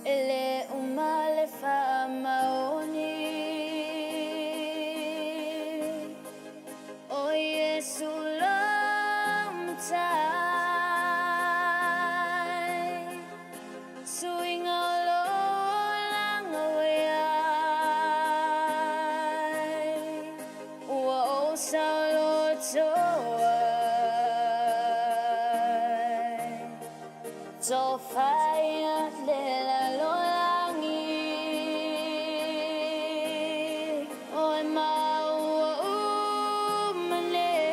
E le uma le faamaoni. O Iesu lou Matai, Suiga o lou olaga ua i ai, Ua ou saoloto ai. Tofaia le lalolagi, Oe maua uma nei.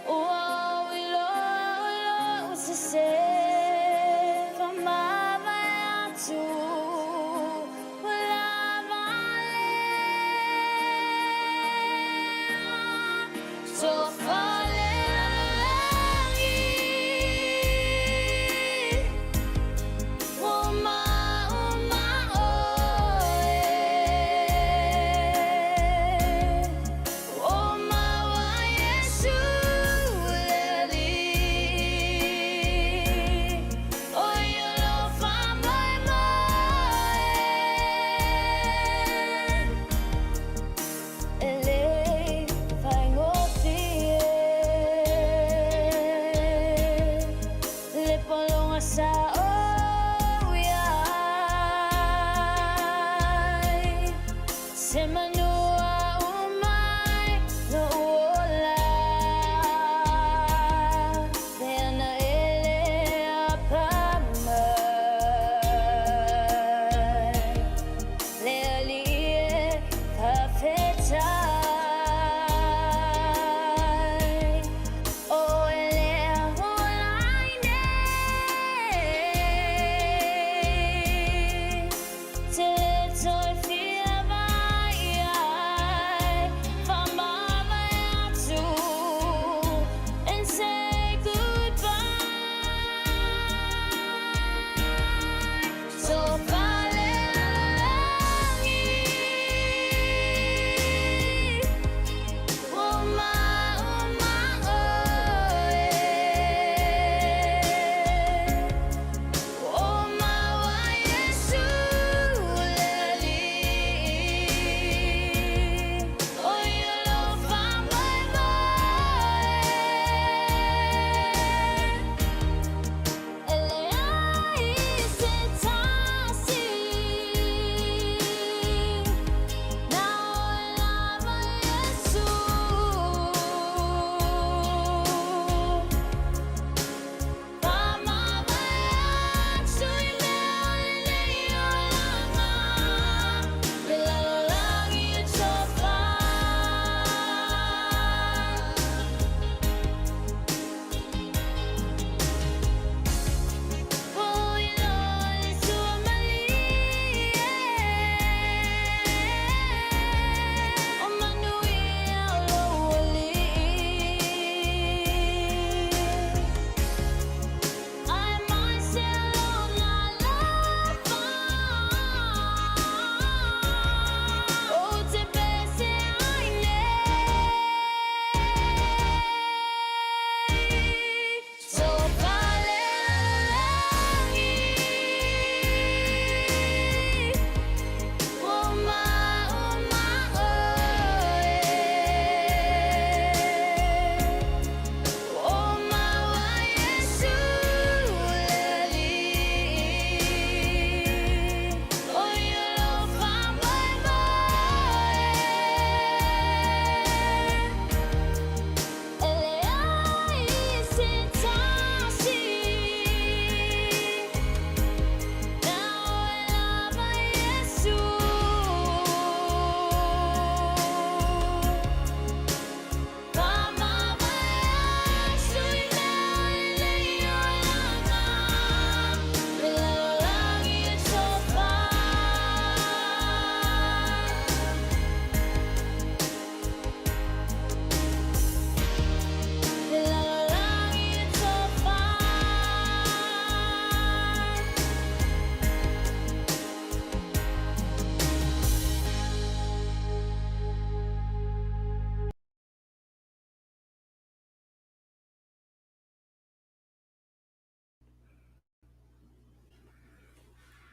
Ua ou iloa o lou sese, Faamavae atu ua lava lea. Tofa le lalolagi.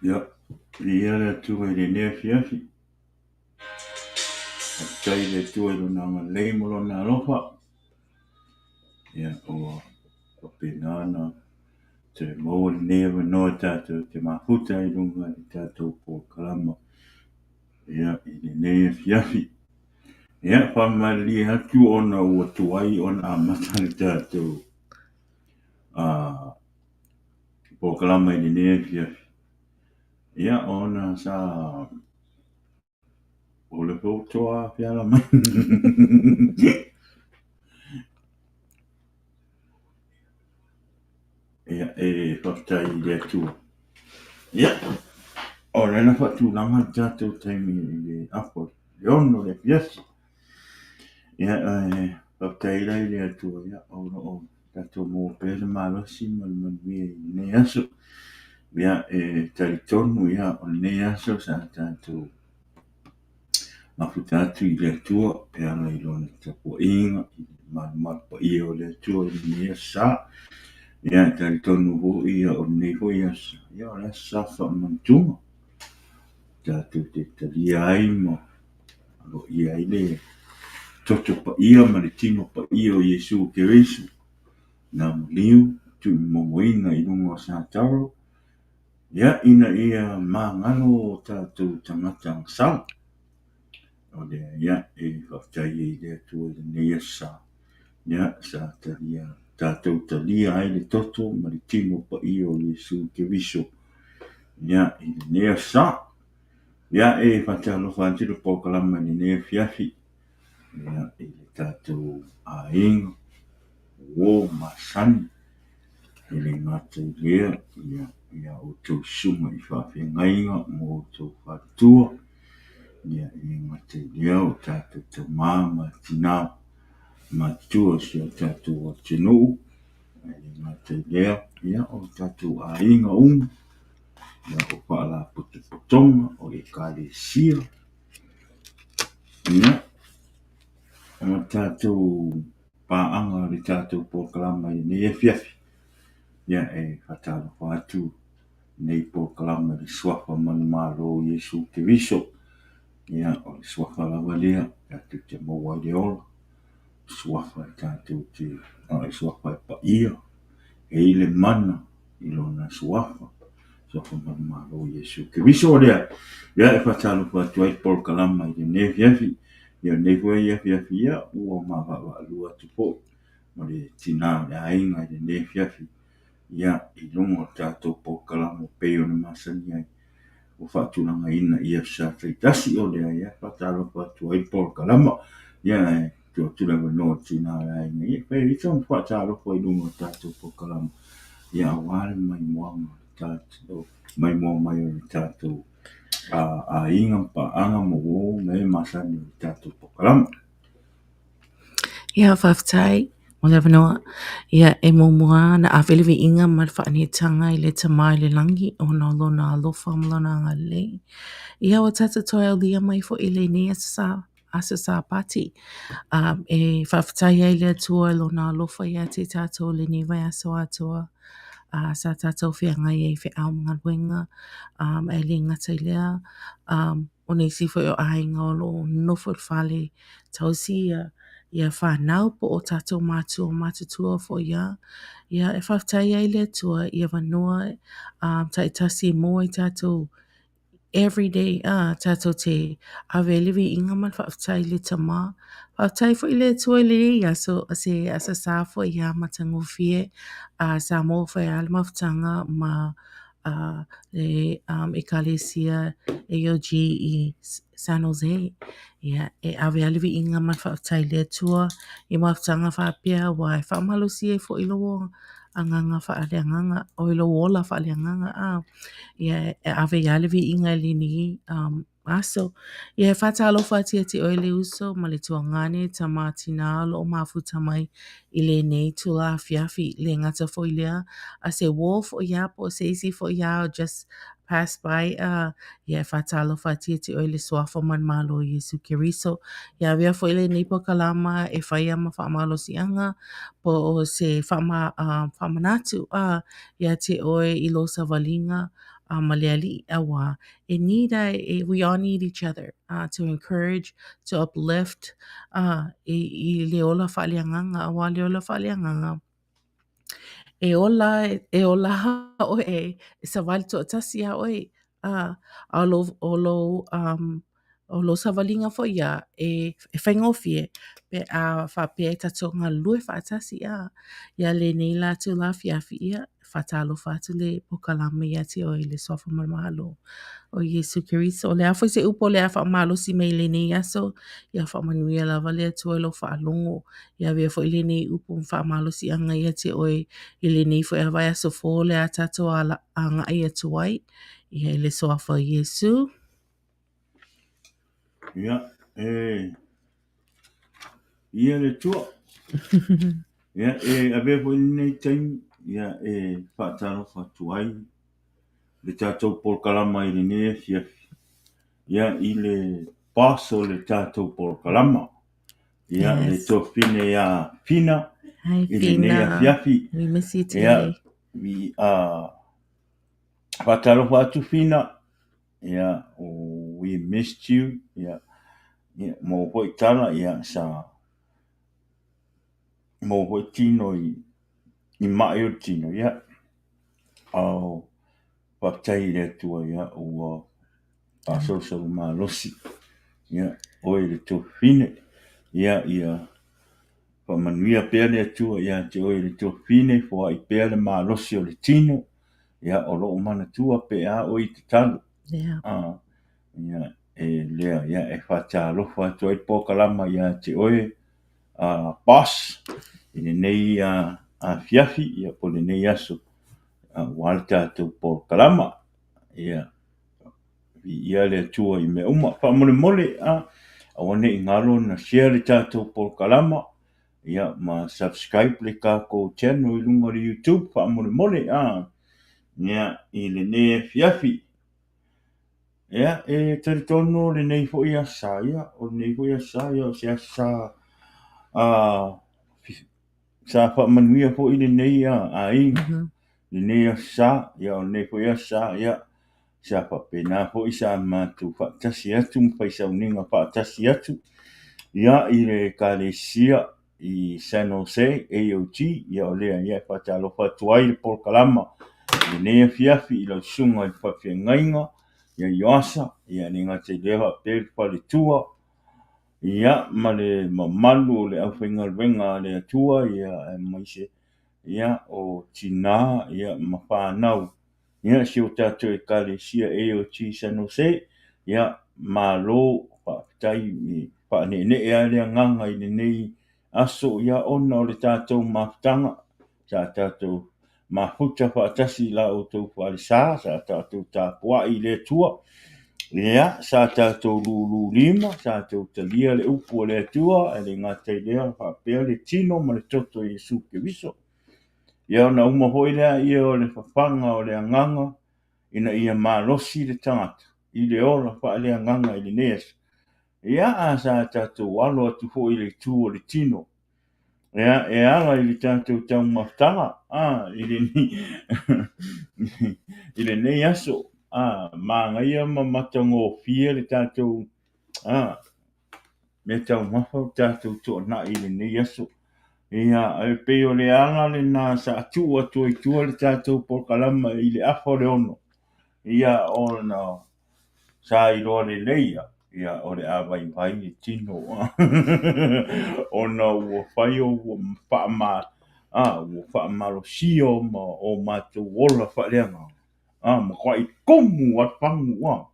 Ia, viia le Atua i lenei afiafi. Faafetai i le Atua i Lona agalelei ma Lona alofa. Ia, ua faapena ona toe maua lenei avanoa tatou te mafuta ai i luga i le tatou polokalama ia, i lenei afiafi. Ia, faamalilie atu ona ua tuai ona amata le tatou polokalama i lenei afiafi. Ia, ona sa o le foi toa feala mai. Ia, e faafetai i le Atua. Ia, o lea na faatulaga le tatou taimi i le afa le 6 o le afiafi. Ia, e faafetai la i le Atua, ia, o lo o tatou maua pea le malosi ma le manuia i lenei aso. Ia, e talitonu, ia, o lenei aso sa tatou mafuta atu i le Atua e ala i Lona tapuaiga, i le malumalu paia o le Atua i lenei aso sa. Ia, e talitonu foi, ia, o lenei foi aso, ia, o le aso sa faamanatuga. Tatou te talia ai ma aloaia ai le toto paia ma le tino paia o Iesu Keriso, na maliu tuumomoina i luga o Sataro, ia, ina ia magalo o tatou tagata agasala. O lea, ia, e faafetai ai i le Atua i lenei aso sa, ia, sa talia, tatou talia ai le toto ma le tino paia o Iesu Keriso, ia, i lenei aso sa. Ia, e faatalofa atu le polokalama i lenei afiafi, ia, i le tatou aiga, uo masani, e le gata i lea, ia, ia outou susuga i faafeagaiga ma outou faletua, ia, e le gata i lea o tatou tama ma tina matutua o si o tatou atunuu, e le gata i lea, ia, o tatou aiga uma, ia, o faalapotopotoga, o ekalesia, ia, o tatou paaga o le tatou polokalama i lenei afiafi. Ia, e faatalofa atu lenei polokalama i le suafa manumalo o Iesu Keriso. Ia, o le suafa lava lea tatou te maua ai le ola, suafa e tatou te, o le suafa e paia, e i ai le mana i lona suafa, suafa manumalo o Iesu Keriso. O lea, ia, e faatalofa atu ai le polokalama i lenei afiafi. Ia, lenei foi afiafi, ia, ua maavaavaalua atu foi ma le tina o le aiga i lenei afiafi, ia, i luga o le tatou polokalama pei ona masani ai, ua faatulagaina i aso Sa taitasi. O lea, ia, faatalofa atu ai le polokalama. Ia, e tuu atu le avanoa i le tina o le aiga, ia, fai ai sona faatalofa i luga o le tatou polokalama, ia, aua le maimoaga o le tatou, maimoa mai o le tatou aiga ma paaga ma uo ma e masani o le tatou polokalama. Ia, faafetai mo le avanoa. Ia, e muamua na ave le viiga ma le faanetaga i le Tama i le lagi ona o lona alofa ma lona agalelei. Ia, ua tatou toe aulia mai foi i lenei aso sa, aso Sapati. E faafetai ai le Atua i lona alofa ia te tatou i lenei vaiaso atoa. Sa tatou feagai ai i feau ma galuega, ae le gata i lea, o nisi foi o aiga o lo o nonofo i le fale tausi ia fanau po o tatou matua matutua foi lava. Ia, e faafetai ai le Atua i avanoa taitasi e maua ai tatou everyday tatou te ave ai le viiga ma le faafetai i le Tama. Faafetai foi i le Atua i lenei aso, o se aso sa foi ia matagofie, sa maua foi lava le mafutaga ma le Ekalesia AOG i San Jose. Ia, e ave lava le viiga ma le faafetai i le Atua i mafutaga faapea aua e faamalosi ai foi lou agaga faaleagaga, oi lou ola faaleagaga. Ia, e ave ai lava le viiga i lenei aso. Ia, e faatalofa atu ia te oe le uso ma le tuagane, tama tina o lo o mafuta mai i lenei itula afiafi. E le gata foi i lea, a o se uo foi lava po o se isi foi lava o just pass by, ia e faatalofa atu ia te oe i le suafa manumalo o Iesu Keriso. Ia avea foi lenei polokalama e fai lava ma faamalosiaga po o se faamanatu ia te oe i lou savaliga. ma le Alii auā e need a e we all need each other uh, to encourage, to uplift uh, i, i le ola faaleagaga auā le ola faaleagaga e ola e ola oe e savali toatasi iā oe a a o lou, o lou, um, o lou savaliga foi ia e, e faigofie pe a faapea e tatou galulue faatasi a ia lenei la itula afiafi ia faatalofa atu le pokalama ia te oe i le suafa ma le mahalo o Iesu Keriso. O le a foi se upu o le a faamalosi mai i lenei aso, ia faamanuia lava le Atua i lau faalogo. Ia avea foi lenei upu ma faamalosiaga ia te oe i lenei foi vaiaso fou o le a tatou agai atu ai. Ia i le suafa o Iesu. Ia, e ia le Atua. Ia, e avea foi lenei taimi, ia, e faatalofa atu ai le tatou polokalama i lenei afiafi, ia, i le boss o le tatou polokalama, ia, le Yes. tuafafine ia Fina Hi, i lenei Fina. afiafi. We miss you Ia, today. vi, uh, faatalofa atu Fina, ia, we missed you, ia, ia, maua foi tala, ia, sa maua foi tino i, i mai o le tino, ia, ao, faafetai i le Atua, ia, ua faasolosolo malosi, ia, oe le tuafafine, ia, ia, faamanuia pea le Atua ia te oe le tuafafine, foai pea le malosi o le tino, ia, o loo manatua pe a oe i tatalo. Yeah. Ah, ia, e lea, ia, e faatalofa atu ai le polokalama ia te oe, uh, boss, i lenei uh, afiafi, ia, po o lenei aso, aua le tatou polokalama. Ia, viia le Atua i mea uma. Faamolemole, a, aua ne i galo na share le tatou polokalama, ia, ma subscribe le tatou channel i luga o le YouTube, faamolemole, a, ia, i lenei afiafi. Ia, e talitonu o lenei foi Aso Sa, ia, o lenei foi Aso Sa, ia, o se Aso Sa, a, sa faamanuia foi lenei aiga, lenei Aso Sa, ia, o lenei foi Aso Sa, ia, sa faapena foi sa matou faatasi atu ma fai sauniga faatasi atu, ia, i le Ekalesia i San Jose AOG, ia, o lea, ia, e faatalofa atu ai le polokalama i lenei afiafi i lau susuga i le faafeagaiga ia Ioasa, ia, e le gata i lea faapea le faletua, ia, ma le mamalu o le aufaigaluega a le Atua, ia, aemaise, ia, o tinā, ia, ma fanau, ia, si o tatou Ekalesia AOG San Jose, ia, malo, faafetai, e faaneenee lava le agaga i lenei aso, ia, ona o le tatou mafutaga, sa tatou mafuta faatasi i la outou falesa, sa tatou tapuai i le Atua, ia, sa tatou lulu lima, sa tatou talia le upu a le Atua, e le gata i lea, faapea le tino ma le toto o Iesu Keriso. Ia ona uma foi lea ia o le fafaga o le agaga ina ia malosi le tagata i le ola faaleagaga i lenei aso. Ia, a sa tatou alo atu foi i le itu o le tino, ia, e ala i le tatou taumafataga, a, i lenei, i lenei aso, a, manaia ma matagofie le tatou, a, mea taumafa o tatou tuanai i lenei aso. Ia, e pei o le ala lena sa tuu atu ai tua le tatou polokalama i le 5:30. Ia, ona sa iloa lelei ia, ia o le a vaivai le tino ona ua fai o ua faama, a, ua faamalosia ma o matou ola faaleagaga. A, matuai tumu lava le fagu, a,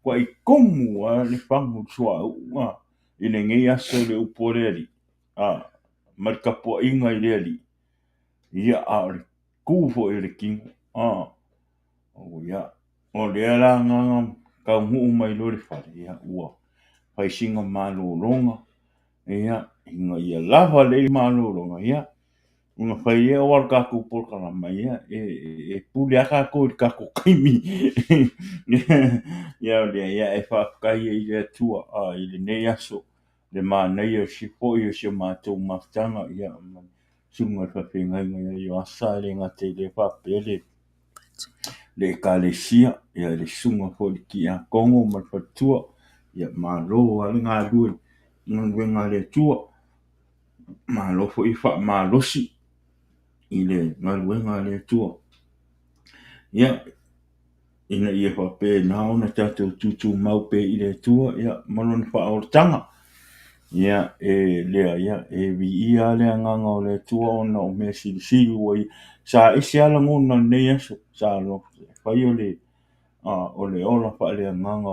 matuai tumu lava le fagu i le suauu, a, i lenei aso i le upu a le Alii, a, ma le tapuaiga i le Alii, ia, a o le tu foi o le tino, a, o ia, o lea la na taunuu mai loa i le fale, ia, ua fai sina malologa, ia, ina ia lava lelei malologa, ia, ona fai lea aua o le tatou polokalama, ia, e pule lava tatou i le tatou taimi. Ia, o lea, ia, e faafetai ai i le Atua a, i lenei aso, le manaia foi o si o matou mafutaga, ia, ma le susuga i le faafeagaiga ia Ioasa, e le gata i lea faapea le le Ekalesia, ia le susuga foi i le Tiakono ma le faletua, ia malo lava le galulue i galuega a le Atua. Malo foi faamalosi i le galuega a le Atua. Ia, ina ia faapena ona tatou tutumau pea i le Atua ia ma Lona faaolataga. Ia, e lea, ia, e viia lava le agaga o le Atua ona o mea silisili ua ia. Sa ese lava lagona o lenei aso, sa fai o le ola faaleagaga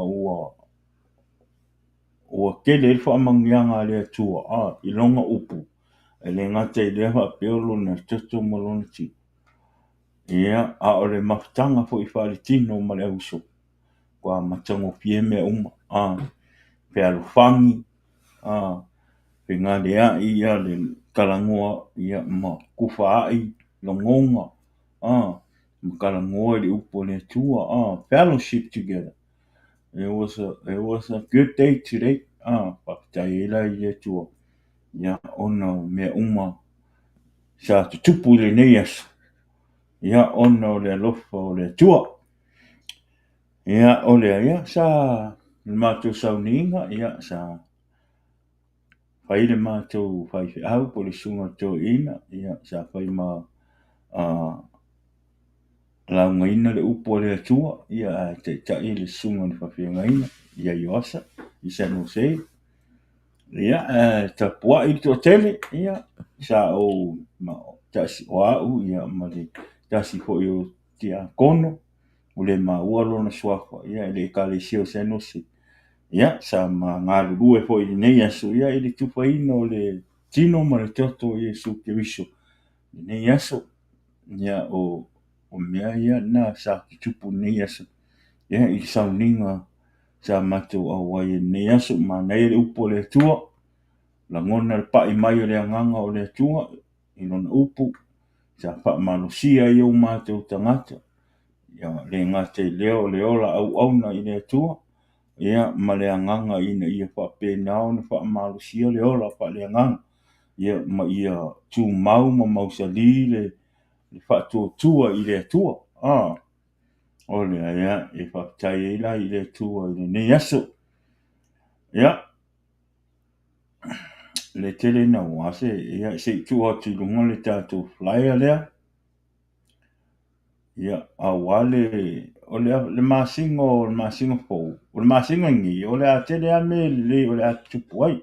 ua tele ai le faamanuiaga a le Atua i lona upu, e le gata i lea faapea o lona toto ma lona tino, ia, a o le mafutaga foi faaletino ma le auuso, ua matagofie mea uma, fealofani, fegaleai le talanoa ma tufaai lagona, ma talanoa i le upu a le Atua, fellowship together. It was a good day today. Faafetai ai la i le Atua, ia, ona o mea uma sa tutupu i lenei aso, ia, ona o le alofa o le Atua. Ia, o lea, ia, sa le matou sauniga, ia, sa fai le matou faifeau po o le susuga i le toeaina, ia, sa fai ma laugaina le upu a le Atua, ia, ae taitai le susuga i le faafeagaiga ia Ioasa i San Jose. Ia, ae tapuai le toatele, ia, sa ou tasi o au, ia, ma le tasi foi o tiakono, ua le maua lona suafa, ia, i le Ekalesia o San Jose. Ia, sa ma galulue foi i lenei aso, ia, i le tufaina o le tino ma le toto o Iesu Keriso i lenei aso. Ia, o mea ia na sa tutupu i lenei aso, ia, i le sauniga sa matou auai i lenei aso. Manaia le upu a le Atua, lagona le pai mai o le agaga o le Atua i lona upu, sa faamalosia ai o matou tagata, ia, le gata i lea o le ola auauna i le Atua, ia, ma le agaga ina ia faapena ona faamalosia le ola faaleagaga, ia, ma ia tumau ma mausali le faatuatua i le Atua. O lea, ia, e faafetai ai la i le Atua i lenei aso. Ia, le tele naua se, ia, se i tuu atu i luga le tatou flyer lea. Ia, aua le, o le masina o le masina fou, o le masina nei, o le a tele lava mea lelei o le a tutupu ai.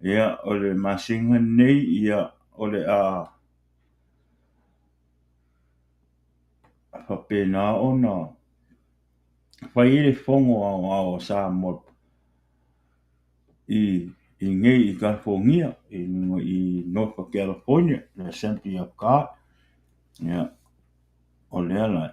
Ia, o le masina nei, ia, o le a faapena ona fai ai le fono aoao a Samoa i nei i California, i luga i North California, le Assembly of God. Ia, o lea la.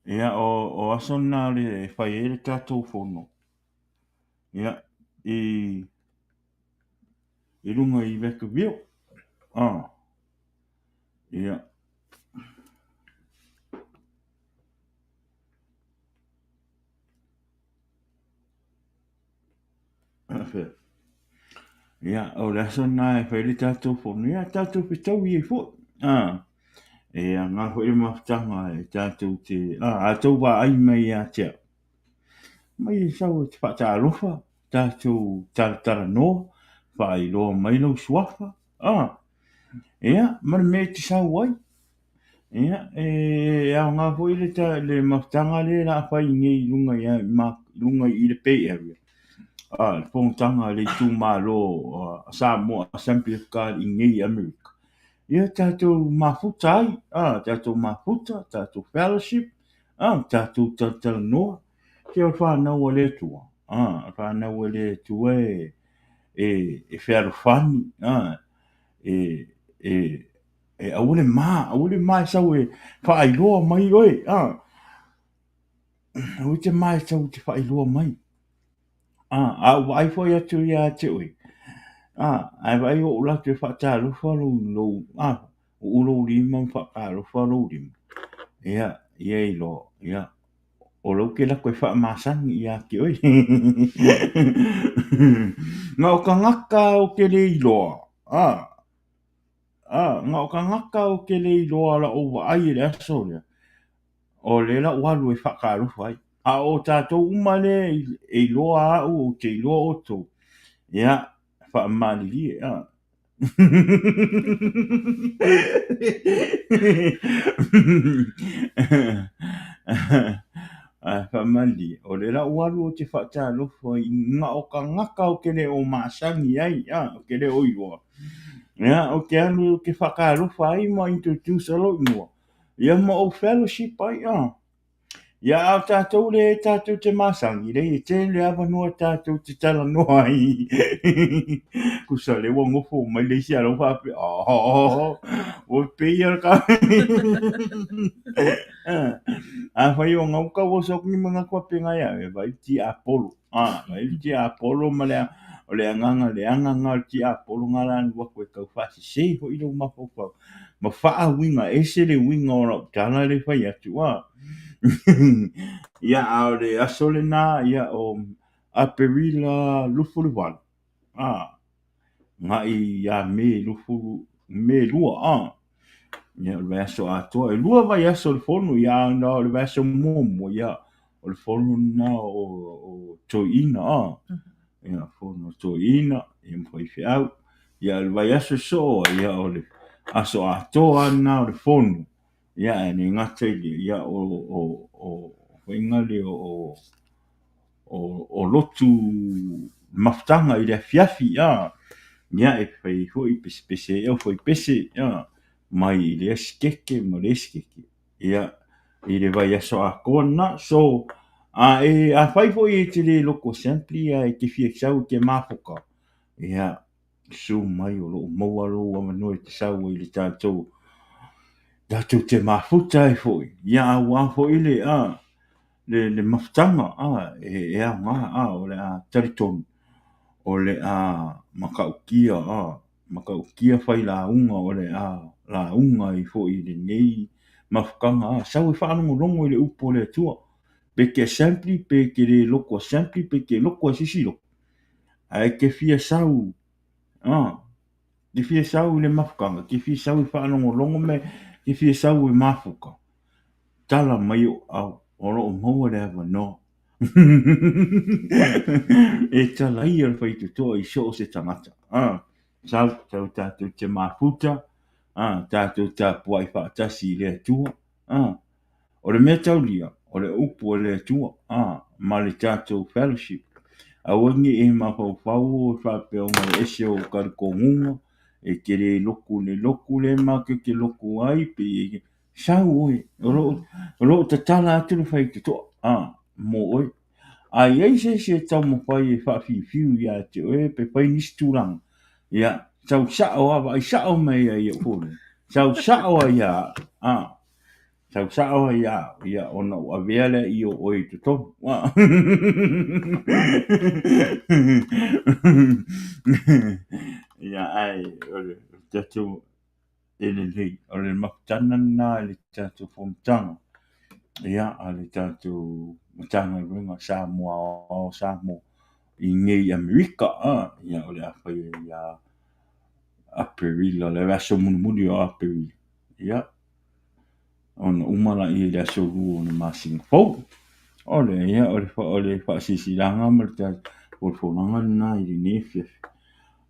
Ia, o aso na le fai ai le tatou fono, ia, i luga i Vacaville. Ia. Ia, o le aso lena e fai ai le tatou fono, ia tatou fetaui ai foi. E aoga foi le mafutaga e tatou te, a outou vaai mai ia te au, mai e sau e te faatalofa, tatou talatalanoa, faailoa mai lou suafa, ia, ma le mea e te sau ai. Ia, e aoga foi le, le mafutaga lea o le a fai nei i luga i, luga i le Bay Area, le fonotaga a le itumalo Samoa Assembly of God i nei i Amerika. Ia tatou mafuta ai, tatou mafuta, tatou fellowship, tatou talatalanoa. Se o le fanau a le Atua, o le fanau a le Atua e fealofani, e aua le ma, aua le ma e sau e faailoa mai oe, aua te ma e sau e te faailoa mai. A ou vaai foi atu ia te oe, ae vaai ua ou alu atu e faatalofa lou, lou, uu lou lima ma faatalofa lou lima, ia, ia iloa, ia, o lea ou te alu atu e faamasani ia te oe. Na o tagata ou te le iloa, na o tagata ou te le iloa la ou vaai i le aso lea, o lea la ou alu e faatalofa ai. A o tatou uma lea e iloa au, ou te iloa outou, ia, faamalilie. Faamalilie, o lea la ou alu ou te faatalofa i na o tagata ou te le o masani ai, ou te le o iloa. Ia, ou te alu ou te faatalofa ai ma introduce lou igoa, ia ma ou fellowship ai, Ia, a o tatou lea tatou te masani, leai e tele avanoa tatou te talanoa ai. Tusa lea ua nofo mai le isi a lau faapea, oh, ua pei a ka. Afai o ngau kau o sok ni manatu faapena ia, e vai ti Apollo. Vai le tiapolo ma le, o le agaga leaga lena o le tiapolo na la alu atu e tau faasese foi lou mafaufau ma faauiga ese le uiga o lau tala lea e fai atu. Ia, a o le aso lena, ia, o Aperila 28, agai ia Me 20, Me 2, ia, o le vaiaso atoa, e 2 vaiaso o le fono, ia, a o le vaiaso muamua, ia, o le fono lena o toeaiina, ia, fono o toeaiina, ia ma faifeau, ia, o le vaiaso sosoo, ia, o le aso atoa lena o le fono, ia, ae le gata i lea, ia, o faiga lea o lotu mafutaga i le afiafi, ia, e fai ai foi pesepese ai au faipese, mai i lea sikeke ma lea sikeke, ia, i le vaiaso atoa lena. So, a e, afai foi e te le lotu assembly ae e te fia sau e te mafuta, ia, susu mai o lo o maua lou avanoa e te sau ai i le tatou, tatou te mafuta ai foi, ia aua foi le, le mafutaga, e aoga, o le a talitonu, o le a matautia, matautia failauga o le a lauga ai foi i lenei mafutaga, sau e faalogologo i le upu a le Atua, pe te assembly, pe te le lotu assembly, pe te lotu lava i se isi lotu, ae te fia sau, te fia sau i le mafutaga, te fia sau e faalogologo me, te fia sau e mafuta, tala mai ou ao, o lo o maua le avanoa. E tala ia le faitotoa i so o se tagata. Sau, sau tatou te mafuta, tatou tapuai faatasi i le Atua. O le mea taulia, o le upu a le Atua, ma le tatou fellowship. Aua ne i e mafaufau e faapea ona e ese ou talitonuga, e te le lotu i le lotu lea matou te lotu ai, pe Sau oe, o lo o tatala atu le faitotoa mo oe. A i ai se isi e taumafai e faafiufiu ia te oe pe fai nisi tulaga, ia, sau sao lava, vaai sao mai ai i ou foliga, sau sao lava ia au, sau sao lava ia au, ia, ona ou avea lea i o oe i totonu. Ia, ae o le tatou e lelei. O le mafutaga lena i le tatou fonotaga, ia, a le tatou Matagaluega Samoa Aoao Samoa i nei Amerika, ia, o le a fai ai ia Aperila, le aso mulimuli o Aperila, ia. Ona uma lea i le aso 2 o le masina fou. O le, ia, o le, o le faasilasilaga ma le folafolaga lena i lenei afiafi.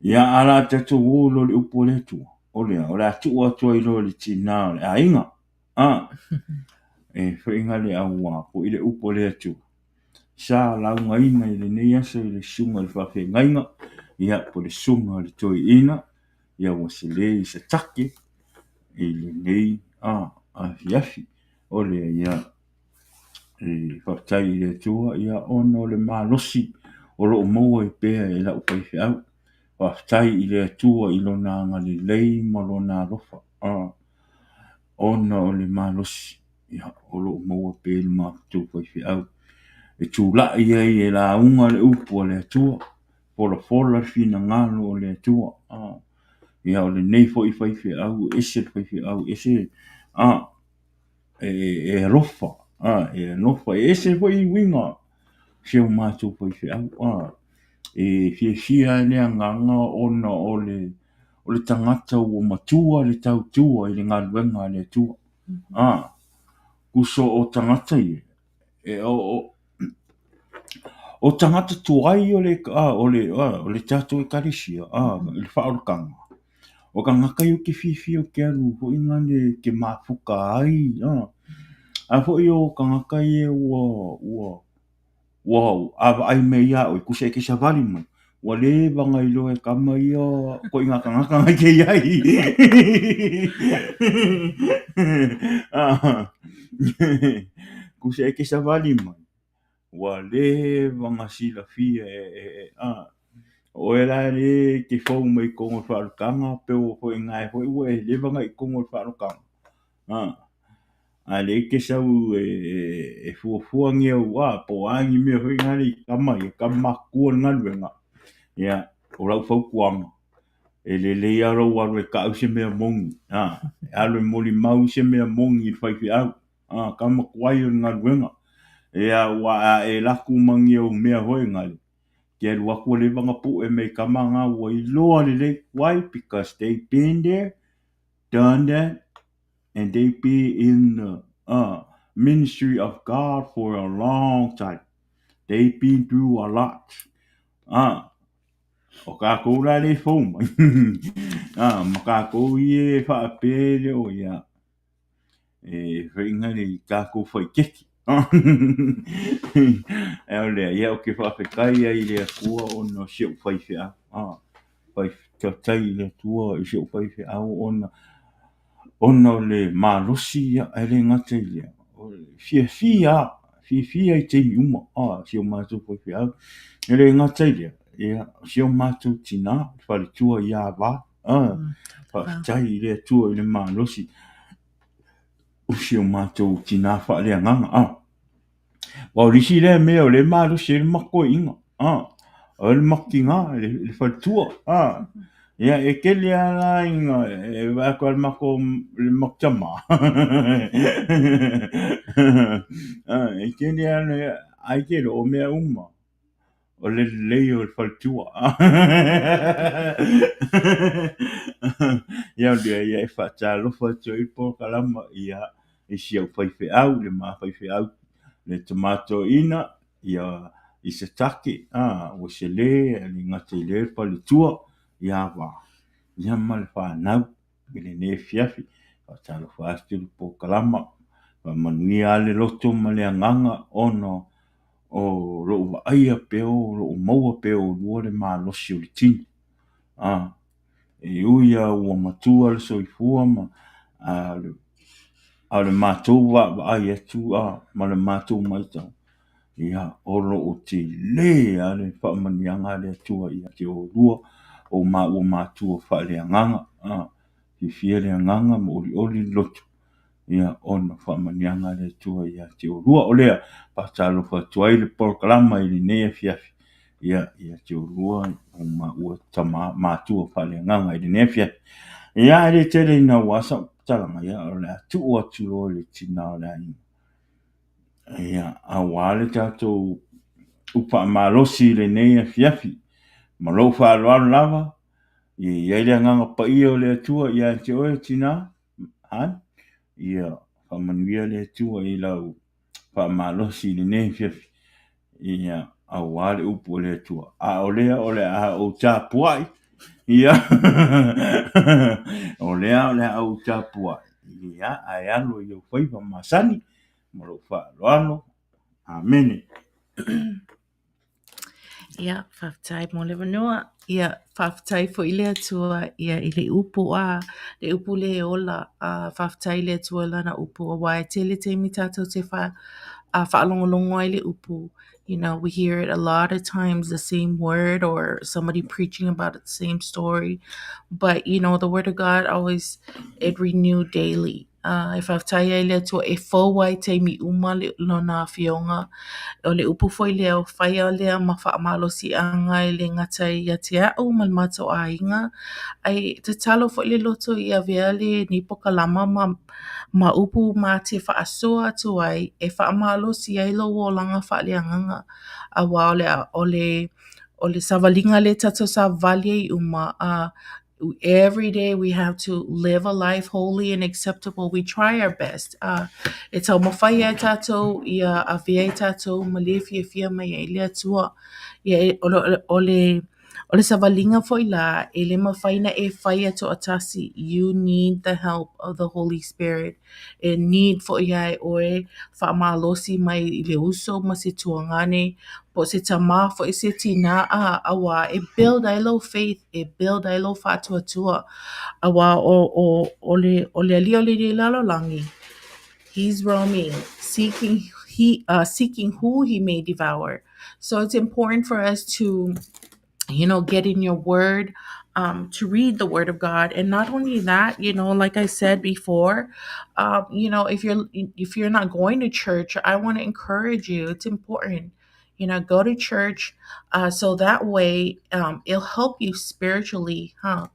Ia, ae o le a tatou o loa i le upu a le Atua. O le a? O le a tuu atu ai loa i le tina o le aiga. A, e faiga le auā foi le upu a le Atua. Sa laugaina i lenei aso i le susuga i le faafeagaiga, ia, po o le susuga i le toeaina, ia Ueselē Isatake i lenei afiafi. O le, ia, e faafetai i le Atua, ia, ona o le malosi o lo o maua ai pea e lau faifeau. Faafetai i le Atua i Lona agalelei ma Lona alofa, ona o le malosi ia, o lo o maua pea i le matou faifeau e tulai ai e lauga le upu a le Atua, folafola le finagalo o le Atua. Ia, o lenei foi faifeau, e ese le faifeau, e ese, e alofa, e alofa, e ese foi uiga o si o matou faifeau. E fiafia ai le agaga ona o le tagata ua matua le tautua i le galuega a le Atua. Uso o tagata ia, o tagata tuai o le tatou ekalesia, i le faaolataga, o tagata ia ou te fiafia ou te alu foi lale ou te mafuta ai, a foi o tagata ia ua a vaai mai ia oe, tusa e te savali mai, ua leva ona iloa e tama ia ituaiga tagata na e te i ai. Tusa e te savali mai, ua leva ona silafia e o oe la lea e te fou mai i totonu o le faaolataga pe ua foi ina foi ua e leva ona e i totonu o le faaolataga. A lea e te sau e fuafua ni au po o a ni mea foi na i tama ia, tama matutua i le galuega. Ia, o lau fautuaga, e lelei lava lou alu e tau se mea moni, e alu e molimau se mea moni i le faifeau, tama tuai o le galuega. Ia, aua a e alu atu ma ni au mea foi na, te alu atu ua leva ona pue mai e tama na ua iloa lelei. Why? Because they been there, done that, and they be in the ministry of God for a long time. They been through a lot. O kākou la le fou mai. Ma kākou ia e faapea le o ia e whainga le i tākou whaikeki. E o lea, ia o ke whaafetai ai i le Atua ona o si ou faifeau. Faafetai i le Atua i si ou faifeau ona o le malosi, ia, e le gata i lea, o le fiafia, fiafia i taimi uma, si o matou faifeau. E le gata i lea, ia, si o matou tinā, le faletua ia Va, faafetai i le Atua i le malosi o si o matou tinā faaleagaga. Aua o le isi lea mea o lea e malosi ai le matou toeaina, o le matou tinā, le faletua. Ia, e tele lava la ina e vaai atu lava le matou le matou tama e tele lava ai te iloa o mea uma o le lelei o le faletua. Ia o lea ia e faatalofa atu ai le polokalama ia i si au faifeau, le ma faifeau le tama toeaina ia Isatake, Ueselē, e le gata i lea le faletua ia Va, ia ma le fanau i lenei afiafi. Faatalofa atu le polokalama, faamanuia lava le loto ma le agaga ona o lou vaaia pea o lou maua pea e oulua le malosi o le tino. E ui lava ua matua le soifua ma a o le matou vaavaai atu ma le matou matau, ia, o lo o tele lava le faamanuiaga a le Atua ia te oulua o maua matua faaleagaga. Fiafia le agaga ma olioli le loto, ia, ona o faamanuiaga a le Atua ia te oulua. O lea, faatalofa atu ai le polokalama i lenei afiafi, ia, ia te oulua o maua tama matua faaleagaga i lenei afiafi. Ia, e le tele ina ua sau talaga, ia, o le a tuu atu loa i le tina o le aiga. Ia, aua le tatou upu faamalosi i lenei afiafi. Ma lou faaaloalo lava, ia i ai le agaga paia o le Atua ia te oe tina, Han, ia. Faamanuia le Atua i lau faamalosi i lenei afiafi, ia, aua le upu a le Atua. A o lea o le a ou tapuai, ia, o lea o le a ou tapuai, ia, ae alo i ou faiva masani ma lou faaaloalo. Amene. Ia, faafetai mo le avanoa. Ia, faafetai foi i le Atua ia i le upu a, le upu le ola. A, faafetai i le Atua i lana upu, aua e tele taimi tatou te wha, a, faalogologo ai le upu. You know, we hear it a lot of times, the same word or somebody preaching about the same story. But, you know, the word of God always, it renew daily. E faafetai ai i le Atua e fou ai taimi uma le, lona afioga. O le upu foi lea o faia lea ma faamalosiaga e le gata ia te au ma le matou aiga. Ae tatalo foi le loto ia avea lenei pokalama ma, ma upu ma te faasoa atu ai e faamalosi ai lou olaga faaleagaga. Aua o le, o le, o le savaliga lea tatou savali ai uma, every day we have to live a life holy and acceptable. We try our best. E taumafai ai tatou ia avea i tatou ma le fiafia mai ai le Atua. Ia e, o le, o le, o le savaliga foi la, e le mafai ona e faia toatasi. You need the help of the Holy Spirit. E need foi ia e oe faamalosi mai i le uso ma se tuagane, po o se tamā foi se tinā a, aua e build ai lou faith, e build ai lou faatuatua. Aua o, o, o le, o le alii o lenei lalolagi, he's roaming, seeking, he, seeking who he may devour. So it's important for us to, you know, get in your word, to read the word of God. And not only that, you know, like I said before, you know, if you're not going to church, I want to encourage you. It's important, you know, go to church, so that way, it'll help you spiritually, huh?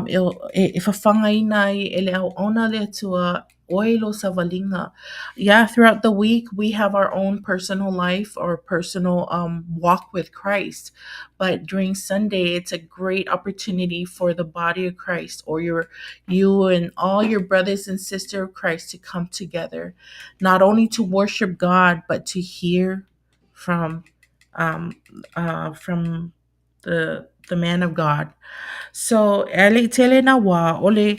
It'll, e whawhangaina ai e le auauna a le Atua oe lo savaliga. Yeah, throughout the week, we have our own personal life or personal walk with Christ. But during Sunday, it's a great opportunity for the body of Christ or your you and all your brothers and sisters of Christ to come together, not only to worship God, but to hear from from the man of God. So, e le i tele nā wā, o le,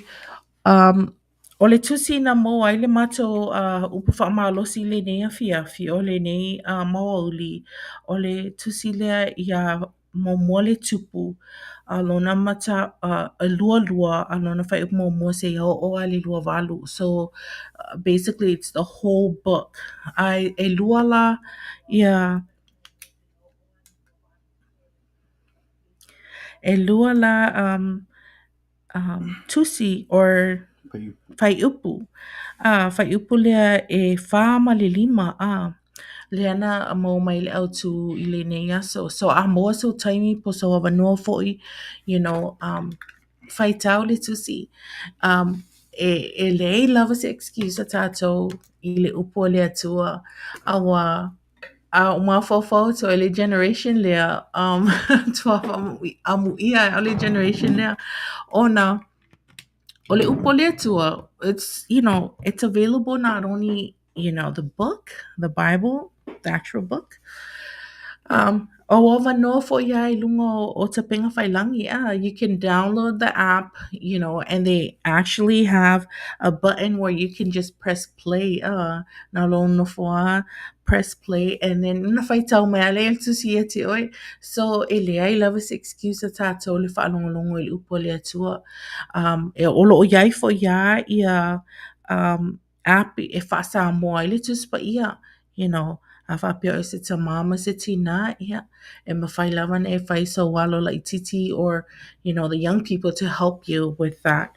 o le tusi na maua ai le matou upu faamalosi i lenei afiafi, o lenei maoauli, o le tusi lea ia muamua le tupu, a lona mata, e 22, a lona fuaiupu muamua seia oo lava i le 28. So, basically it's the whole book. Ae e lua la ia, e lua la tusi or fuaiupu. Fuaiupu lea e 4 ma le 5, lea na maua mai le autu i lenei aso. So a maua sou taimi po o sou avanoa foi, you know, faitau le tusi. E leai lava se excuse a tatou i le upu a le Atua, aua a ou mafaufau atu ai i le generation lea, matua amuia au i le generation lea, ona o le upu a le Atua, it's, you know, it's available not only, you know, the book, the Bible, the actual book, o avanoa foi ia i luga o Tapegafailagi. You can download the app, you know, and they actually have a button where you can just press play. Na lou nofo lava, press play, and then na faitau mai lava lea o le tusi ia te oe. So, e leai lava se excuse a tatou le faalogologo i le upu a le Atua. E o loo iai foi lava ia app e faa-Samoa ai le Tusi Paia, you know, a faapea o se tamā ma se tinā, ia, e mafai lava ona e fai sou alo laitiiti or, you know, the young people to help you with that.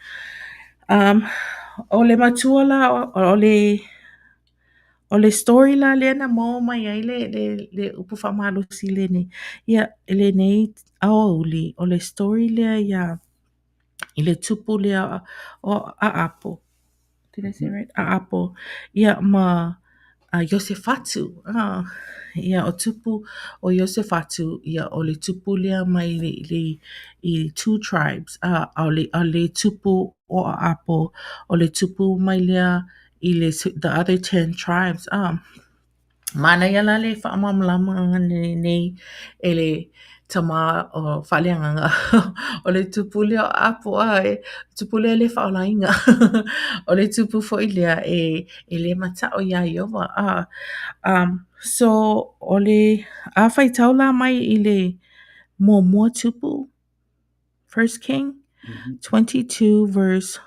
O le matua la, o le story la lea na maua mai ai le upu faamalosi lenei, ia, lenei aoauli, o le story lea ia, i le tupu lea o Aapo. Did I say it right? Aapo. Ia, ma Iosefatu. Ia, o tupu o Iosefatu, ia, o le tupu lea mai le, i two tribes. O le tupu o Aapo, o le tupu mai lea i le the other 10 tribes. Ah, manaia la le faamalamalamaga lenei e le tama o faaleagaga o le tupu lea o Aapo a e tupu lea e le faaolaina. O le tupu foi lea e, e le mata'o iā Ieova. Ah, so o le a faitau la mai i le muamua tupu, First King 22 verse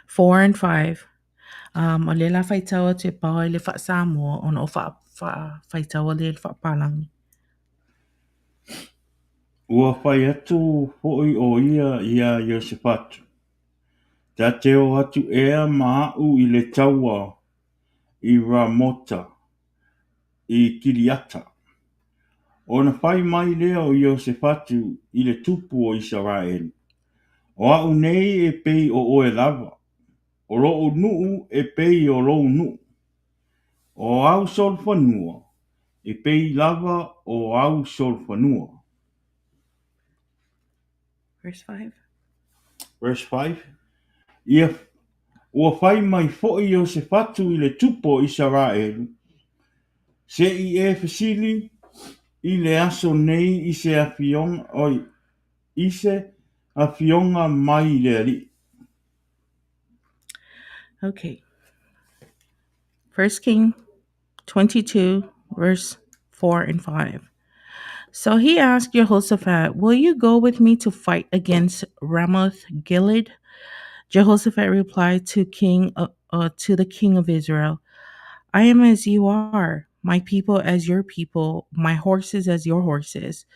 4 and 5. Um, o lea la faitau atu e pao i le faa-Samoa ona o faa, faa, faitaua lea i le faapalagi. Ua fai atu foi ʻo ia iā Iosefatu, Ta te o atu ea ma aʻu i le taua i Ramota i Kiliata? Ona fai mai lea o Iosefatu i le tupu o Isaraelu, O aʻu nei e pei o ʻoe lava, o loʻu nuʻu e pei o lou nuʻu, o au solofanua e pei lava o au solofanua. Verse 5. Verse 5, Ia, ua fai mai foi Iosefatu i le tupu o Isaraelu, Se i e fesili i le aso nei i se afioga, oi, i se afioga mai le Alii. Okay. First King 22, verse 4 and 5. So he asked Jehoshaphat, Will you go with me to fight against Ramoth Gilead? Jehoshaphat replied to king to the king of Israel, I am as you are, my people as your people, my horses as your horses.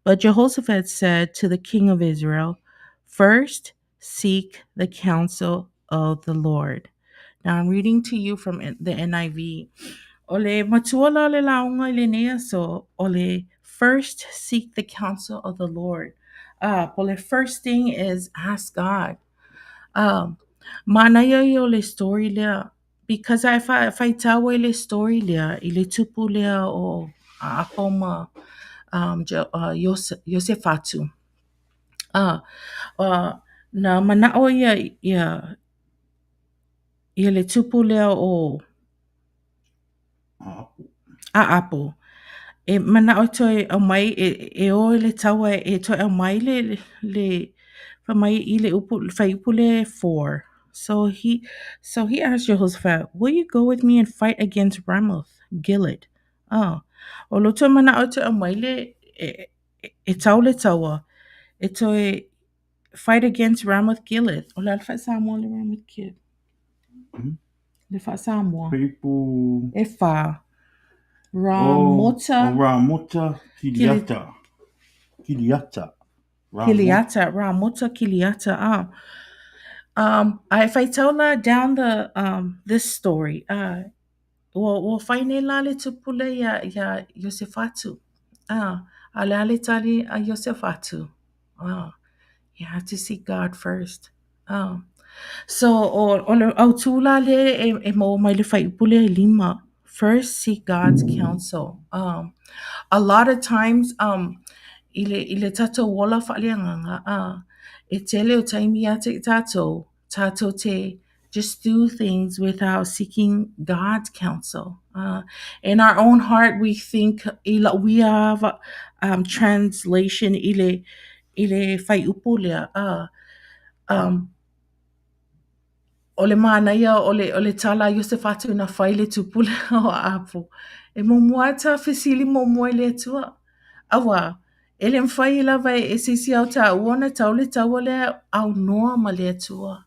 But Jehoshaphat said to the king of Israel, First seek the counsel of the Lord. Now I'm reading to you from the NIV. O le matua la o le lauga i lenei aso, o le first seek the counsel of the Lord. Po le first thing is ask God. Manaia ia o le story lea because a e faitau ai le story lea i le tupu lea o Aapo ma Iosefatu. Na manaʻo ia ia ia le tupu lea o Aapo. E manaʻo e toe aumai e, e o i le taua e toe aumai le, le fai mai i le upu, le fuaiupu lea e 4. So he, so he asked Jehoshaphat, Will you go with me and fight against Ramoth Gilead? Ah, o lo toe manaʻo e toe aumai le, e, e, e tau le taua, e toe fight against Ramoth Gilead. O le a le faa-Samoa le Ramoth Gilead? Le faa-Samoa. Fuaiupu... E whā. Ramota. O, Ramota Kiliata. Kiliata. Kiliata, Ramota Kiliata. Ah. A e faitau la down the this story. Ua, ua fai nei la le tupu lea iā, iā Iosefatu. Ah, a o le a le tali a Iosefatu? Ah, you have to seek God first. Ah. So, o, o le autū la lea e, e maua mai le fuaiupu lea e lima. First seek God's counsel. A lot of times, i le, i le tatou ola faaleagaga, ah, e tele o taimi ia te i tatou, tatou te just do things without seeking God's counsel. In our own heart, we think i lau ia translation i le, i le fuaiupu lea. O le manaia o le, o le tala a Iosefatu na fai i le tupu lea o Aapo. E muamua lava ta fesili muamua i le Atua. Auā, e le mafai lava e se isi ao taua ona tau le taua lea aunoa ma le Atua.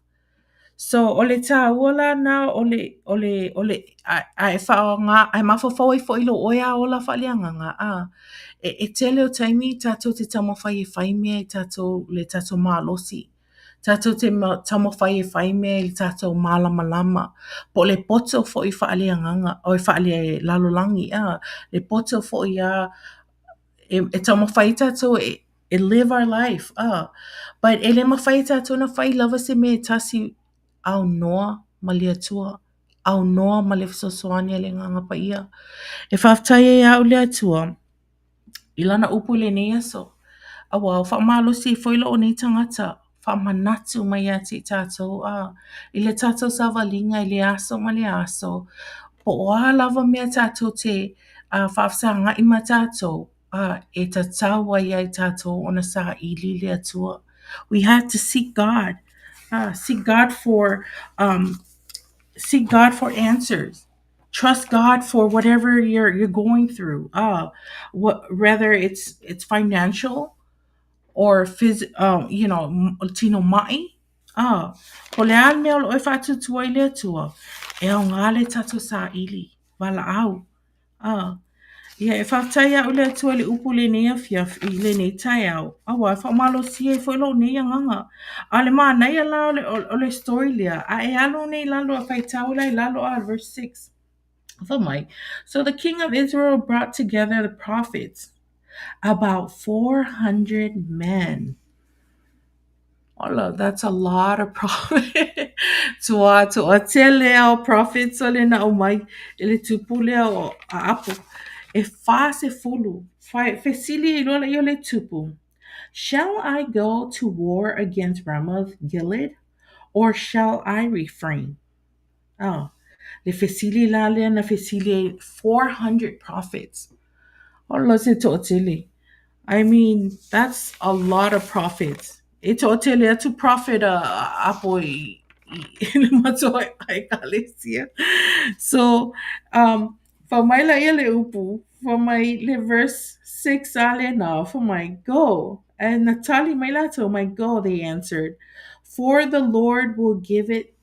So, o le tāua la na o le, o le, o le, a, a e faaaoga, a e mafaufau ai foi i lou oe lava ola faaleagaga, a, e, e tele o taimi tatou te taumafai e fai mea i tatou, le tatou malosi. Tatou te taumafai e fai mea i le tatou malamalama. Po o le poto foi faaleagaga, oi faalelalolagi, a, le poto foi a, e, e taumafai tatou e, e live our life, a. But e le mafai e tatou ona fai lava se mea e tasi aunoa ma le Atua, aunoa ma le fesoasoani a le Agaga Paia. E faafetai ai ia au le Atua i lana upu i lenei aso. Auā ua faamalosi ai foi lou nei tagata. faamanatu mai ia te i tatou a i le tatou savaliga i le aso ma le aso, po o a lava mea tatou te faafesagai ma tatou, e tatau ai ia i tatou ona saili le Atua. We have to seek God. Seek God for seek God for answers. Trust God for whatever you're going through. What whether it's financial or phys tino ma'i. Po o le a le mea o lo o e faatuatua i le Atua, e aoga le tatou saili, valaau. Ia e faafetai au i le Atua i le upu i lenei afiafi, i lenei taeao, auā e faamalosia ai foi lou nei agaga. A o le manaia la o le story lea, a e alu nei i lalo e faitau la i lalo a verse 6. Fai mai, so the king of Israel brought together the prophets, about 400 men. Ola, that's a lot of prophets. Tua toatele o prophets o le na aumai e le tupu lea o Aapo. E 40. Fesili ai loa lea o le tupu. Shall I go to war against Ramoth Gilead, or shall I refrain? Oh, le fesili la lea na fesili ai 400 prophets. Ola se toatele. I mean, that's a lot of prophets. E toatele atu prophet a Apo i le matou ekalesia. So, fai mai lea le upu, fai mai le verse 6 a le na, fai mai, go. And na tali mai latou mai, go, they answered. For the Lord will give it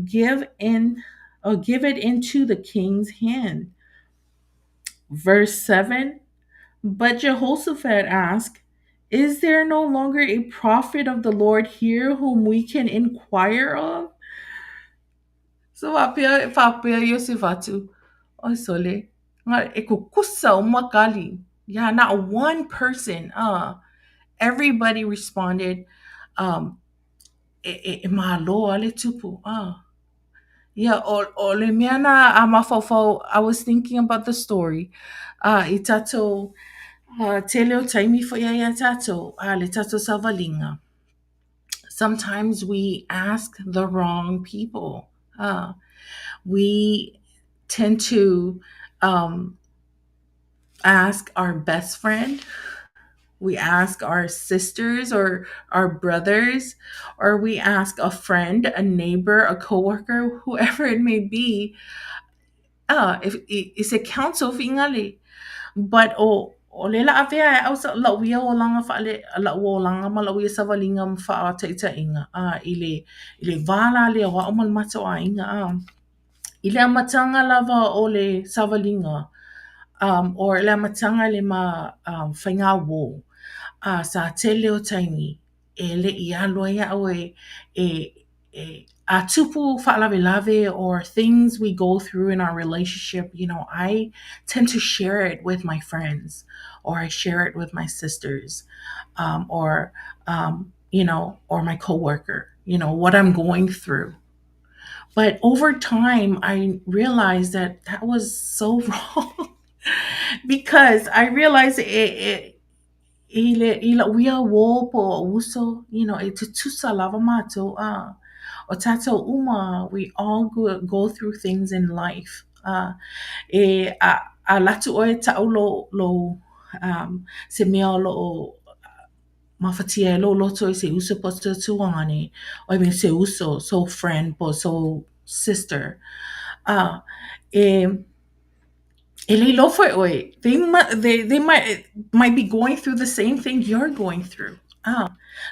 give in give it into the king's hand. Verse 7. But Jehoshaphat asked, Is there no longer a prophet of the Lord here whom we can inquire of? So faapea, faapea Iosefatu, oi sole, e kukusa uma kali. Yeah, not one person. Everybody responded, e malo a le tupu. Yeah, o le mea na a mafaufau, I was thinking about the story. I tatou tele o taimi foi ai ia tatou, le tatou savaliga. Sometimes we ask the wrong people. We tend to ask our best friend. We ask our sisters or our brothers, or we ask a friend, a neighbor, a coworker, whoever it may be. If i se counsel fingale. But o le la avea e au sa lau ia olaga faale lau olaga ma lau ia savaliga ma faataitaiga i le va la lea o au ma le matou aiga i le amataga lava o le savaliga or le amataga i le ma faigā uō sa tele o taimi e leʻi alu ai au e a tupu faalavelave or things we go through in our relationship, I tend to share it with my friends or I share it with my sisters or or my coworker, what I'm going through. But over time, I realized that that was so wrong because I realized it i le i lau ia uō po o uso, e tutusa lava matou o tatou uma, we all go through things in life. E a alu atu ʻoe ta'u lou se mea o loo mafatia ai lou loto i se uso po o se tuagane, I mean se uso, sou friend po o sou sister. E le iloa foi ʻoe, they might be going through the same thing you're going through.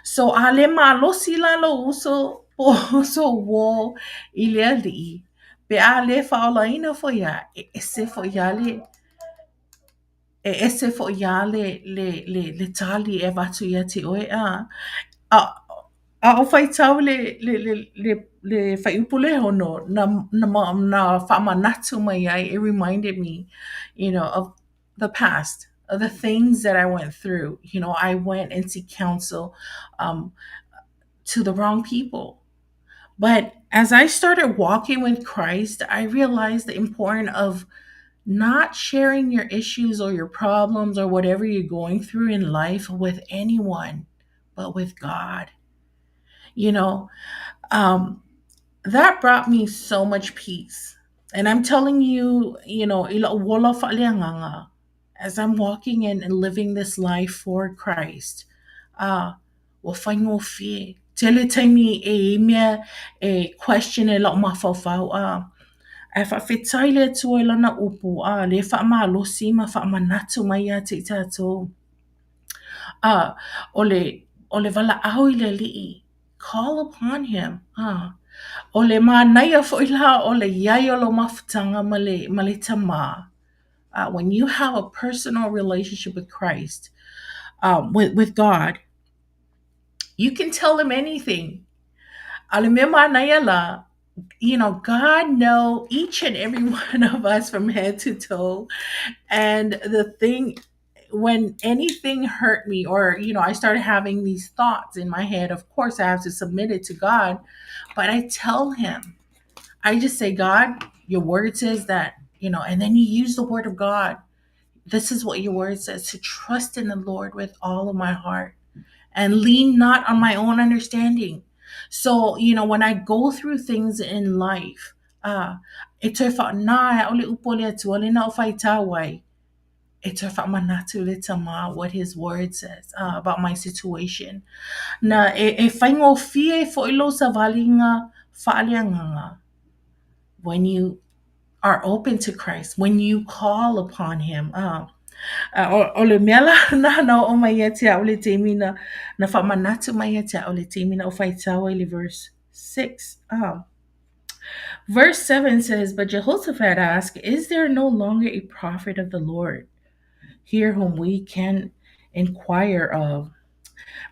So a le malosi la lou uso po o sou uō i le Alii, pe a le faaolaina foi ia, e ese foi ia le e ese foi ia le tali e avatu ia te ʻoe a o faitau le fuaiupu le 6 na faamanatu mai ai, it reminded me, of the past, of the things that I went through. I went and seek counsel to the wrong people. But as I started walking with Christ, I realized the importance of not sharing your issues or your problems or whatever you're going through in life with anyone but with God. You know, um, that brought me so much peace. And I'm telling you, you know, i la'u ola faaleagaga, as I'm walking in and living this life for Christ, uh, ua faigofie. Tele taimi e i ai mea e question ai la'u mafaufau, uh, ae faafetai i le Atua i Lana upu, uh, lea e faamalosi ma faamanatu mai ia te i tatou. Uh, o le, o le valaau i le Alii, call upon him. Uh, o le manaia foi la o le i ai o lou mafutaga ma le, ma le Tamā. Uh, when you have a personal relationship with Christ, um, with, with God, you can tell him anything. A o le mea manaia la, you know, God know each and every one of us from head to toe. And the thing, when anything hurt me or, you know, I started having these thoughts in my head, of course I have to submit it to God. But I tell him, I just say, God, your word says that, you know, and then you use the word of God. This is what your word says to trust in the Lord with all of my heart and lean not on my own understanding. So, you know, when I go through things in life, uh, e toe faanā e au le upu a le Atua lea na ou faitau ai, e toe faamanatu i le Tamā what his word says uh, about my situation. Na e, e faigofie foi lou savaliga faaleagaga when you are open to Christ, when you call upon him. Uh, uh, o, o le mea la na, na oo mai ia te au le taimi na, na faamanatu mai ia te au le taimi na ou faitau ai le verse 6. Uh, verse 7 says, But Jehoshaphat asked, Is there no longer a prophet of the Lord here whom we can inquire of?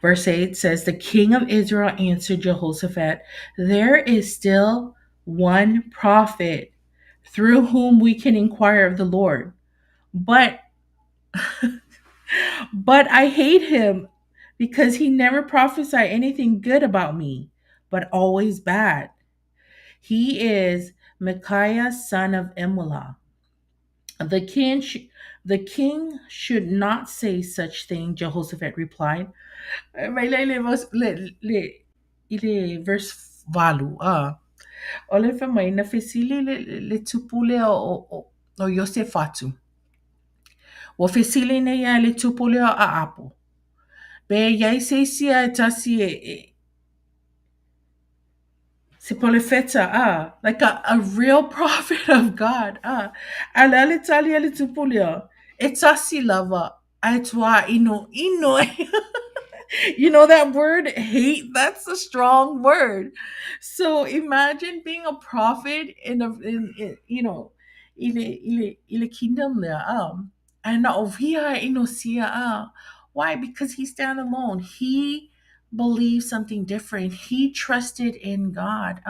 Verse 8 says, The king of Israel answered Jehoshaphat, There is still one prophet through whom we can inquire of the Lord. But but I hate him because he never prophesied anything good about me, but always bad. He is Micaiah son of Imlah. The king, sh- the king should not say such thing, Jehoshaphat replied. Mai le le verse le le i le verse 8. Ah. O le fai mai na fesili le, le tupu lea o, o, o Iosefatu. Ua fesili nei ia i le tupu lea o Aapo. Pe i ai se isi a e tasi e, e Se polofeta, ah, like a, a real prophet of God, ah. A o le a le tali a le tupu lea? E tasi lava, ae tuā ʻinoʻino ia. You know that word, hate? That's a strong word. So imagine being a prophet in a, in, in, you know, i le, i le, i le kingdom lea, ah. Ae na o ia e ʻinosia, ah. Why? Because he stand alone. He believed something different. He trusted in God.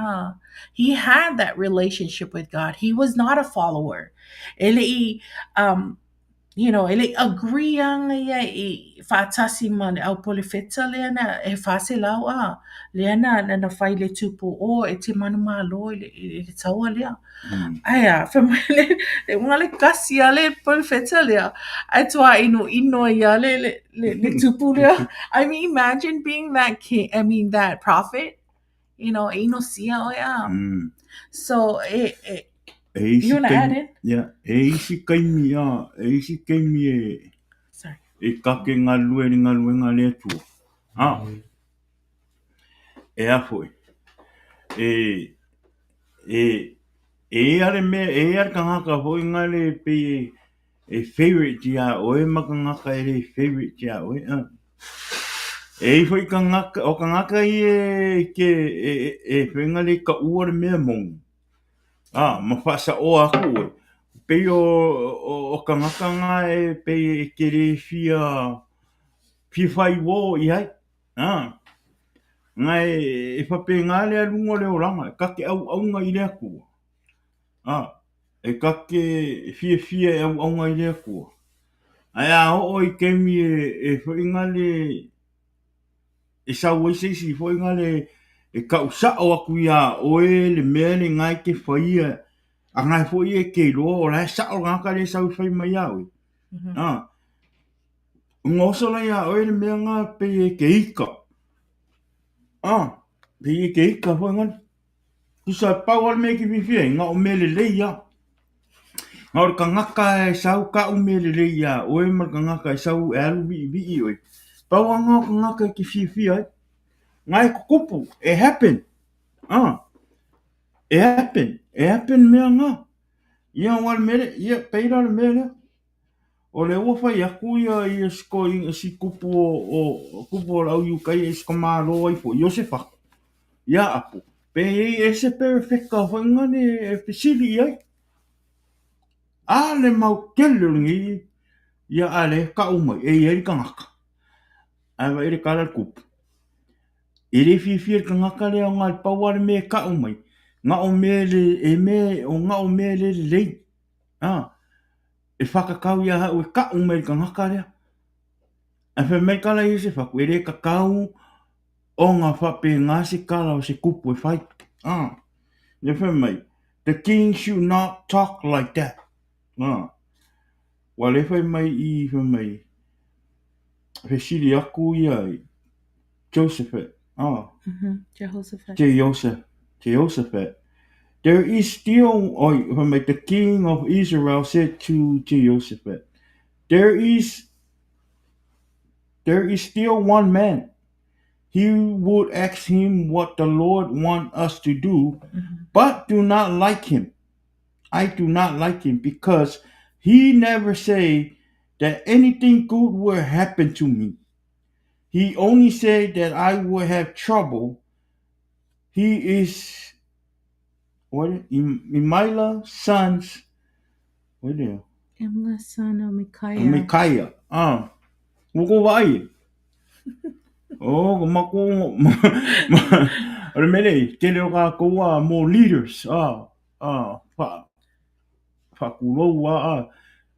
He had that relationship with God. He was not a follower. E le i, um, you know, e le i agree ana ia i faatasi ma le aupolofeta lea na e 400, ah, lea na, na, na fai le tupu o e te manumalo i le, i le taua lea. Mm. Ae a, fai mai le, le uga le kasi a le polofeta lea, ae tuāʻinoʻino ai ia le, le, le, le tupu lea. I mean, imagine being that king, I mean, that prophet, you know, e inosia oe a. Mm. So, e, e, E isi you wanna add taimi, in? yeah, e isi taimi, ah, e isi taimi e, Sorry. e kake galue i le galuega a le Atua. Ah, e a foi, e, e, e i ai a le mea, e i ai a le tagata foi lena e pei e, e favourite iā oe ma tagata e le favourite iā oe. Ah. E i ai foi tagata, o tagata ia e ke, e, e, e foi lena e taua le mea moni. Ah, ma faasaoa atu oe. Pei o, o, o tagata na e pei e te le fia, fia fai uō i ai. Ah, na e, e faapena le aluga o le olaga, e ta te auauna i le Atua. Ah, e ta te fiafia e auauna i le Atua. Ae a oo i taimi e, e foi lena e sau ai se isi foi lena e tau sao atu iā oe le mea lena e te faia, a na foi e te iloa o la e sao le tagata lea e sau e fai mai iā oe. Ah, ona oso la iā oe le mea lena pei e te ika. Ah. Pei e te ika foi ngana. Tusa e pau a le mea e te fiafia ai, na o mea lelei lava. Na o le tagata e sau kau mea lelei ia oe ma le tagata e sau e alu viivii oe, pau lava na o tagata e te fiafia ai. Na e tutupu, e happen, e happen, e happen mea na. Ia aua o le mea lea, ia pei la o le mea lea. O lea ua fai atu ia ia si toeaina si tupu o tupu o le au Iutaia i si tamaloa ai foi Iosefatu ia Apo pe i ai ese perefeta foi lena e fesili i ai. A le mau tele o lenei ia a lea e tau mai e i ai le tagata. Ae vaai le tala a le tupu. E le fiafia le tagata lea ona e pau lava le mea e tau mai, na o mea le e mea o na o mea le lelei. A e whakatau ia au e ka'u mai le tagata lea. Ae fai mai le tala a Iosefatu, e le tatau ona faapena se tala o se tupu e fai. Ah. Ia fai mai, the king should not talk like that. Ah. Ua le fai mai i, fai mai, fesili aku ia Josephat. Ah. Jehoshaphat. Jehoshaphat. Jehoshaphat. There is still, oh, fai mai, the king of Israel said to Jehoshaphat, there is, there is still one man. He would ask him what the Lord want us to do, but do not like him. I do not like him because he never say that anything good will happen to me. He only said that I will have trouble. He is what Imila sons. What is Imla son of Micaiah. Micaiah. Ah. Ua kou vaai e? Oh, ka mako o le mea nei, tele o kākou a more leaders, ah, ah, wha, whakulou a, ah,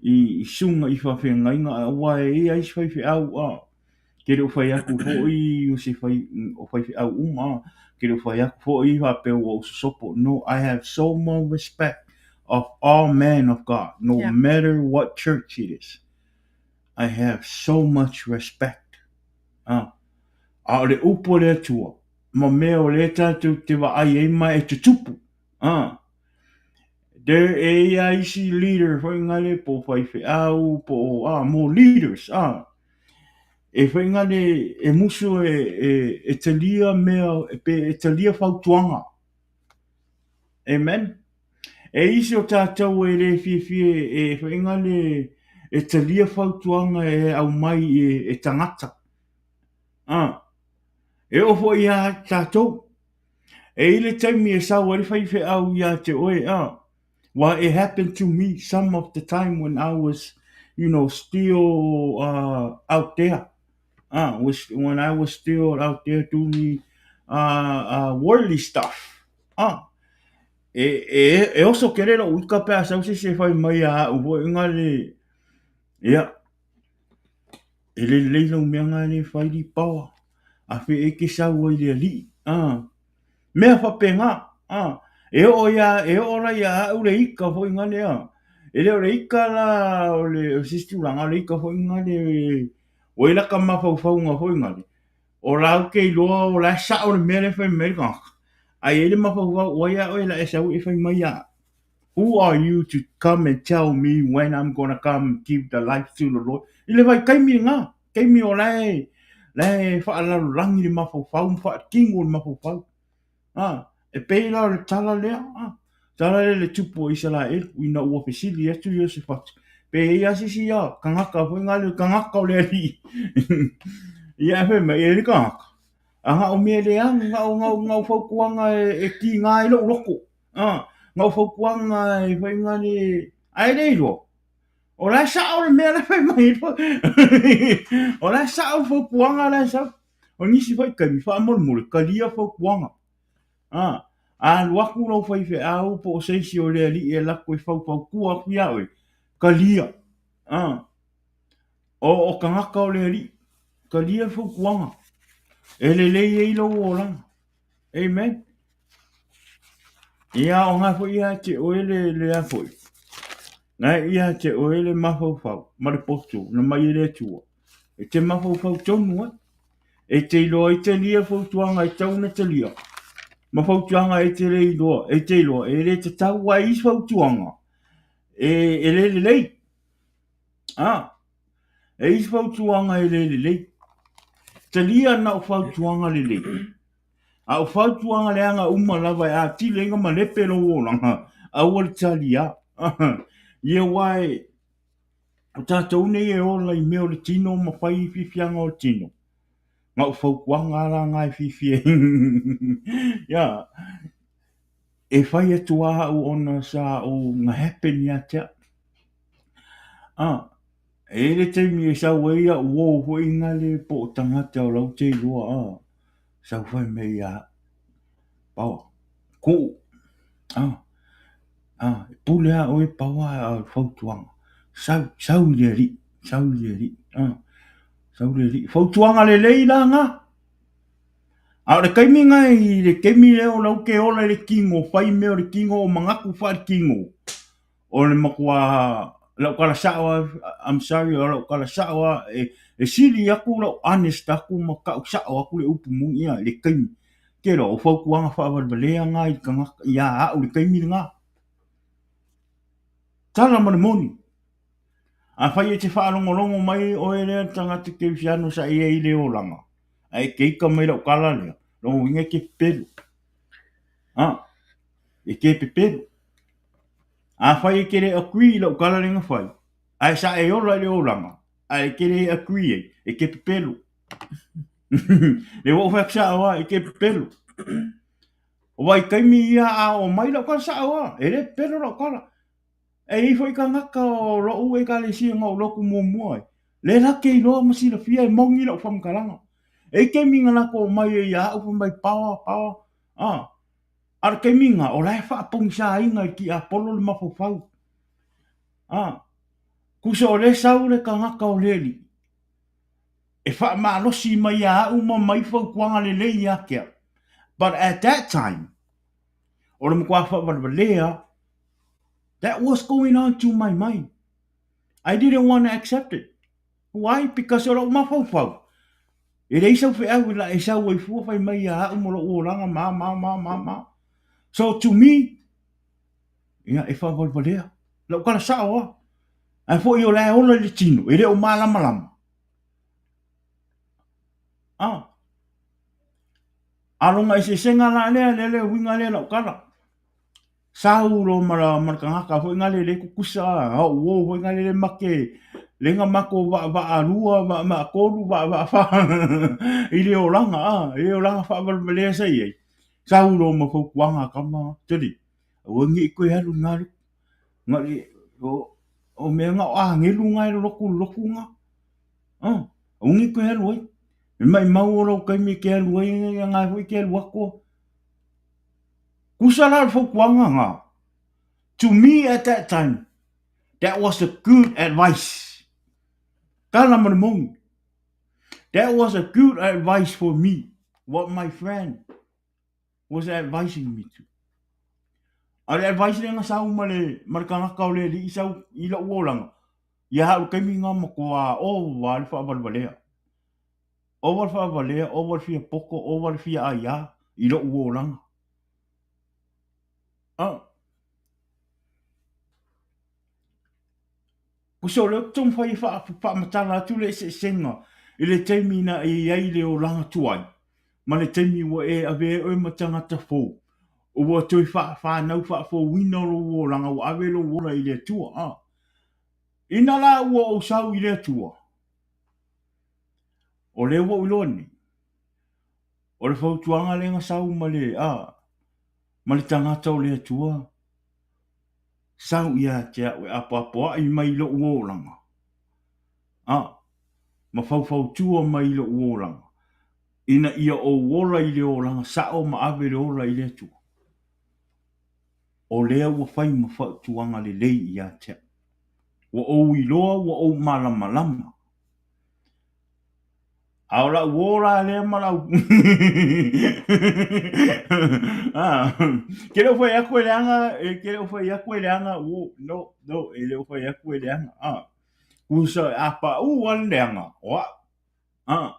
i, i sunga i whawhengainga, aua e ia isi whaiwheau, ah, ke le o whai aku fo'i, o se whai, o whaiwheau uma, ah, ke le o whai aku fo'i, whapea ua usosopo. No, I have so much respect of all men of God, no yeah. matter what church it is. I have so much respect. Ah. A o le upu a le Atua, ma mea o lea tātou te vaai ai ma e tutupu. Ah. There e ia isi leader whai ngale po whaiwheau, po ah, more leaders. Ah. E whai ngale e musu e, e, e talia mea, e, pe, e talia fautuanga. Amen. E isi o tātou e le fiafia e whainga le e talia fautuanga e au mai e, e tangata. Ah. E o foi ia tātou. E i le taimi e sau ai le faifeau ia te oe, ah. Well, it happened to me some of the time when I was, you know, still uh, out there. Uh, was when I was still out there doing uh, uh, worldly stuff. Ah, e, e, e oso kere lo uika pe a sau se se whai mai a au hoi ngā le, ia, e le lei lau mea ngā le whai li pawa, a whe e ke sau ai le alii. Ah, mea whapenga, ah, e o ia, e o la ia au le ika hoi ngā le, ah, e le o le ika la, o le, o se tūranga o le ika hoi ngā le, o e laka mafaufauga hoi ngā le, O la ou ke iloa o la e sa'o le mea lea e fai mai ai le tagata. A i ai le mafaufau o ai a oe la e sau e fai mai ia au. Who are you to come and tell me when I'm gonna come and give the life to the Lord? I le vaitaimi lena, taimi o la e, la e faalalolagi le mafaufau ma faatino le mafaufau. A, e pei la o le tala lea, a, tala lea le tupu o Isaraelu, ina ua fesili atu Iosefatu, pe i ai se isi ia tagata foi nga le tagata o le Alii. Ia e fai mai, e le tagata, a na o mea leaga, na o, na o, na o fautuaga e, e kīnā ai lou loko. A, na o fautuaga e fai nga le, ae le iloa. O la e sa'o le mea la e fai mai. O la e sa'o le fautuaga la e sau. O nisi foi taimi, faamolemole, talia fautuaga. A, alu atu lou faifeau po o se isi o le alii e alu atu e faufautua atu iā oe, talia. A, o, o tagata o le alii, talia le fautuaga. E lelei ai lou olaga. Amen. Ia, o ngā foi ia te oe le, le a foi. Nā ia te oe le mafaufau, ma le poto, na mai e le Atua. E te mafaufau tonu ai. E te iloa ai talia fautuaga e tau ona talia. Ma fautuaga e te le iloa, e te iloa, e le tatau ai isi fautuaga e, e le lelei. Ah, e isi fautuaga e le lelei. Talia na o fautuaga lelei. A o fautuaga leaga uma lava e atili ai na malepe lou olaga, aua le taliā. Ia aua e, o tatou nei e ola i mea o le tino ma fai fiafiaga o le tino. Na o fautuaga lava la na e fiafia ai. Ia, e fai atu lava au ona sa ou na happen ia te au. Ah, e i ai le taimi e sau ai au uo foi gale po o tagata o lau te iloa ah, sau fai mai ia au, Paoa, kuu, ah, ah, e pule lava oe Paoa a o le fautuaga, sau, sau i le Alii, sau i le Alii, ah, sau i le Alii. Fautuaga lelei la na. A o le taimi na i le taimi lea o lau te ola i le tino, fai mea o le tino o manatu faale-tino, o le matua lau tala sao lava, I'm sorry, o lau tala sao lava, e, e sili atu lau honest atu ma tau sao atu le upu moni ia i le taimi. Te iloa, o fautuaga faavalevalea na i le tagata, ia au i le taimi lena. Tala ma le moni. Afai e te faalogologo mai oe lea le tagata kerisiano sa i ai i le olaga, ae e te ita mai lau tala lea, lona uiga e te pepelo. Ah, e te pepelo. Afai e te le agree i lau tala lea na fai, ae sa e ola i le olaga, ae e te le agree ai, e te pepelo. Le ua ou fai atu sao lava, e te pepelo. O vaitaimi ia a oo mai lau tala sao lava, e le pepelo lau tala. E i ai foi tagata o lou ekalesia na ou lotu muamua ai, lea la te iloa ma silafia e moni lau faamatalaga. E i ai taimi na latou omai ai ia au fai mai, Paoa, Paoa, a. A o le taimi lena, o la e faapogisaina e le tiapolo le mafaufau. A, tusa o lea e sau le tagata o le Alii e faamalosi mai ia au ma mai fautuaga lelei ia te au. But at that time, o le matua faavalevalea, that was going on to my mind. I didn't want to accept it. Why? Because o lou mafaufau, e leai sau feau e la e sau ai fua fai mai ia au ma lou olaga ma ma ma ma ma. So to me, ia e faavalevalea. Lau tala sao lava. Ae foi o la e ola i le tino, e le o malamalama. Ah. A lona eseesega la lea, lea le uiga lea lau tala. Sau loa ma le tagata foi lea le tutusa a ou uo foi lea le make le na matou vaavaalua vaavaatolu vaavaafa i le olaga a i le olaga faavalevalea sa i ai. Sau loa ma fautuaga a tama tali aua ne i toe alu i na lotu na le o mea na o agelu na e lolotu i le lotu lena aua ne i toe alu ai. E maumau o lou taimi e te alu ai na foi e te alu atu. Kusa la o le fautuaga na, to me at that time, that was a good advice. Tala ma le moni. That was a good advice for me, what my friend was advising me to. A le advice lea na sau ma le, ma le tagata o le alii sau i lou olaga, ia au taimi na matua ova le faavalevalea. Ova le faavalea, ova le fia poto, ova le fia aiā i lou olaga. Ah. Kusa o lea ou te taumafai e faamatala atu le eseesega i le taimi na e i ai i le olaga tuai ma le taimi ua e avea ai oe ma tagata fou, ua toe whanau faafouina lou olaga, ua ave lou ola i le Atua. Ah. Ina la ua ou sau i le Atua, O lea ua ou iloa nei, o le fautuaga lea na sau ma le, a, ma le tagata o le Atua, sau ia te au e apoapoai mai i lou olaga, a, ma faufautua mai i lou olaga, ina ia ou ola i le olaga sao ma ave le ola i le Atua. O lea ua fai ma fautuaga lelei ia te au. Ua ou iloa ua ou malamalama. A o lau uo la lea ma lau Ke le o fai atu e leaga, e ke le o fai atu e leaga, uo, no, no, e le o fai atu e leaga. Ah. Kusa a paʻū a le leaga, o au. Ah.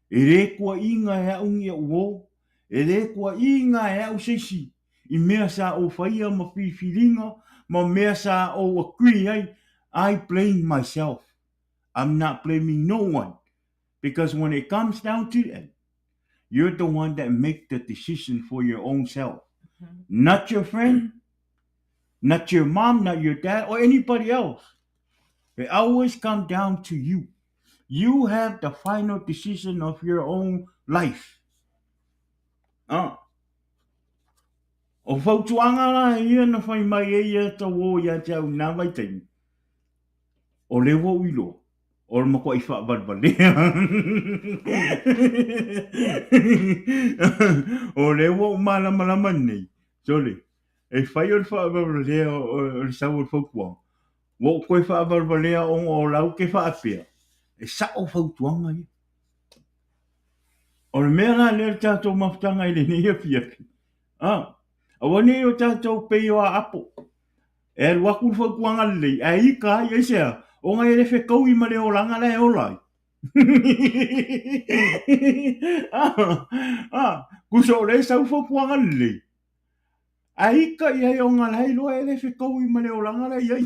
E le kuaʻiga e au ni au uo, E le kuaʻiga e au se isi i mea sa ou faia ma filifiliga ma mea sa ou agree ai, I blame myself. I'm not blaming no one because when it comes down to it, you're the one that make the decision for your own self. Not your friend, not your mom, not your dad, or anybody else. It always come down to you. You have the final decision of your own life. Ah. O fautuaga la ia na whai mai e ia ta wō ia te au nā vaitaimi. O le ua ou iloa, o le matuai faavalevalea. O lea ua ou malamalama nei, sole, e fai o le faavalevalea o le sau o le fautuaga, ua ou toe faavalevalea ona o la ou te faapea, e sao fautuaga ia. O le mea la lea le tatou mafutaga i lenei afiafi, a, aua ne i o tatou pei o Aapo, E alu atu le fautuaga lelei, ae ika ai, aisea? Ona e le fetaui ma le olaga la e ola ai. Ah, tusa o lea e sau fautuaga lelei, ae ika i ai ona la e iloa e le fetaui ma le olaga la e i ai.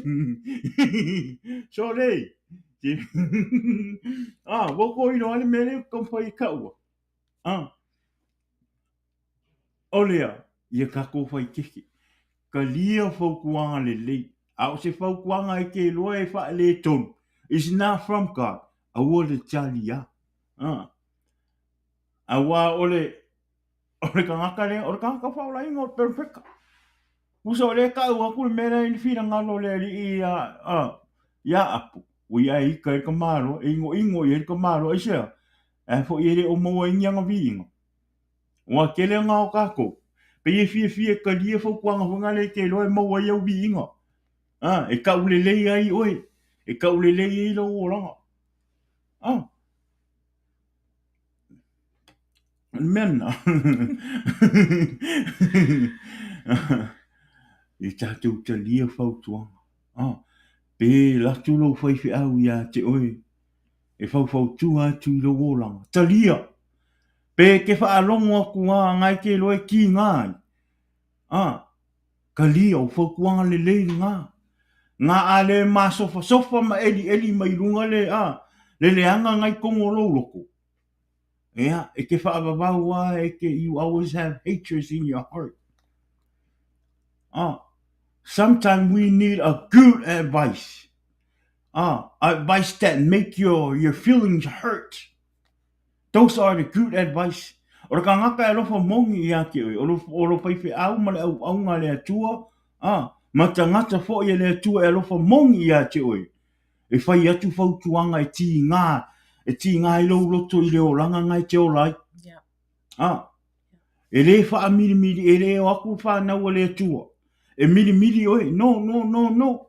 Sole! Ah, ua tou iloa le mea lea ou te taumafai e taua. Ah. O lea, ia tatou faitete. Talia fautuaga lelei. A o se fautuaga e te iloa e faaletonu, is not from God, aua le talia. Ah. Aua o le, o le tagata lea, o le tagata faaolaina o le perofeta. Tusa o lea e tau atu le mea lea i le finagalo o le Alii ia, ah, ia Apo, ua ia e ika ai le tamaloa, e inoino i ai le tamaloa, aisea? Ae foi e le o maua ai ni ana viiga. Ua tele na o tatou, pei e fiafia e talia fautuaga foi na lea e te iloa e maua ai au viiga. A, e taulelei ai oe, e taulelei ai lou olaga. A, o le mea lena. I tatou talia fautuaga. A, pe alu atu lou faifeau ia te oe e faufautua atu i lou olaga. Talia! Pe e te faalogo atu a na e te iloa e kiga ai. A, talia o fautuaga lelei lena. Na a le masofasofa ma elieli mai luga le, a, le leaga na i tonu o lou loto. Ea, e te faavavau a e te, you always have hatred in your heart. A, sometimes we need a good advice. A, advice that make your, your feelings hurt. Those are the good advice. O le kangaka e alofa moni ia te oe, o lo, o lo faifeau ma le auaunga a le Atua, a, ma tagata foi a le Atua e alofa moni ia te oe. E fai atu fautuaga e tīgā, e tīgā ai lou loto i le olaga na e te ola ai. Yeah. A, e le faamilimili, e le o atu whanau a le Atua. E milimili oe, no, no, no, no.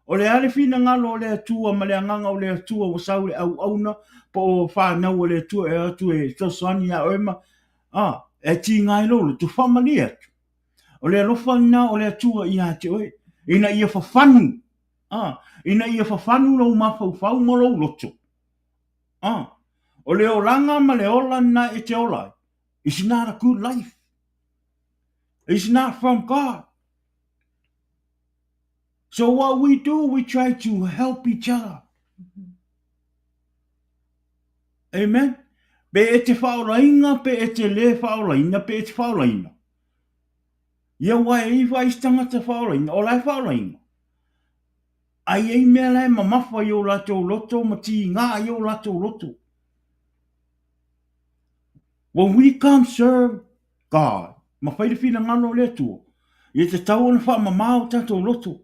O le a le finagalo o le Atua ma le agaga o le Atua ua sau le auauna po o whanau a le Atua e atu e fesoasoani iā oe ma, a, e tīgā ai lou loto, faamalie atu. O le alofa lena o le Atua ia te oe, ina ia fafanu, a, ina ia fafanu lou mafaufau ma lou loto. A, o le olaga ma le ola lena e te ola ai. It's not a good life. It's not from God. So what we do, we try to help each other. Amen. Pe e te whaolaina, pe e te le whaolaina, pe e te whaolaina. Ia wa e iwa i tangata whaolaina, o lai whaolaina. Ai ei mea lai mamafa i o latou loto, ma ti ngā i o latou loto. When we come serve God, ma whai le whinangalo o le Atua, ia te tau ona whaamamā o tātou loto.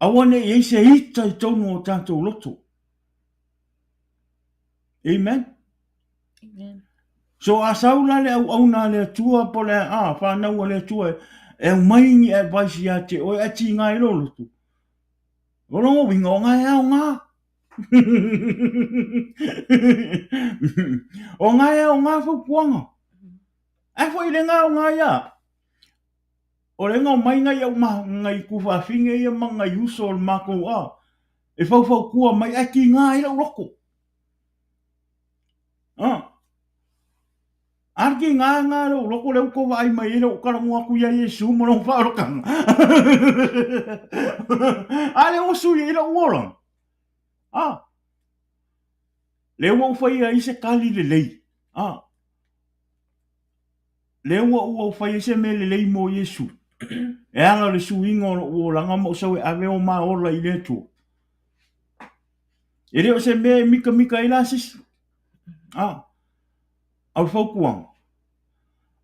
Aua ne i ei se ita i tonu o tātou loto. Amen. Amen. So a sau la le auauna a le Atua po le a whanau a le Atua e aumai ni advice ia te oe a ti ngā i lo loto. O longo winga o ngā e ao ngā. O ngā ea o ngā whaupuanga. Ai foi le ngā o ngā ia. O le ngā mai ngai au ma ngai ku whawhinge ia ma ngai uso o le mākou a. E whauwhau kua mai ai ki ngā i lau loko. Ah. A le kiga nga lou loko lea ua tou vaai mai ai lea ua ou talanoa atu ia Iesu ma lona faaolataga. A lea ua sui ai lou olaga. A lea ua ou faia ai se tali lelei. A lea ua ou faia ai se mea lelei mo Iesu e ala o le suiga o lou olaga ma ou sau e ave o ma ola i le Atua. E le o se mea e mitamita ai la se isi. A A o le fautuaga,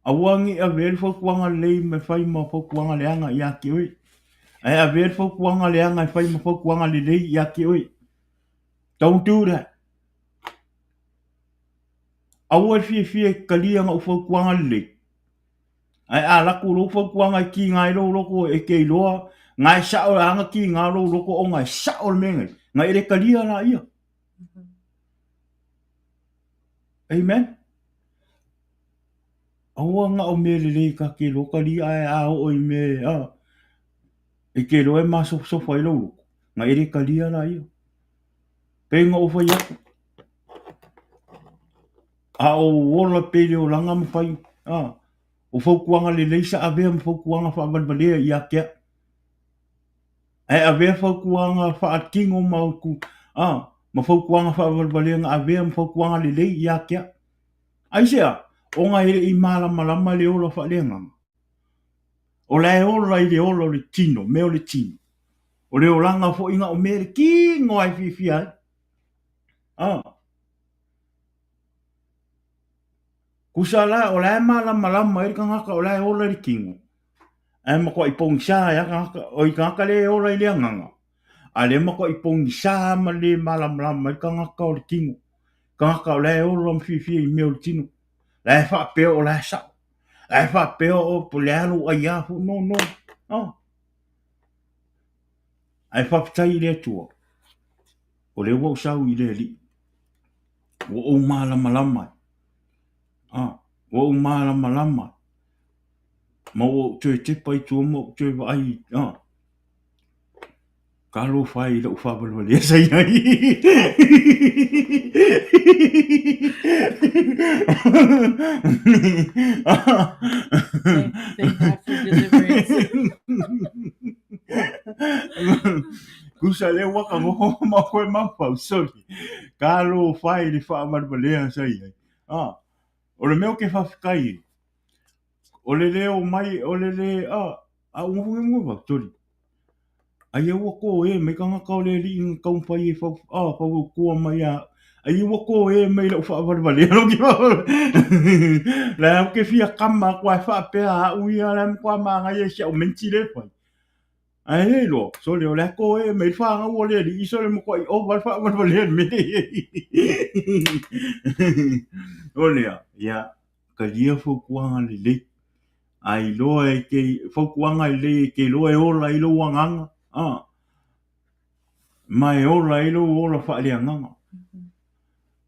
aua ne i avea le fautuaga lelei ma fai ma fautuaga leaga ia te oe, ae avea le fautuaga leaga e fai ma fautuaga lelei ia te oe. Don't do that. Aua le fiafia e talia na ou fautuaga lelei, ae a alu atu lou fautuaga e tiga ai lou loto e te iloa na e sao e ana tiga lou loto ona e sao le mea nei, na e le talia laia. Amen. Aua na o mea lelei ka te iloa talia ae a oo i mea a e te iloa e masofasofa ai lou loto, na e le talia laia. Pei ona ou fai atu, a ou ola pea i le olaga ma fai, a, o fautuaga lelei sa avea ma fautuaga faavalevalea ia te au. Ae avea fautuaga faatino ma utu, a, ma fautuaga faavalevalea na avea ma fautuaga lelei ia te au. Aisea? Ona e le i malamalama le ola faaleagaga. O la e ola i le ola o le tino, mea o le tino. O le olaga foi na o mea le tino lava e fiafia ai. A. Tusa la, o la e malamalama ai le tagata o la e ola i le tino. Ae matuai pogisa ai lava tagata, oi tagata lea e ola i le agaga, a lea matuai pogisa ma le malamalama ai le tagata o le tino. Tagata o la e ola ma fiafia i mea o le tino. La e faapea o la e sao. La e faapea o po le a lou aia foi. No, no. Oh. Ae faafetai i le Atua, o lea ua ou sau i le Alii. Ua ou malamalama ai. Ah, ua ou malamalama ai. Ma ua ou toe tepa i tua ma ou toe vaai, ah, Talofa e i lou faavalevalea sa i ai. Thank God for deliverance. Tusa lea ua ka noho ma koe maufau, sorry. Talofa e i le faavalevalea sa i ai. Ah, o le mea ou te faafetai ai, o le le omai, o le le, ah, a ua noho nei mo sorry. Aia ua kōē mai tagata o le alii na taumafai e fau, ah, faufautua mai ia au. Aia ua kōē mai lau faavalevalea lou ke La ou te fia kama atu ae faapea au ia la e matua manaia i si au menti lea e fai. Ae le iloa, sole o le a kōē mai le fanau a le alii sole matuai ova le faavalevalea i le mea lea i ai. O lea, ia, talia fautuaga lelei. A iloa e te, fautuaga lelei e te iloa e ola ai lou agaga, a, ma e ola ai lou ola faaleagaga.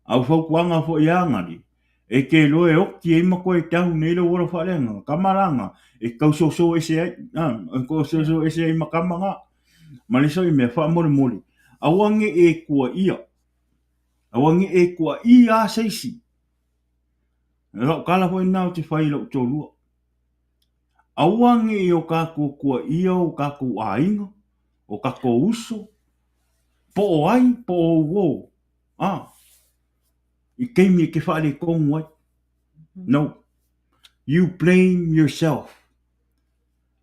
A o fautuaga foi a Gale, e te iloa e oti ai ma toe tau nei lou ola faaleagaga, tama la na, e tau soso ese ai, a, e tau soso ese ai ma tama na. Ma le isi mea, faamolemole, aua ne i e tuuaia, aua ne i e tuuaia lava se isi. O lau tala foi lena ou te fai i lou toalua. Aua ne i o tatou tuuaia o tatou aiga, o tatou uso, po o ai, po o ou o, a, i taimi e te faaletonu ai. No. You blame yourself.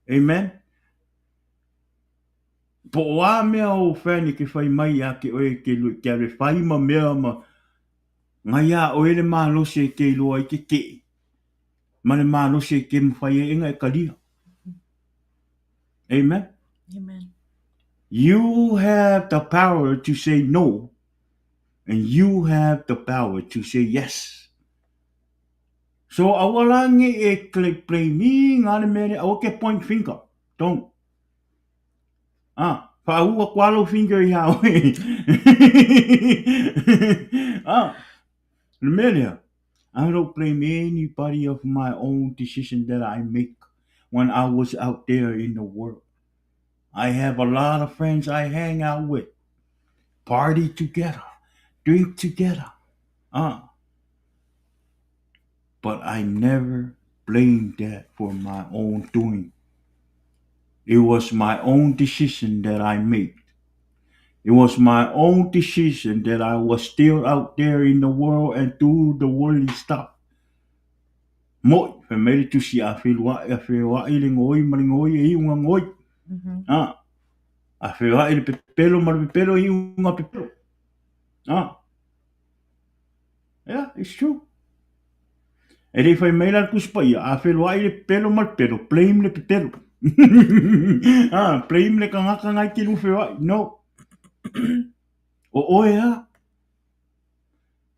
Amen. Po o a mea ou friend e te fai mai ia te oe e te, te alu e fai ma mea ma Na iā ʻoe le malosi e te iloa ai ke keʻe, ma le malosi e ke mawhai ai e nga e kalia. Amen? Amen. You have the power to say no, and you have the power to say yes. So aua la nge e blame i ngā le mea le, aua ke point finger. Don't. Ah, whaau aku alo finger i hao. Ah, le mea lea, I don't blame anybody of my own decision that I make when I was out there in the world. I have a lot of friends I hang out with, party together, drink together. Ah. But I never blamed that for my own doing. It was my own decision that I made. It was my own decision that I was still out there in the world and do the worldly stuff. Mo'i, fai mai le tusi a felua'i, a feoa'i le goi ma le goi e iuga goi. Ah, a feoa'i le pepelo ma le pepelo e iuga pepelo. Ah, yeah, it's true. E le i fai mai la le Tusi Paia, a feloai le pepelo ma le pepelo, blame le pepelo. ah, blame le kangaka ngai te lu feoai. No. O oe a.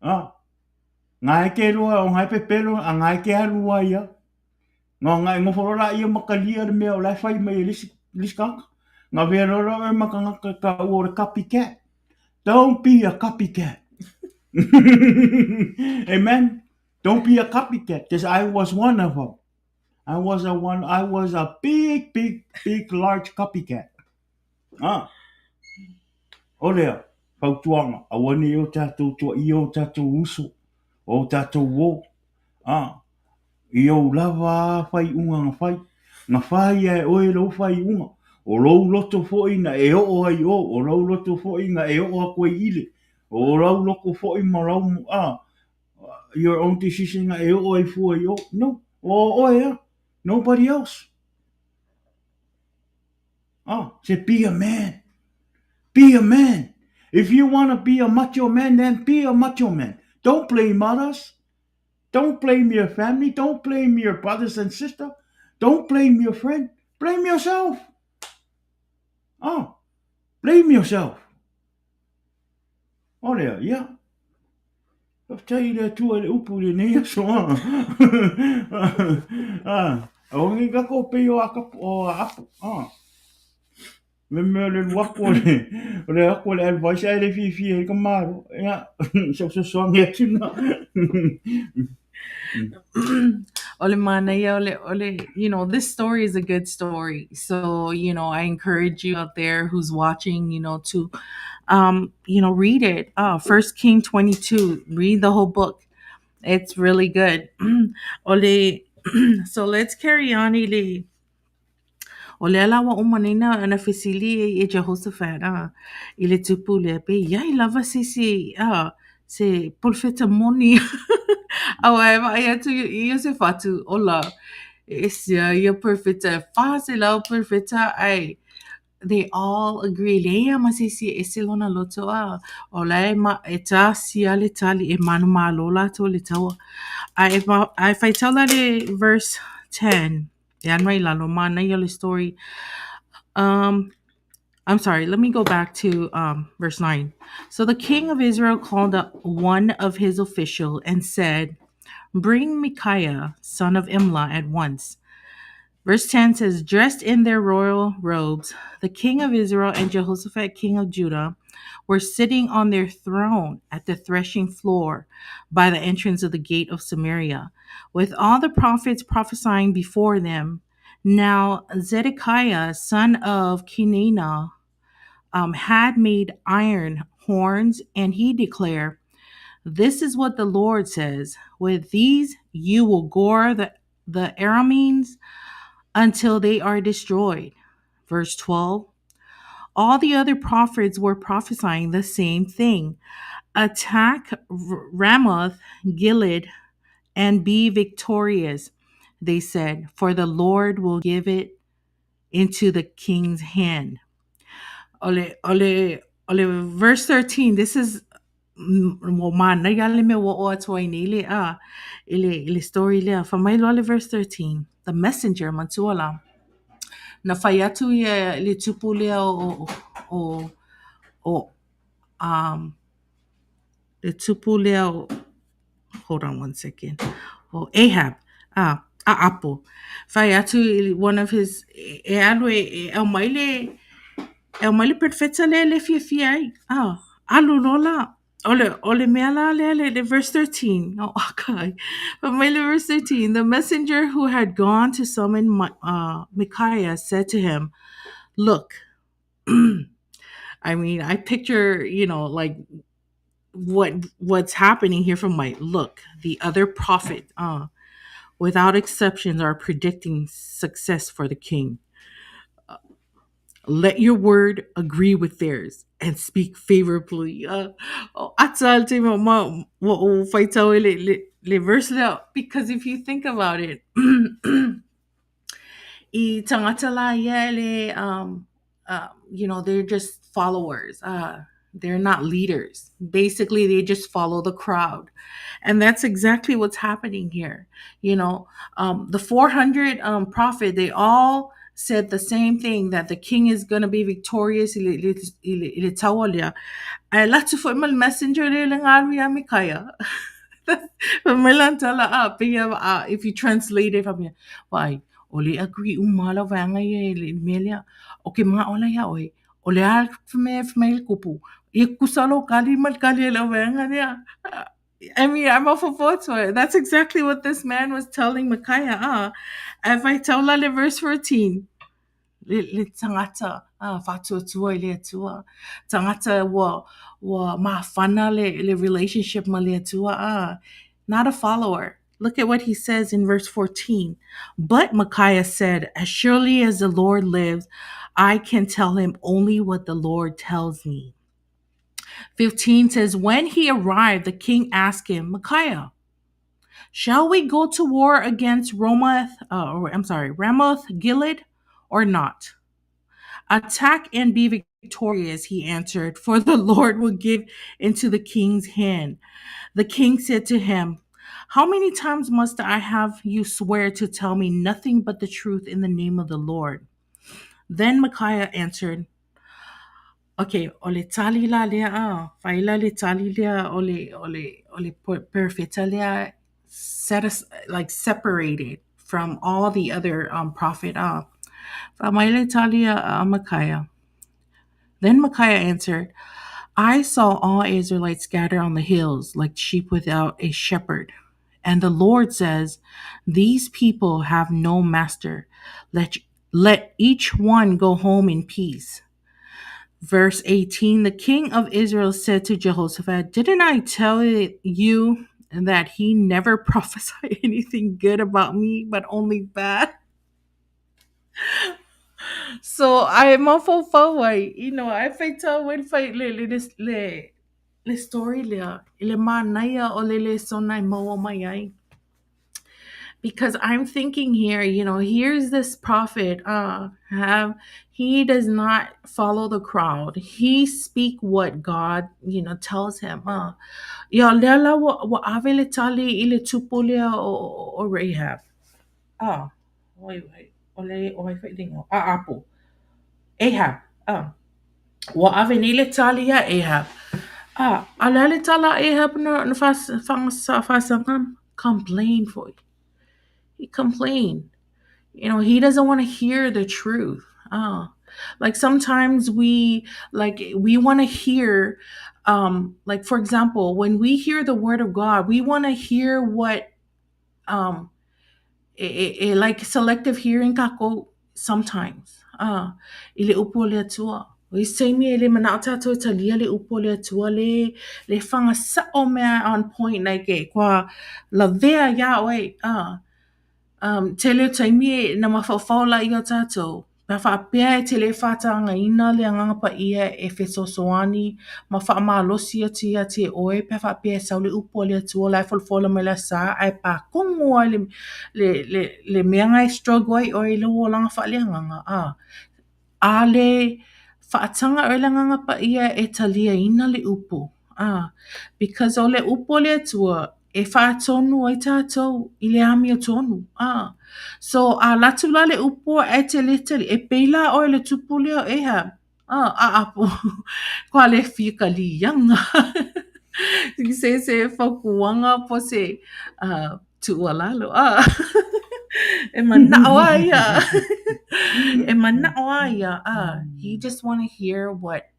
Ah. Ngai ke loa o ngai pepelo a ngai ke alu ai a. Nga ngai ngofo loa ia makalia le mea o la e fai mai e le isi le isi kangaka. Nga vea loa loa oe ma kangaka ka ua o le copycat. Don't be a copycat. Amen. Don't be a copycat because I was one of them. I was a one I was a big big big large copycat. Ah. O lea, fautuaga, aua ne i o tatou tuaia o tatou uso, o tatou uo. Ah. I ou lava a faaiuga na fai, na fai a e oe lou faaiuga, o lou loto foi na e oo ai i o, o lou loto foi na e oo atu ai ile, o lau loto foi ma lau, a, your own decision na e oo ai fua i o. No, o oe a, nobody else. Ah, say be a man. Be a man. If you want to be a macho man, then be a macho man. Don't blame others. Don't blame your family. Don't blame your brothers and sisters. Don't blame your friend. Blame yourself. Oh, blame yourself. O lea, ia. Faafetai i le Atua i le upu i lenei aso. Ah, o ngi ka ko pei o akapo, o aapo. Ah. Me mea le lu aku o le, o le aku o le advice ai le fiafia i ka malo. Ia, sa fesoasoani atu na. O le manaia o le, o le, this story is a good story. So, I encourage you out there who's watching, to, read it. First King 22, read the whole book. It's really good. O le, so let's carry on i le, O lea la ua uma nei na fesili e Jehoshaphat i le tupu lea, pe i ai lava se isi se polofeta moni. Aua e vaai atu i Iosefatu, ola, e ese lava ia perofeta, e 400 perofeta ae they all agree, leai lava ma se isi e ese lona loto a. O la e e tasi lava le tali e manumalo latou i le taua. Ae ae faitau la le verse 10. E alu mai lalo, manaia le story. I'm sorry, let me go back to verse 9. So the king of Israel called one of his officials and said, Bring Micaiah, son of Imlah, at once. Verse 10 says, Dressed in their royal robes, the king of Israel and Jehoshaphat, king of Judah, were sitting on their throne at the threshing floor by the entrance of the gate of Samaria, with all the prophets prophesying before them. Now Zedekiah, son of Kenaanah, had made iron horns, and he declared, This is what the Lord says: With these you will gore the Arameans until they are destroyed. Verse 12. All the other prophets were prophesying the same thing. Attack Ramoth Gilead and be victorious, they said, for the Lord will give it into the king's hand. O le, o le, o le verse 13, this is ua manaia le mea ua oo atu ai nei le a i le story lea. Fai mai loa le verse 13, the messenger matua la. Na fai atu ia le tupu lea o le tupu lea o, hold on one second. O Ahab, Aapo. Fai atu i one of his, e alu e au mai le, e au mai le profeta lea le fiafia ai. Ah, alu loa la. O le mea la lea le verse 13. Oh, okay. Fai mai le verse 13. The messenger who had gone to summon Micaiah said to him, Look, I mean, I picture, like what's happening here from my look, the other prophet. without exception, are predicting success for the king. Let your word agree with theirs and speak favorably. O ata te ma wa o whaitau e le verse lea, because if you think about it, i tangata la ia le, you know, they're just followers. They're not leaders. Basically, they just follow the crowd. And that's exactly what's happening here. You know, the 400 prophet, they all said the same thing, that the king is going to be victorious. I le taua lea. Ae latu foi ma le messenger le le ngalu ia Mikaia. Mai lan tala a, pe ia, if you translate it, fa wai, o le agree uma la vanga ia le mea lea. O ke mga ola ia oe, o le a me me le kupu. Ia kusalo kali mal kali le vanga lea. I mean, I'm all for it. That's exactly what this man was telling Micaiah. If I tell le verse 14, le tangata whātuatua i le atua. Tangata wa mawhana le relationship ma le atua. Not a follower. Look at what he says in verse 14. But Micaiah said, as surely as the Lord lives, I can tell him only what the Lord tells me. 15 says, when he arrived, the king asked him, Micaiah, shall we go to war against Ramoth Gilead or not? Attack and be victorious, he answered, for the Lord will give into the king's hand. The king said to him, how many times must I have you swear to tell me nothing but the truth in the name of the Lord? Then Micaiah answered, okay, o le tali la lea, whaila le tali lea, o le perfeta lea, set us, like, separated from all the other prophet. Wha tali a Micaiah. Then Micaiah answered, I saw all Israelites scatter on the hills like sheep without a shepherd. And the Lord says, these people have no master. Let each one go home in peace. Verse 18, the king of Israel said to Jehoshaphat, didn't I tell you that he never prophesied anything good about me, but only bad? So I mafofawai, you know, I whaitau when fight le story lea, le manaia o le le sona maua mai ai. Because I'm thinking here, you know, here's this prophet, he does not follow the crowd. He speak what God, you know, tells him. Ia lea la wa ave le tali i le tupu lea o Rahab. Wait, ole o ai whai apo. Ahab. Wa ave nei le tali ia Ahab. A lea le tala Ahab na whasanga complain for it. He complained. You know, he doesn't want to hear the truth. Like sometimes we want to hear, like for example, when we hear the word of God, we want to hear what, like selective hearing kako sometimes. I le upu le atua. O isi taimi e le manao tātou e talia le upu le atua le whanga o mea on point, like e kua lavea ia oe. Te leo taimi e na mawhawhao la ia tātou. Pea whaapea e te le whātanga ina le anganga pa ia e whesosoani ma whaamalosi atu ia te oe. Pea whaapea e sau le upu le atua lai whalfola mai la sa ai pa kongo ai le mea ngai struggle ai oe le uolanga wha le anganga. A le whaatanga oe le anganga pa ia e talia ina le upu. Because o le upu le atua e whaatonu ai tātou i le ami o tonu. So, a latu la le upu e te le tali, e peila oe le tupu leo e ha. A apo. Kua le fika li yanga. Se whakuanga po se tualalo. E manao ia. E manao ia. He just want to hear what,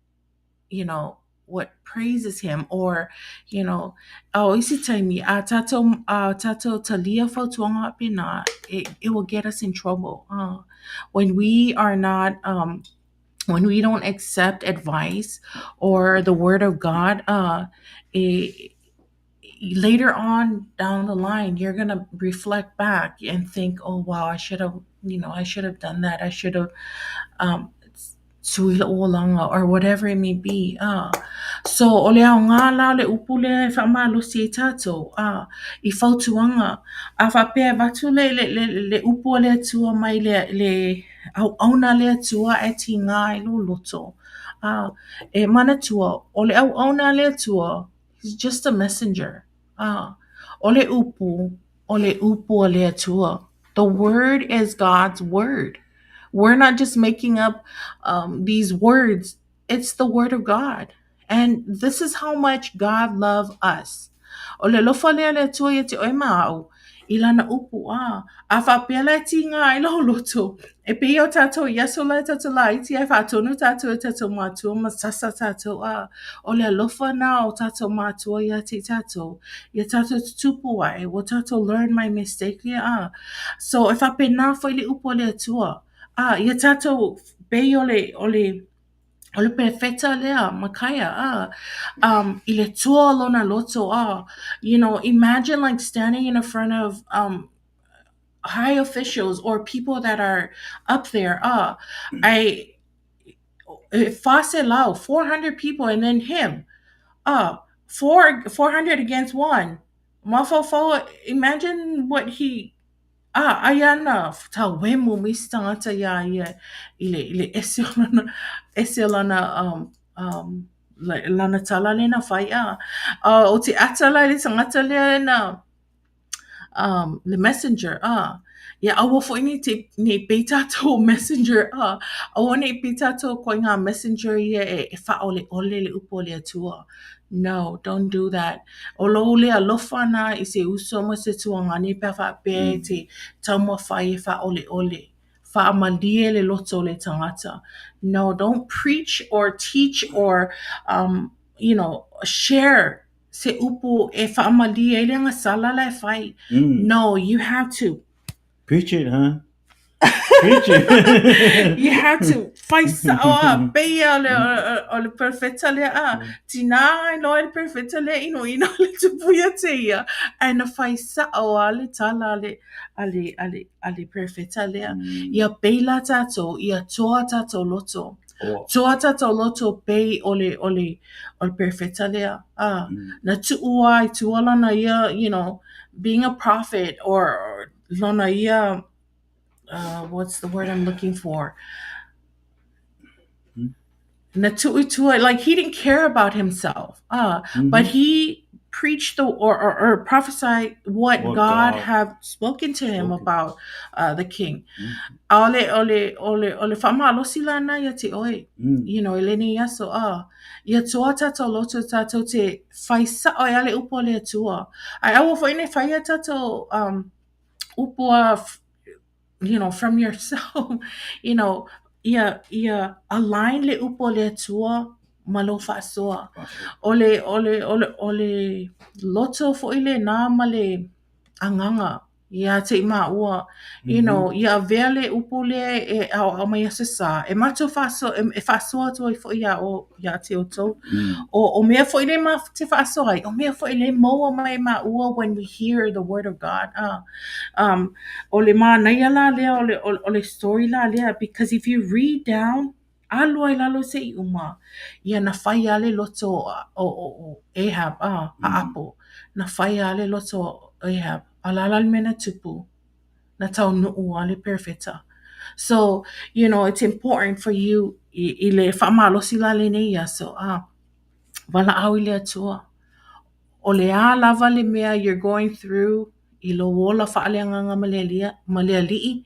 you know, what praises him, or, you know, oh, isi taimi, a tātou talia fautuanga pena, it will get us in trouble. When we are not, when we don't accept advice or the word of God, Later on down the line, you're going to reflect back and think, oh, wow, I should have, you know, I should have done that. I should have sui lou olaga or whatever it may be. So, o le aoga la o le upu lea e faamalosi ai tatou, i fautuaga. A faapea e avatu le, le, le, le upu a le Atua mai le, le auauna a le Atua ae tiga ai lou loto, e manatua, o le auauna a le Atua, he's just a messenger. O le upu, o le upu a le Atua. The word is God's word. We're not just making up these words. It's the word of God. And this is how much God loved us. O le alofa lea o le Atua ia te oe ma au, i lana upu, a faapea la e tiga ai lou loto, e pei o tatou i aso la e tatou laiti ae faatonu tatou e tatou matua ma sasa tatou, o le alofa na o tatou matua ia te tatou, ia tatou tutupu ae, ua tatou learn mai mistake ia, So e faapena foi le upu a le Atua, ia tatou pei o le, o le, o le perofeta lea, Mikaia, i le toa o lona loto, imagine like standing in front of high officials or people that are up there, ai, 400, 400 people, and then him, 400 against one. Mafaufau, imagine what he, ai ana tauemu ma isi tagata iā ia i le, i le ese o lana, ese o lana, lana tala lea na fai, O te ata la i le tagata lea na, le messenger, ia aua foi nei te, nei pei tatou messenger, aua nei pei tatou ko ngā messenger ia e whaoleole le upu o le Atua. No, don't do that. O lou le alofa na i se uso ma se tuagani pe a faapea e te taumafai e whaoleole. Whaamalie le loto o le tagata. No, don't preach or teach or, share se upu e whaamalie ai le agasala la e fai. No, you have to. Preach it, huh? Preach it. You have to fai sao a pei o le, o le perofeta lea a. Tina ai loa le perofeta lea ino ino le tupu ia te ia. Ae na fai sao a le tala a le, a le, a le, a le perofeta lea. Ia pei la tatou, ia toa tatou loto. Oh. Toa tatou loto pei o le, o le, o le perofeta lea. Na tuu ai tua lana ia, being a prophet or lona ia, what's the word I'm looking for? Na tuu i tua, like he didn't care about himself, but he preached the, or prophesied what, What God, God have spoken to him spoken. about the king. A ole, ole, ole, ole whaamalosi la na ia te oe. I lenei aso, ia toa tatou loto tatou te whai sao e ale upu o le Atua. Ai aua foi ne whai a tatou, upu a, from yourself, ia, ia align le upu o le Atua ma lou faasoa. O le, o le, o le, o le loto foi le nā ma le agaga ia te i maua, ia avea le upu lea e ao ao mai aso sa, e matou faasoa, e faasoa atu ai foi ia o, ia te outou. O mea foi le ma te faasoa ai, o mea foi le maua mai maua when we hear the word of God. O le manaia la lea, o le, o, o le story la lea, because if you read down, alu ai lalo se i uma, ia na whai a le loto o, o, o Ahab, Aapo, na whai a le loto o Ahab, a la la le mea na tupu, na tau nuu a le perofeta. So, it's important for you i le whaamalosi la le nei aso, wala au i le Atua. O le a lava le mea you're going through, i lo ola whaaleanganga ma le alia, ma le ali'i,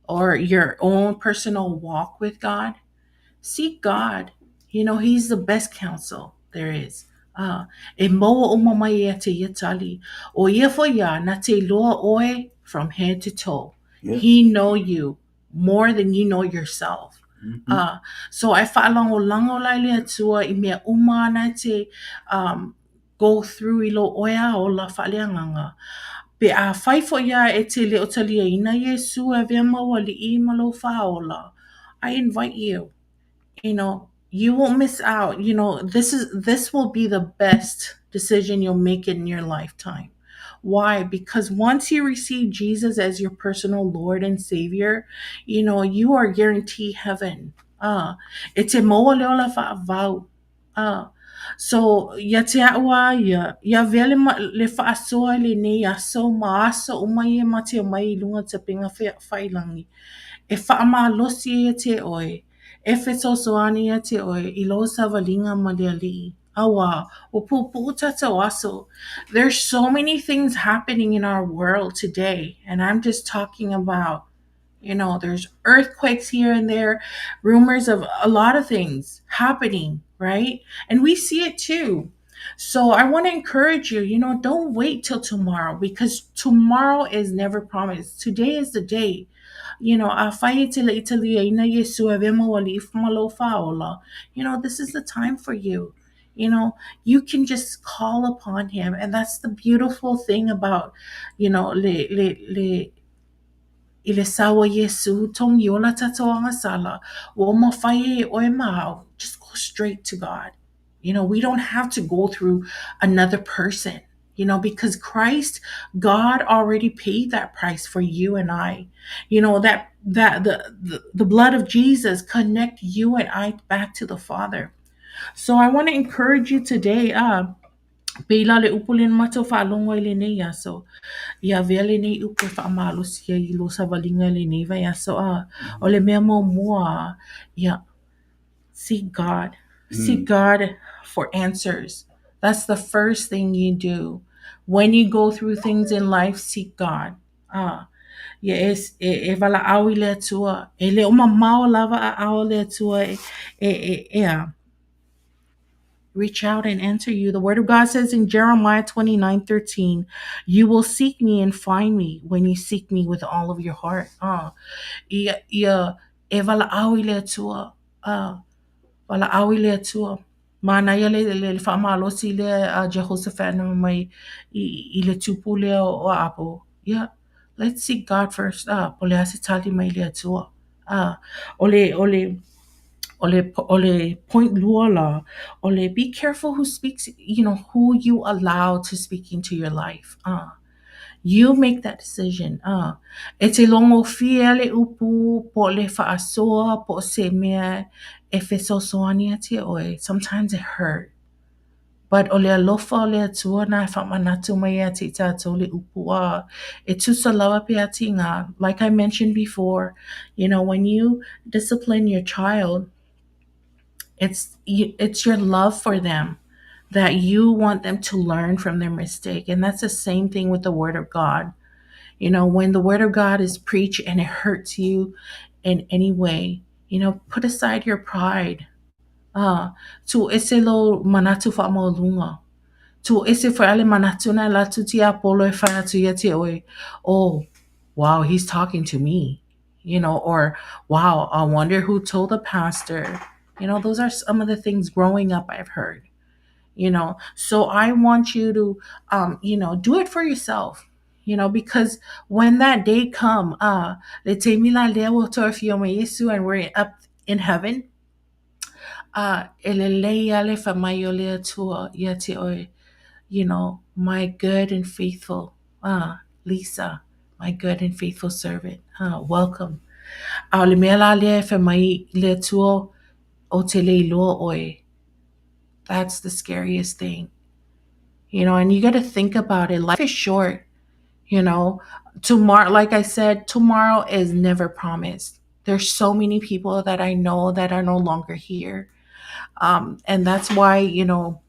or your own personal walk with God, seek God. He's the best counsel there is. E maua uma mai ia te ia tali. O ia foi ia, na te iloa oe from head to toe. He know you more than you know yourself. So ai whaalangolango lai le Atua i mea uma ana te go through i lo oe a ola whaaleanganga. Pe a whai fo ia e te leo talia ina Iesu e vea mauali'i ma lo whaola. I invite you. You won't miss out. This will be the best decision you'll make in your lifetime. Why? Because once you receive Jesus as your personal Lord and Savior, you know, you are guaranteed heaven. E te maua le ola faavavau. So, ia te au a ia, ia avea le, le faasoa i lenei aso ma aso uma ia ma te omai i luga o tapenga failangi. E faamalosi ai ia te oe, e fesoasoani ia te oe i lou savaliga ma le Alii. Auā, ua puupuu tātou aso. There's so many things happening in our world today, and I'm just talking about, you know, there's earthquakes here and there, rumors of a lot of things happening, right? And we see it too. So I want to encourage you, you know, don't wait till tomorrow because tomorrow is never promised. Today is the day. You know, afai e te le i taliaina Iesu e avea ma ou alii ma lou faaola, you know, this is the time for you. You know, you can just call upon him. And that's the beautiful thing about, you know, le, le, le, i le sau o Iesu, togi ola tātou agasala, ua mafai ai e oe ma au, just go straight to God. You know, we don't have to go through another person, you know, because Christ, God already paid that price for you and I. You know, that the blood of Jesus connect you and I back to the Father. So I want to encourage you today, pei la le upu lea na matou faalogo ai lenei aso, ia avea lenei upu e faamalosi ai i lou savaliga i lenei vaiaso, o le mea muamua, ia, seek God. Seek God for answers. That's the first thing you do. When you go through things in life, seek God. Ia e, e, e valaau i le Atua. E le o mamao lava aao o le Atua e, e, e, e a. Reach out and answer you. The word of God says in Jeremiah 29:13, you will seek me and find me when you seek me with all of your heart. Ia, ia, e valaau i le Atua. Valaau i le Atua. Manaia le, le, le faamalosi lea a Jehoshaphat na mai i, i le tupu lea o Ahapo. Yeah, let's seek God first. Po o le a se tali mai le Atua. O le, o le, o le, o le point lua la, o le be careful who speaks, you know, who you allow to speak into your life. You make that decision. E te logofie le upu, po o le faasoa, po o se mea e fesoasoani ia te oe. Sometimes it hurt. But o le alofa o le Atua na e faamanatu mai ia te i tātou le upu a. E tusa lava pe a tiga. Like I mentioned before, you know, when you discipline your child, it's your love for them that you want them to learn from their mistake. And that's the same thing with the word of God. You know, when the word of God is preached and it hurts you in any way, you know, put aside your pride. Tuu ese lou manatu faamaualuga. Tuu ese foi a le manatu na e alu atu tiapolo e fai atu ia te oe. Oh, wow, he's talking to me. You know, or wow, I wonder who told the pastor. You know, those are some of the things growing up I've heard. You know, so I want you to, you know, do it for yourself. You know, because when that day come, le taimi la lea ua toe afio mai Iesu and we're up in heaven, e lelei a le fai mai o le Atua ia te oe, you know, my good and faithful, Lisa, my good and faithful servant, welcome. A o le mea la lea e fai mai le Atua ou te le iloa oe. That's the scariest thing. You know, and you got to think about it. Life is short. You know, tomorrow, like I said, tomorrow is never promised. There's so many people that I know that are no longer here. And that's why, you know,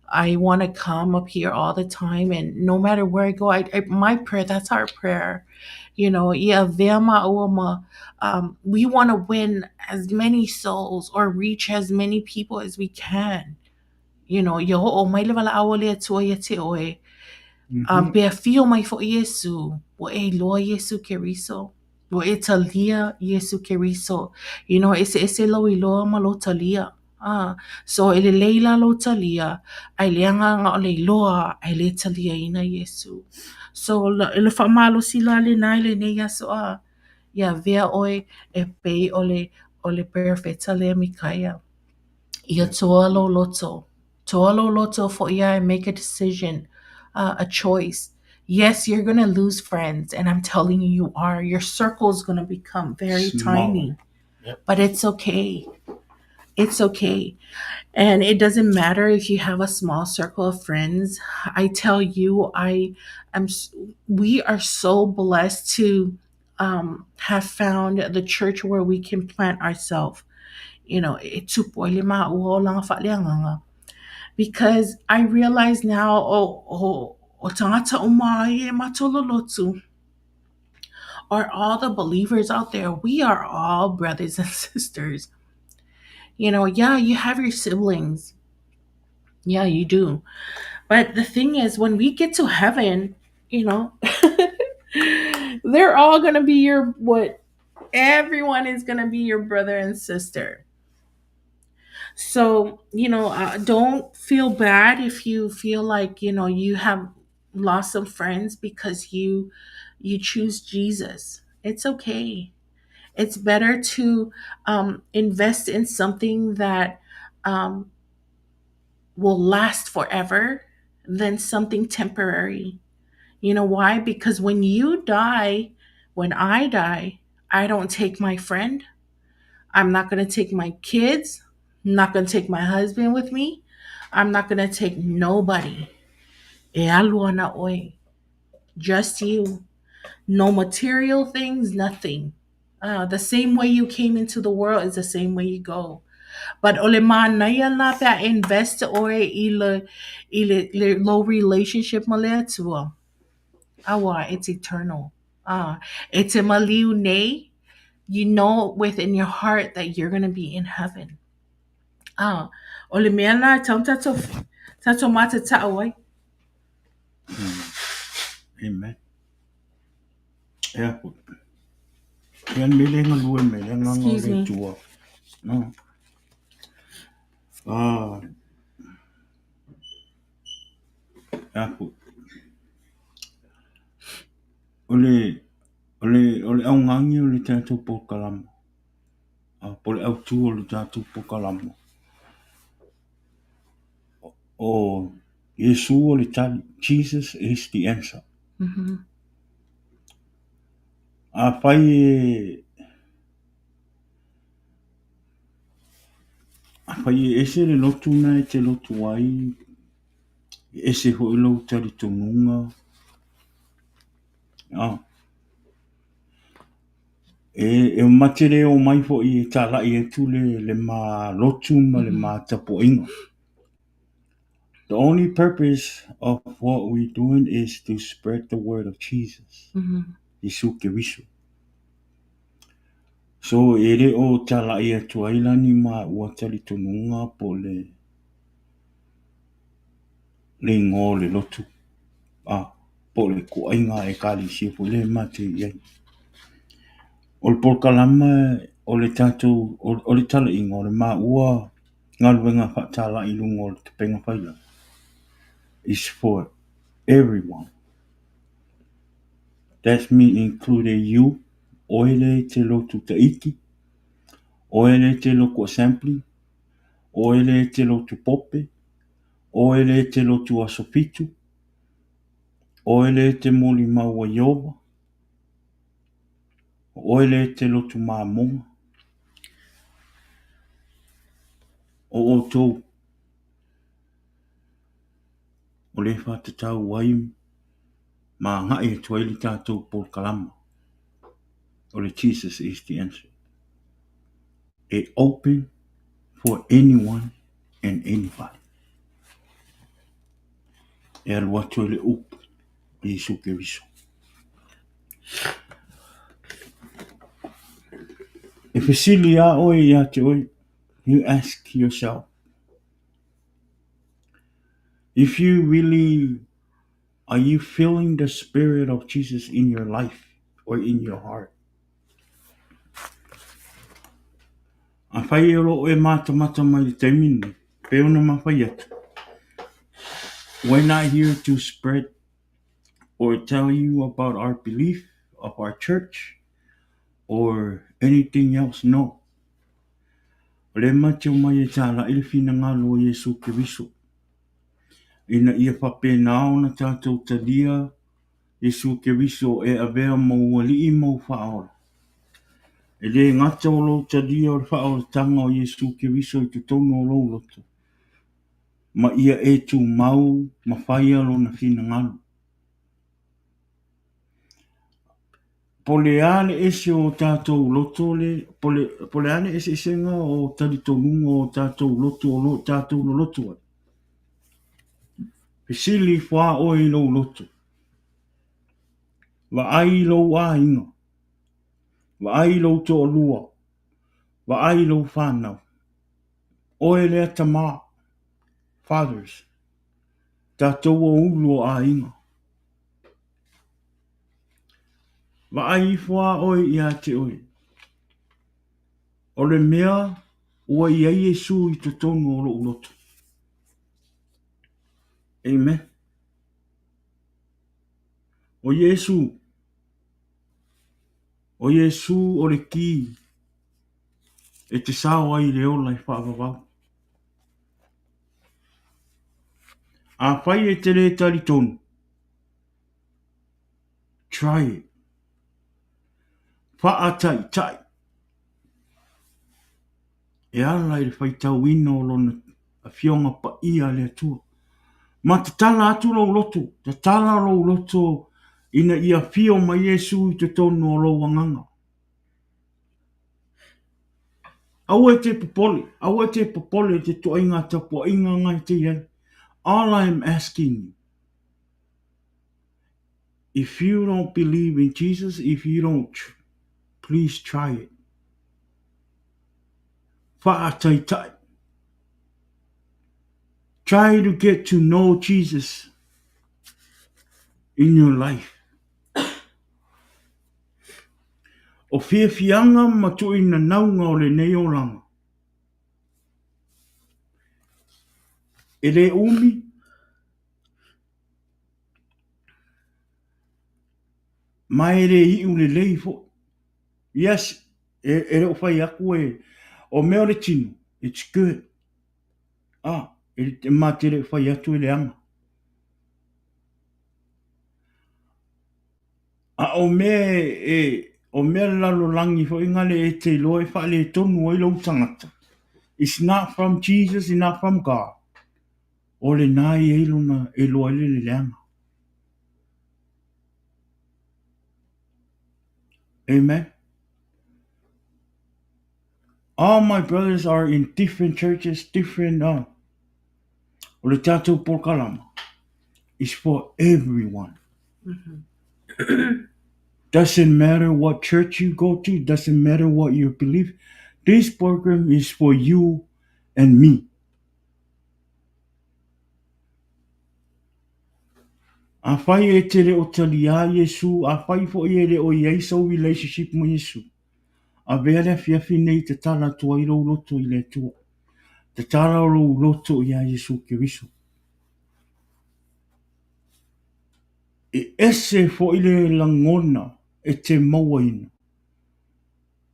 I want to come up here all the time. And no matter where I go, I my prayer, that's our prayer. You know, ia avea maua ma, we want to win as many souls or reach as many people as we can. You know, ia oo mai le valaau o le Atua ia te oe. Pe afio mai foi Iesu, ua e iloa Iesu Keriso. Ua e talia Iesu Keriso. You know, eseese lou iloa ma lou talia. So e lelei la lou talia, ae leaga na o le iloa, ae le taliaina Iesu. So e le faamalosi la lena i lenei aso a, ia avea oe e pei o le, o le perofeta lea Mikaia. Ia toa lou loto. Toa lou loto foʻi a and make a decision, a choice. Yes, you're gonna lose friends, and I'm telling you, you are. Your circle is gonna become very Small. tiny. Yep. But it's okay. It's okay. And it doesn't matter if you have a small circle of friends. I tell you, we are so blessed to have found the church where we can plant ourselves. You know, e tupu ai le maua olaga faaleagaga. Because I realize now, o tagata uma ai e matou lolotu, are all the believers out there. We are all brothers and sisters. You know, yeah, you have your siblings. Yeah, you do. But the thing is, when we get to heaven, you know, they're all going to be your, what? Everyone is going to be your brother and sister. So, you know, don't feel bad if you feel like, you know, you have lost some friends because you choose Jesus. It's okay. It's better to invest in something that will last forever than something temporary. You know why? Because when you die, when I die, I don't take my friend. I'm not going to take my kids. I'm not going to take my husband with me. I'm not going to take nobody. E alu ana oe. Just you. No material things, nothing. The same way you came into the world is the same way you go. But ole manaia la pe a invest oe i le low relationship ma le Atua. Awa, it's eternal. E te maliu nei, you know within your heart that you're going to be in heaven. O le mea la tau tato mata ta'o ai. Amen. Yeah. Ia mele nga lue mele nga nga Excuse le me. tua. No. Yeah. O le augagi o le tatou polokalama, po o le autū o le tatou polokalama. O Iesu o le tali. Jesus is the answer. Afai e ese le lotu na e te lotu ai, e ese hoʻi lou talitonuga. E ma te le omai foʻi e talaʻi atu le ma lotu ma le ma tapuaiga. The only purpose of what we're doing is to spread the word of Jesus. Iesu Keriso. So e le o talaʻi atu ai la ni ma ua talitonuga po le igoa o le lotu. Po le ituaiga ekalesia foi lea e matou i ai. O le polokalama o le tatou o le talaiga o le maua galuega faatalaʻi i luga o le upega tafailagi is for everyone. That's me including you, oe lea e te lotu Tahiti, oe lea e te lotu Assembly, oe lea e te lotu Pope, oe lea e te lotu Aso Fitu, oe lea e te molimau a Ieova, oe lea e te lotu Mamoga. O outou, o le faatatau ai ma agaʻi atu ai le tatou polokalama. O le Jesus is the answer. It open for anyone and anybody. E alu atu ai le upu o Iesu Keriso. E fesili lava oe ia te oe, you ask yourself, if you really, are you feeling the spirit of Jesus in your life or in your heart? Afai o loo e matamata mai le taimi lenei, pe ona mafai atu. We're not here to spread or tell you about our belief of our church or anything else, no. O le matou omai e talaʻi le finagalo o Iesu Keriso. Ina ia faapena ona tatou talia Iesu Keriso e avea ma ou Alii ma ou Faaola. E le gata o lou talia o le faaolataga o Iesu Keriso i totonu o lou loto, ma ia e tumau ma faia Lona finagalo. Po o le a le ese o tatou loto le, po le, po le a le eseesega o talitonuga o tatou loto o lo o tatou loloto ai. Fesili ifo lava oe i lou loto. Vaai i lou aiga. Vaai i lou toalua. Vaai i lou fanau. Oe lea tama. Fathers. Tatou o ulu o aiga. Vaai ifo lava oe ia te oe. O le mea ua i ai Iesu i totonu o lou loto. Amen. O Iesu, o Iesu o le ki e te sao ai i le ola e faavavau. Afai e te le talitonu, try it. Faataitai e ala i le faitauina o Lona Afioga Paia a le Atua. Ma tatala atu lou loto, tatala lou loto ina ia afio mai Iesu i totonu o lou agaga. Aua e te popole, aua e te popole i te toaiga tapuaiga nga e te i ai. All I am asking you, if you don't believe in Jesus, if you don't, please try it. Faataitai. Try to get to know Jesus in your life. O fiafiaga ma tuuinanauga o lenei olaga, e le umi, ma e le iu lelei foi. Yes, e le o fai atu e, o mea o le tino, it's good. Ah, e ma te le o fai atu e leaga. A o mea e, o mea lalolagi foi ngale e te iloa e faaletonu ai lou tagata. It's not from Jesus, it's not from God. O lena e i ai lona e iloa ai le leaga. Amen. All my brothers are in different churches, different o le tatou polokalama is for everyone. Doesn't matter what church you go to, doesn't matter what you believe. This program is for you and me. Afai e te le o taliā Iesu, afai foi e le o i ai sau relationship ma Iesu, avea le afiafi nei tatala atu ai lou loto i le Atua. Tatala lou loto iā Iesu Keriso. E ese foi le lagona e te mauaina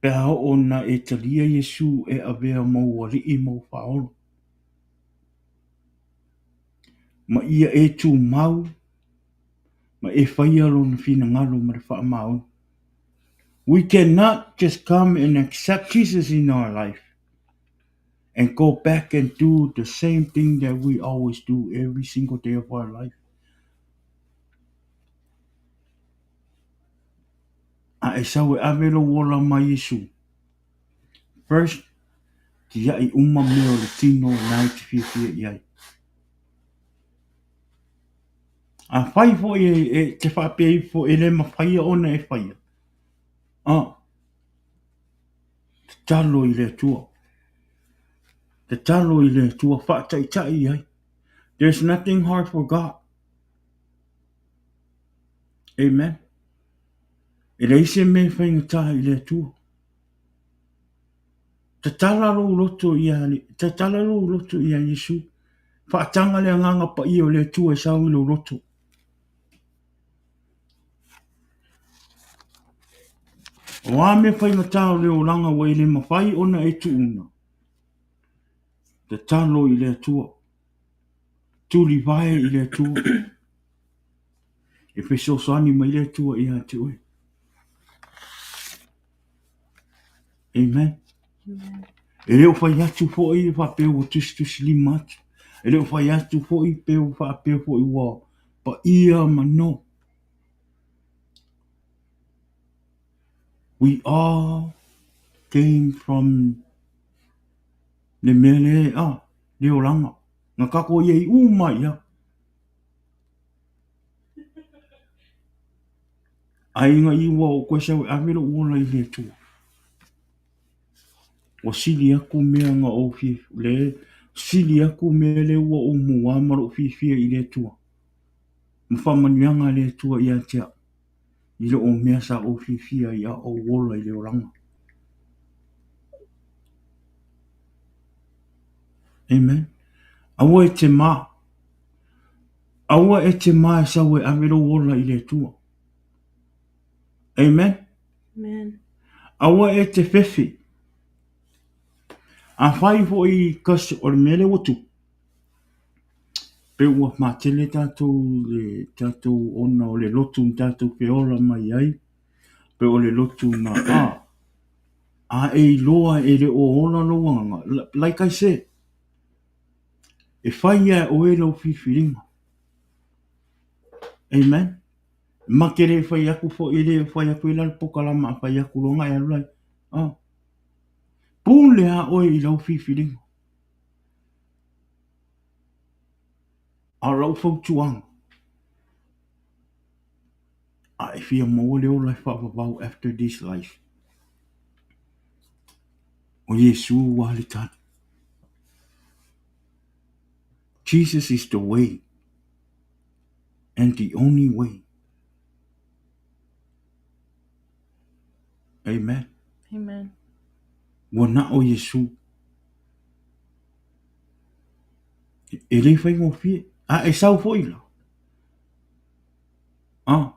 pe a oo na e talia Iesu e avea ma ou Alii ma ou Faaola. Ma ia e tumau ma e faia Lona finagalo ma le faamaoni. We cannot just come and accept Jesus in our life and go back and do the same thing that we always do every single day of our life. A e sau e ave lou ola ma Iesu, first, tiai uma mea o le tino na e te fiafia i ai. Afai foi e te faapea ifo e le mafaia ona e faia, ah, tatalo i le Atua. Tatalo i le Atua, faataitai i ai. There's nothing hard for God. Amen. E leai se mea e faigata i le Atua. Tatala lou loto ia, tatala lou loto ia Iesu. Faataga le agaga paia o le Atua e sau i lou loto. O a mea faigata o le olaga ua e le mafai ona e tuuna, tatalo i le Atua. Tulivae i le Atua e fesoasoani mai le Atua ia te oe. Amen. E le o fai atu foi faapea ua tusitusilima atu. E le o fai atu foi pe ua faapea foi ua paia ma no. We all came from le mea le a le olaga. Na tatou i ai uma i ai. Ae ina ua ou toe sau e ave lou ola i le Atua, ua sili atu mea na ou fia, le sili atu mea lea ua ou maua ma lou fiafia i le Atua. Ma faamanuiaga a le Atua ia te au, i lou mea sa ou fiafia ai a o ou ola i le olaga. Amen. Aua e te mā. Aua e te mā e sau e ave lou ola i le Atua. Amen. Amen. Aua e te fefe. Afai foi kasi o le mea lea ua tupu, pe ua matele tatou i le tatou ona o le lotu na tatou feola mai ai, pe o le lotu na a, a e iloa e le o ola lou agaga, like I said, e fai lava e oe lau filifiliga. Amen. Ma te le fai atu foi, e le fai atu ai la le polokalama a fai atu loa ona e alu lea. Ah. Pule lava oe i lau filifiliga. A o lau fautuaga, a e fia maua le ola e faavavau after this life, o Iesu lava le tali. Jesus is the way and the only way. Amen. Amen. Ua na o Iesu. E le faigofie. A e sau foi la. A,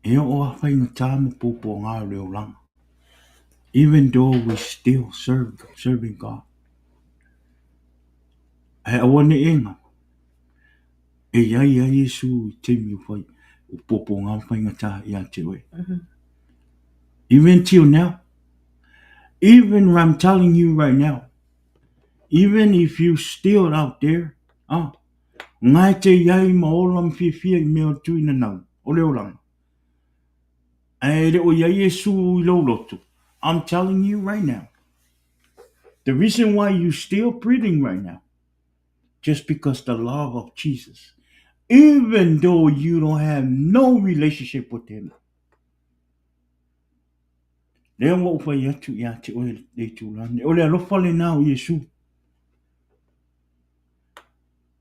e oo lava faigata ma puapuaga o le olaga. Even though we still serve, serving God. Ae aua ne i e galo, e i ai lava Iesu i taimi o fai, o puapuaga ma faigata ia te oe. Even till now, even I'm telling you right now, even if you still out there, ah, Nga e te i ai ma ola ma fiafia i mea o le tuinanau, o le olaga. Ae e le o i ai Iesu i lou loto, I'm telling you right now, the reason why you still breathing right now, just because the love of Jesus, even though you don't have no relationship with him. Lea ua ou fai atu ia te oe le itula nei, o le alofa lena o Iesu.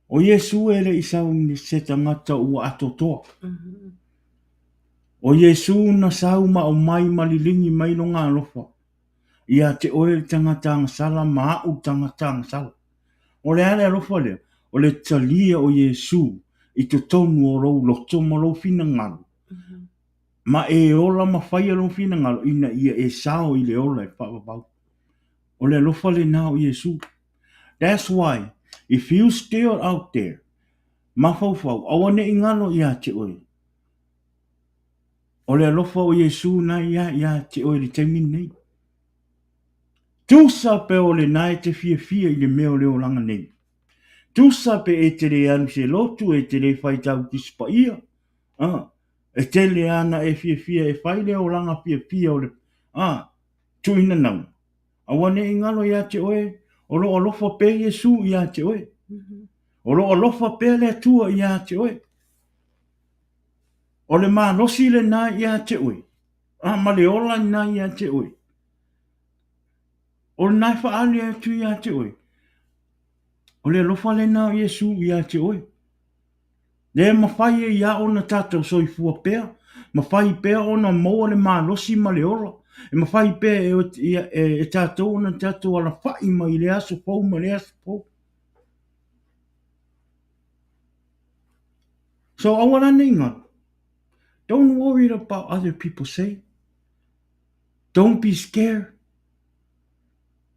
O Iesu e le i sau i se tagata ua atoatoa. O Iesu na sau ma aumai ma liligi mai lona alofa ia te oe le tagata agasala ma a'u le tagata agasala. O le a le alofa lea? O le talia o Iesu i totonu o lou loto ma lou finagalo ma e ola ma faia lou finagalo ina ia e sao i le ola e faavavau. O le alofa lena o Iesu. That's why if you still out there, mafaufau, aua ne i galo ia te oe. O le alofa o Iesu na ia ia te oe i le taimi lenei. Tusa pe o lena e te fiafia i le mea o le olaga nei. Tusa pe e te le alu se lotu, e te le fai tau Tusi Paia. Ah, e tele ana e fiafia e fai le olaga fiafia o le ah, tuuina nau. Aua ne i galo ia te oe, o lo o alofa pea Iesu ia te oe. O lo o alofa pea le Atua ia te oe. O le malosi lena ia te oe, a ma le ola lena ia te oe. O lena e faaali atu ia te oe. O le alofa lena o Iesu ia te oe. Lea e mafai ai lava ona tatou soifua pea, mafai pea ona maua le malosi ma le ola, e mafai pea e tatou ona tatou alafai mai lea aso fou ma lea aso fou. So aua la ne i galo. Don't worry about other people say. Don't be scared.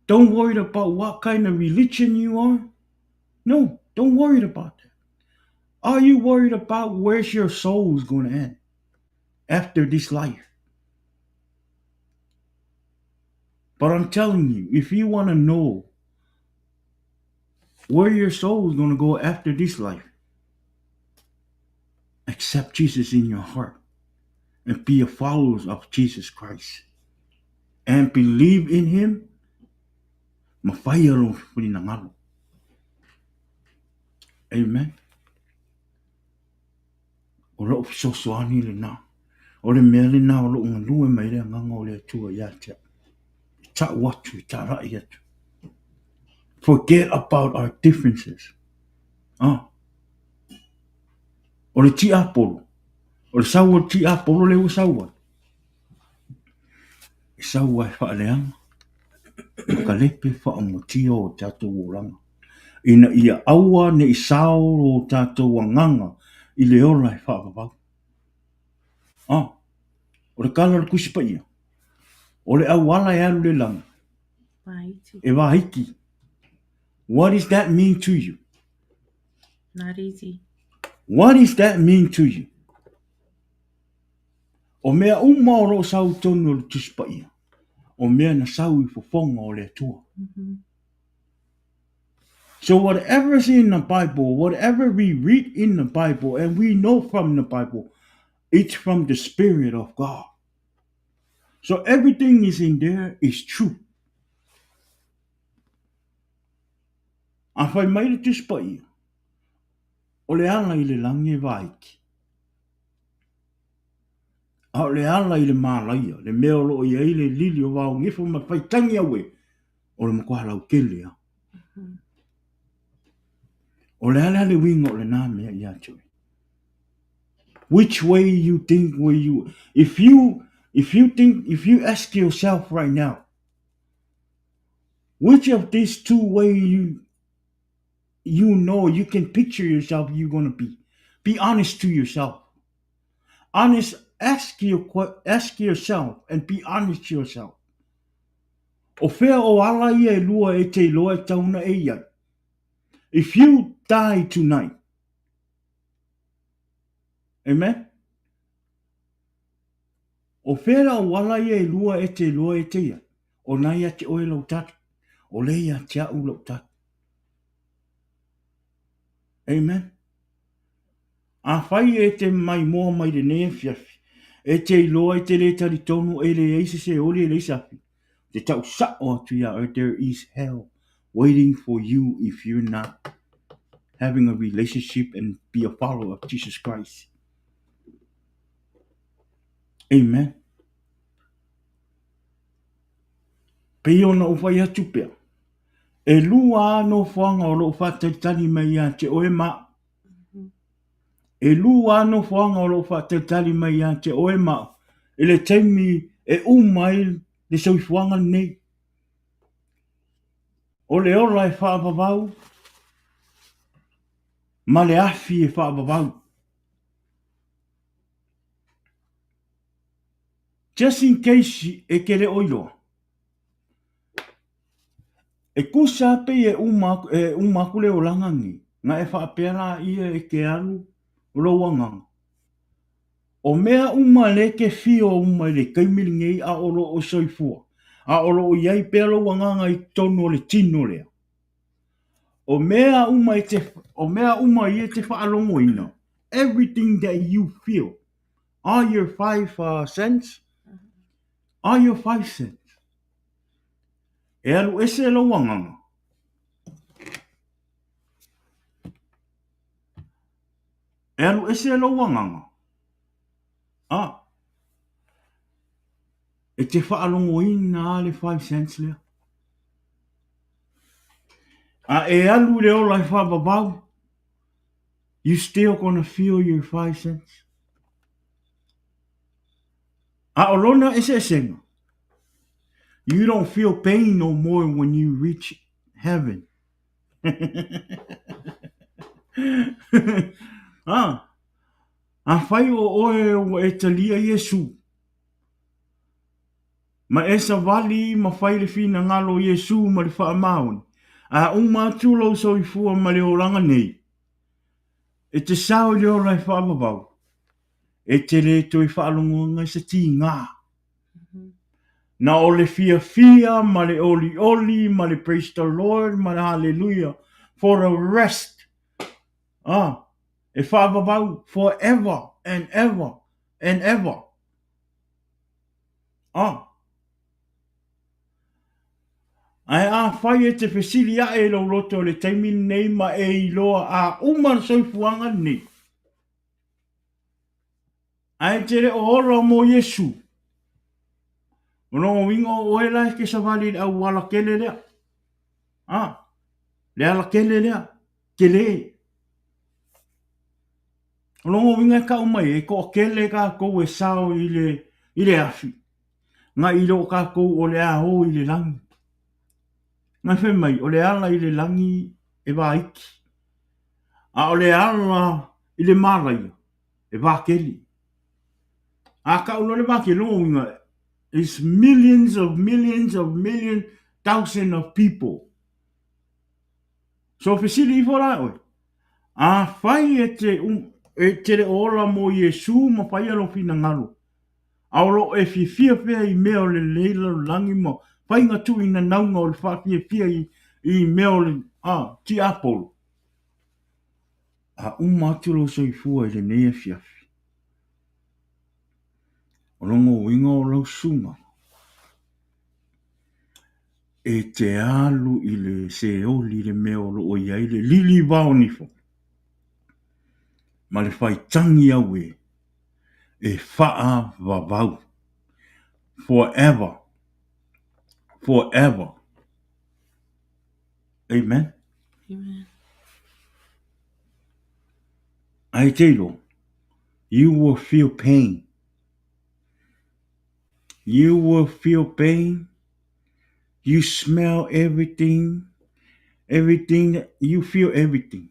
Don't worry about what kind of religion you are. No, don't worry about that. Are you worried about where's your soul is going to end after this life? But I'm telling you, if you want to know where your soul is going to go after this life, accept Jesus in your heart and be a follower of Jesus Christ and believe in him. Ma fai lou finagalo. Amen. O lou fesoasoani lena. O le mea lena o loo galue mai le agaga o le Atua ia te au. E tau atu, e talai atu. Forget about our differences. Ah. O le tiapolo, o le sau o le tiapolo lea ua sau ai. E sau ai faaleaga, ma kalepe faaumatia o tatou olaga. Ina ia aua ne i sao lo tatou agaga i le ola e faavavau. Ah, o le tala o le Tusi Paia, o le auala e alu i le lagi, e vaiti. What does that mean to you? Not easy. What does that mean to you? O mea uma o loo sau i totonu o le Tusi Paia, o mea na sau i fofoga o le Atua. So whatever is in the Bible, whatever we read in the Bible and we know from the Bible, it's from the Spirit of God. So everything is in there is true. A fai mai le Tusi Paia, o le ala i le lagi e vaiti. A o le ala i le mālaia, le mea o loo i ai le lili o Vaogefo ma le faitagi auē, o le matua lautele lava. O le a la le uiga o lena mea ia te oe? Which way you think where you if you if you think if you ask yourself right now which of these two way you you know you can picture yourself you're going to be be honest to yourself honest ask your ask yourself and be honest to yourself O fea o ala ia e lua e te iloa e tau ona e i ai? If you die tonight, amen? O fea la o ala ia e lua e te iloa e te i ai? O na ia te oe lau tali. O le ia te au lau tali. Amen. Afai e te maimoa mai lenei afiafi, e te iloa i te lē talitonu e leai se seoli e leai se afi, ou te tau sa'o atu iā oe there is hell waiting for you if you're not having a relationship and be a follower of Jesus Christ. Amen. Pei ona ou fai atu pea, e lua a nofoaga o loo faatalitali mai ia te oe ma a'u. E lua a nofoaga o loo faatalitali mai ia te oe ma a'u i le taimi e uma ai le soifuaga lenei. O le ola e faavavau ma le afi e faavavau. Just in case e te le o iloa, e tusa a pei e uma aku, e uma aku le olaga nei, na e faapea laia e te alu lou agaga. O mea uma lea e te fio uma i le taimi lenei a o loo soifua, a o loo i ai pea lou agaga i totonu o le tino lea. O mea uma e te, o mea uma ia e te faalogoina, everything that you feel, All your five uh, cents? All your five cents. E alu ese lou agaga. E alu ese lou agaga. Ah. E te faalogoina a le five cents lea. A e alu i le ola e faavavau. You still gonna feel your five cents? A o lona eseesega, you don't feel pain no more when you reach heaven. ah, afai o oe ua e talia Iesu, Ma e savali ma fai le finagalo o Iesu ma le faamaoni, a uma atu lou soifua ma le olaga nei. E te sao i le ola e faavavau, e te le toe faalogoina i se tigā. Na o le fiafia ma le olioli ma le praise the Lord ma le hallelujah for the rest. Ah, e faavavau forever and ever and ever. Ah. Ae afai e te fesili ae i lou loto i le taimi lenei ma e iloa a uma le soifuaga lenei, ae te le o ola mo Iesu, o lona uiga o oe la e te savali i le auala tele lea. A, le ala tele lea, tele. O lona uiga e tau mai e toatele tatou e sao i le, i le afi, nai lo tatou o le a o i le lagi. Nai fai mai, o le ala i le lagi e vaiti, a o le ala i le malaia e vatele. A tau loa le vatele, lona uiga, is millions of millions of millions, thousand of people. So fesili ifo la oe, afai e te, e te le o ola mo Iesu ma faia lou finagalo, a o lo o e fiafia pea i mea o lenei lalolagi ma faiga tuuinanauga o le faafiafia i, i mea o le a, tiapolo, a uma atu lou soifua i lenei afiafi, o lona uiga o lau susuga e te alu i le seoli i le mea o lo o i ai le lili vaonifo ma le faitagi auē e faavavau forever, forever. Amen. Amen. Ae te iloa, you will feel pain. You will feel pain. You smell everything. Everything. You feel everything.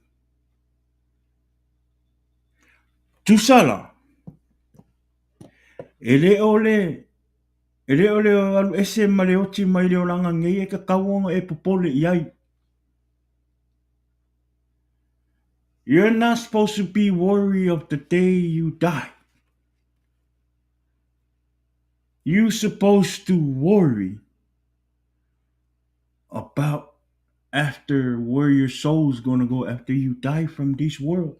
Tusa la, e le o le e le o le alu ese ma le oti mai le olaga nei e tatau ona e popole i ai. You're not supposed to be worried of the day you die. You supposed to worry about after where your soul's gonna go after you die from this world.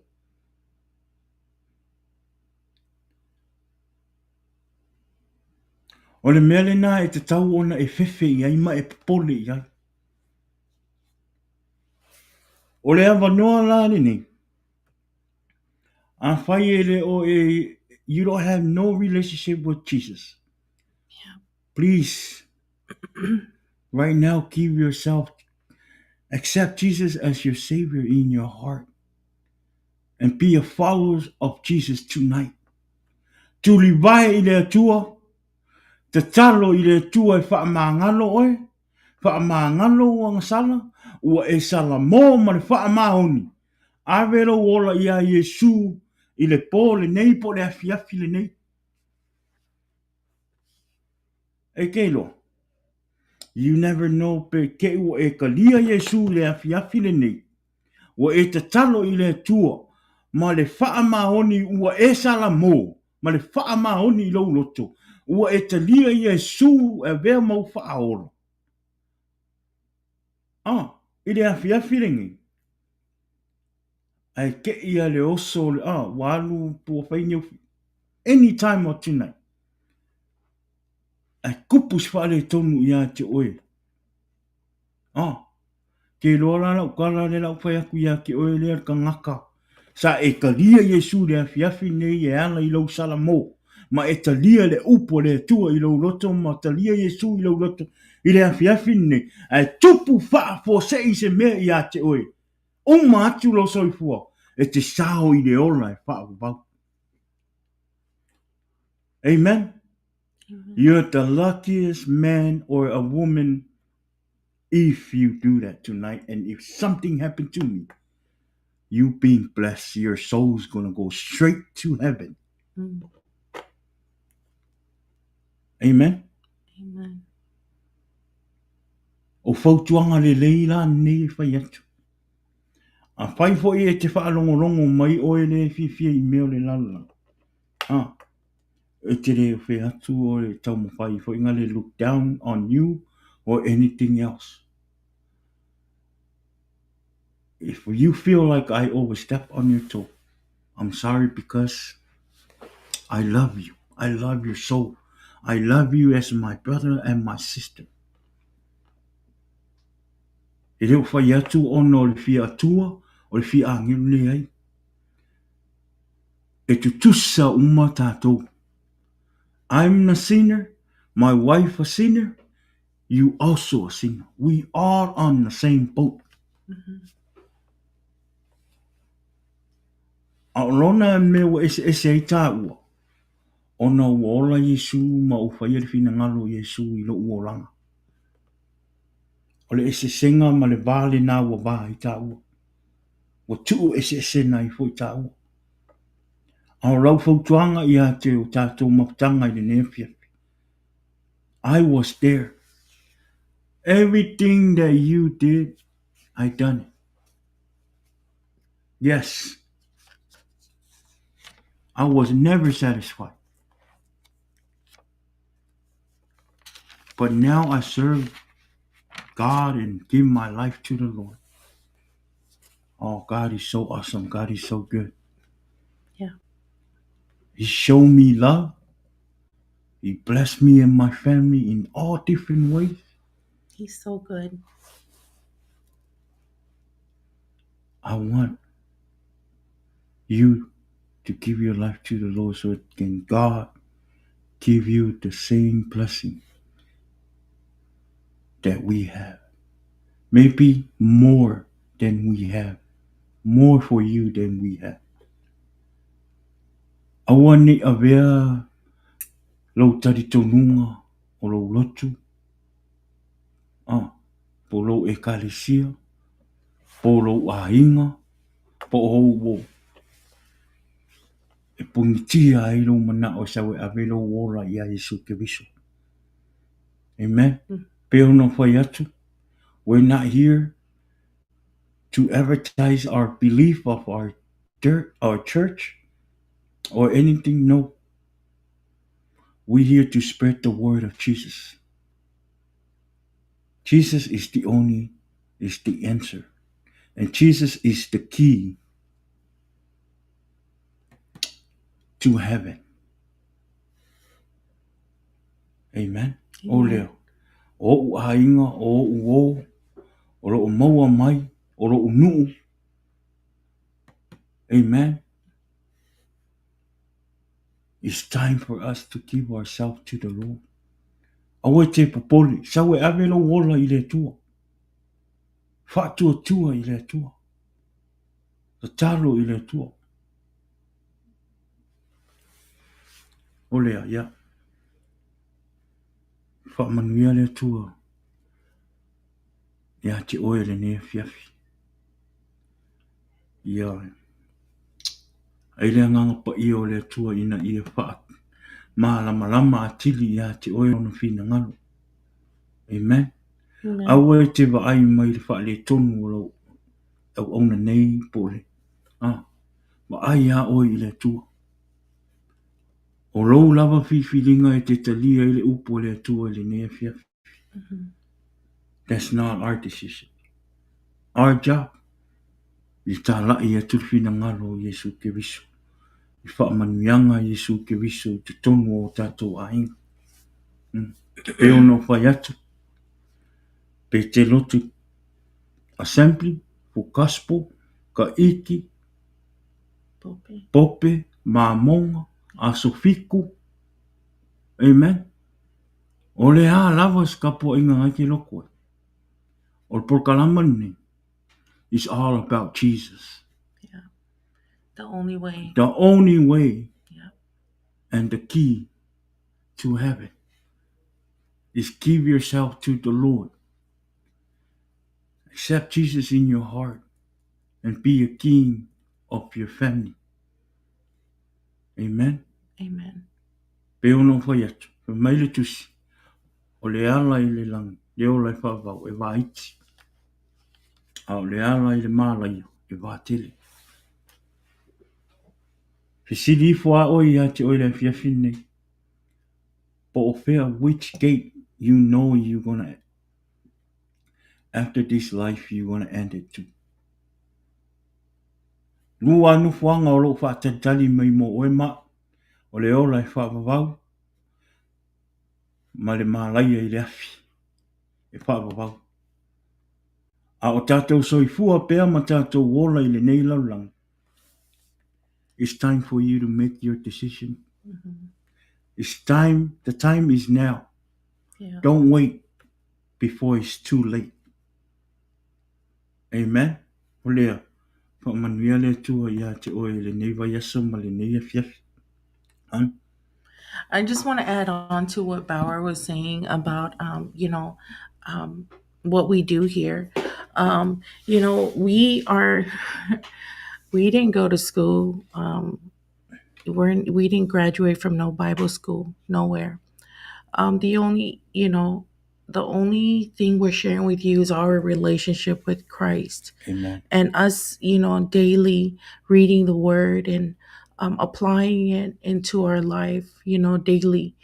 O le mea lena e tatau ona e fefe i ai ma e popole i ai. O le avanoa la lenei, afai e le o e, you don't have no relationship with Jesus. Yeah. Please, right now, give yourself, accept Jesus as your Savior in your heart and be a follower of Jesus tonight. Tulivae i le Atua, tatalo i le Atua e faamagalo oe, faamagalo ua gasala, ua e salamo ma le faamaoni. Ave lou ola iā Iesu i le pō lenei po o le afiafi lenei. E te iloa, you never know pe te i ua e talia Iesu i le afiafi lenei, ua e tatalo i le Atua ma le faamaoni ua e salamo ma le faamaoni i lou loto, ua e talia Iesu e avea ma ou faaola. Ah, i le afiafi lenei, ae te i a le oso, ah, ua alu ua fai ni any time of tonight. Ae tupu se faaletonu ia te oe. Ah, ke iloa la lau tala lea la ou fai atu ia te oe lea le tagata sa e talia Iesu i le afiafi nei e ala i lou salamo ma e talia le upu a le Atua i lou loto ma talia Iesu i lou loto i le afiafi nei ae tupu faafuasei se mea ia te oe uma atu lou soifua e te sao i le ola e faavavau. Amen. You're the luckiest man or a woman if you do that tonight. And if something happened to me, you being blessed, your soul's gonna go straight to heaven. Amen. Amen. O fautuaga lelei la nei e fai atu. Afai foi e te faalogologo mai oe lea e fiafia i mea o le lalolagi, a, e te le ofe atu oe e taumafai foi na le look down on you or anything else. If you feel like I overstep on your toe, I'm sorry because I love you. I love your soul. I love you as my brother and my sister. E le o fai atu ona o le fia Atua, o le fia agelu, leai. E tutusa uma tatou. I'm a sinner, my wife a sinner, you also a sinner. We all on the same boat. A o lona mea ua eseese ai tāua, ona ua ola Iesu ma ou faia le finagalo o Iesu i lou olaga. O le eseesega ma le va lena ua va ai tāua. Ua tuu eseesena ai foi tāua. A o lau fautuaga ia te o tatou mafutaga i lenei afiafi. I was there. Everything that you did, I done it. Yes. I was never satisfied. But now I serve God and give my life to the Lord. Oh, God is so awesome. God is so good. He showed me love. He blessed me and my family in all different ways. He's so good. I want you to give your life to the Lord so it can God give you the same blessing that we have. Maybe more than we have. More for you than we have. Aua ne i avea lou talitonuga o lou lotu, po o lou ekalesia, po o lou aiga, po o ou uo, e punitia ai lou manao e sau e ave lou ola ia Iesu Keriso. Amen. Pei ona fai atu, we're not here to advertise our belief of our our church or anything. No. We're here to spread the word of Jesus. Jesus is the only, is the answer. And Jesus is the key to heaven. Amen. O lea, o o'u aiga, o o'u uo, o lo'u maua mai, o lo'u nu'u. Amen. It's time for us to give ourselves to the Lord. Aua e te popole, sau e ave lou ola i le Atua. Faatuatua i le Atua. Tatalo i le Atua. O lea, ia. Faamanuia le Atua ia te oe lenei afiafi. Ia ai le agaga paia o le Atua ina ia faamalamalama atili ia te oe lona finagalo. Amen. Amen. Aua e te vaai mai le faaletonu o lau auauna nei po o le vaai lava oe i le Atua. O lou lava filifiliga e te talia ai le upu a le Atua i lenei afiafi. That's not our decision. Our job i talai atu le finagalo o Iesu Keriso. I faamanuiaga Iesu Keriso i totonu o tatou aiga. Pei ona ou fai atu, pe te lotu Assembly, Full Gospel, Kaiti, Pope. Pope, Mamoga, Aso Fitu. Amen. O le a lava se tapuaiga e te lotu ai. O le polokalama lenei is all about Jesus. Yeah. The only way. The only way Yeah. and the key to heaven is give yourself to the Lord. Accept Jesus in your heart and be a king of your family. Amen. Amen. Pei ona ou fai atu, fai mai le tusi, o le ala i le lagi, le ola e faavavau, e vaiti. A o le ala i le malaia, e vatele. Fesili ifo lava oe ia te oe i le afiafi lenei, po o fea, which gate you know you gonna, after this life you gonna end it to. Lua nofoaga o lo o faatalitali mai mo oe ma au, o le ola e faavavau ma le malaia i le afi e faavavau. A o tatou soifua pea ma tatou ola i lenei lalolagi, it's time for you to make your decision. It's time, the time is now. Don't wait before it's too late. Amen. O lea, faamanuia le Atua ia te oe i lenei vaiaso ma lenei afiafi. An? I just want to add on to what Bauer was saying about, what we do here. We are, we didn't go to school. We didn't graduate from no Bible school, nowhere. The only, the only thing we're sharing with you is our relationship with Christ. Amen. And us, daily reading the word and applying it into our life, daily.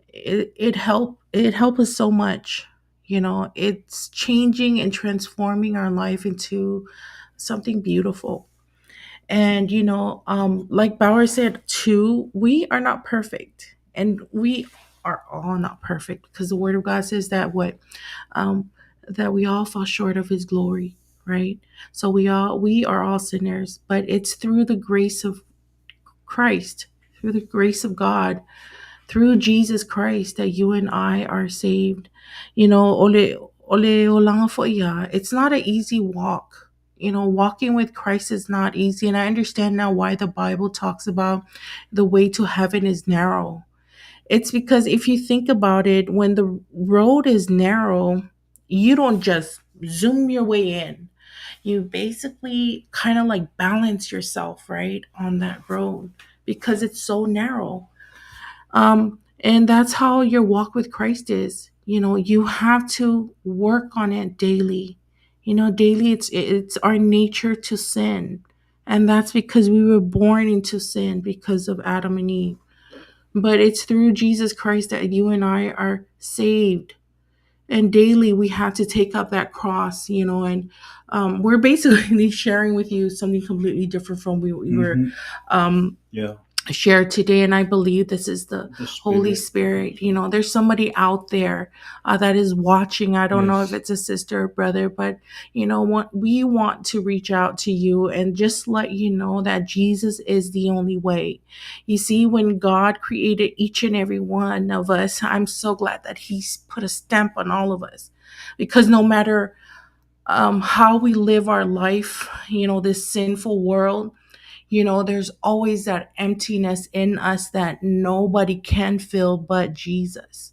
It helped us so much. It's changing and transforming our life into something beautiful. And, like Bauer said too, we are not perfect, and we are all not perfect, because the word of God says that that we all fall short of his glory, right? So we are all sinners, but it's through the grace of Christ, through the grace of God, through Jesus Christ that you and I are saved. Ole olanga fo ia. It's not an easy walk. Walking with Christ is not easy. And I understand now why the Bible talks about the way to heaven is narrow. It's because if you think about it, when the road is narrow, you don't just zoom your way in. You basically kind of like balance yourself, right, on that road, because it's so narrow. And that's how your walk with Christ is. You have to work on it daily. Daily it's our nature to sin. And that's because we were born into sin because of Adam and Eve. But it's through Jesus Christ that you and I are saved. And daily we have to take up that cross, and we're basically sharing with you something completely different from what we were shared today. And I believe this is the Holy Spirit. There's somebody out there that is watching. I don't know if it's a sister or brother, but we want to reach out to you and just let you know that Jesus is the only way. You see, when God created each and every one of us, I'm so glad that he's put a stamp on all of us, because no matter how we live our life, this sinful world, there's always that emptiness in us that nobody can fill but Jesus.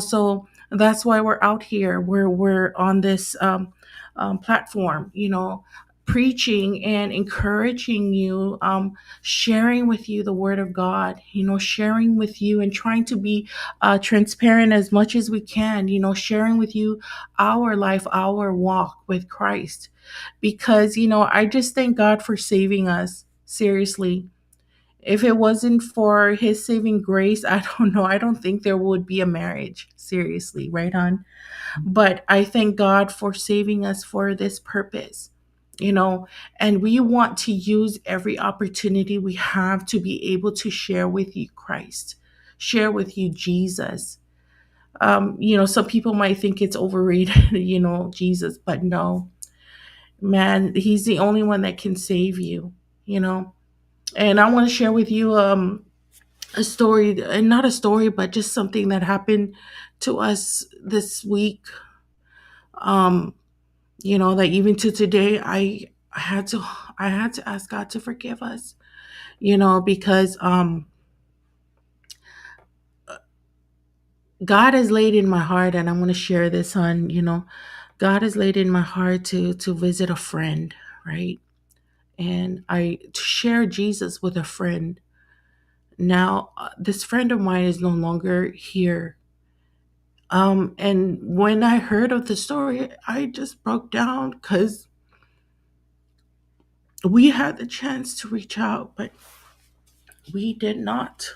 So that's why we're out here. We're on this platform, preaching and encouraging you, sharing with you the word of God, sharing with you and trying to be transparent as much as we can, sharing with you our life, our walk with Christ. Because, I just thank God for saving us. Seriously. If it wasn't for his saving grace, I don't know. I don't think there would be a marriage. Seriously. Right on. But I thank God for saving us for this purpose, and we want to use every opportunity we have to be able to share with you Christ, share with you Jesus. Some people might think it's overrated, Jesus, but no. Man, he's the only one that can save you, you know. And I want to share with you a story, and not a story, but just something that happened to us this week. That even to today, I had to ask God to forgive us, because God has laid in my heart, and I'm going to share this on, God has laid in my heart to visit a friend, right? And I to share Jesus with a friend. Now, this friend of mine is no longer here. And when I heard of the story, I just broke down because We had the chance to reach out, but we did not.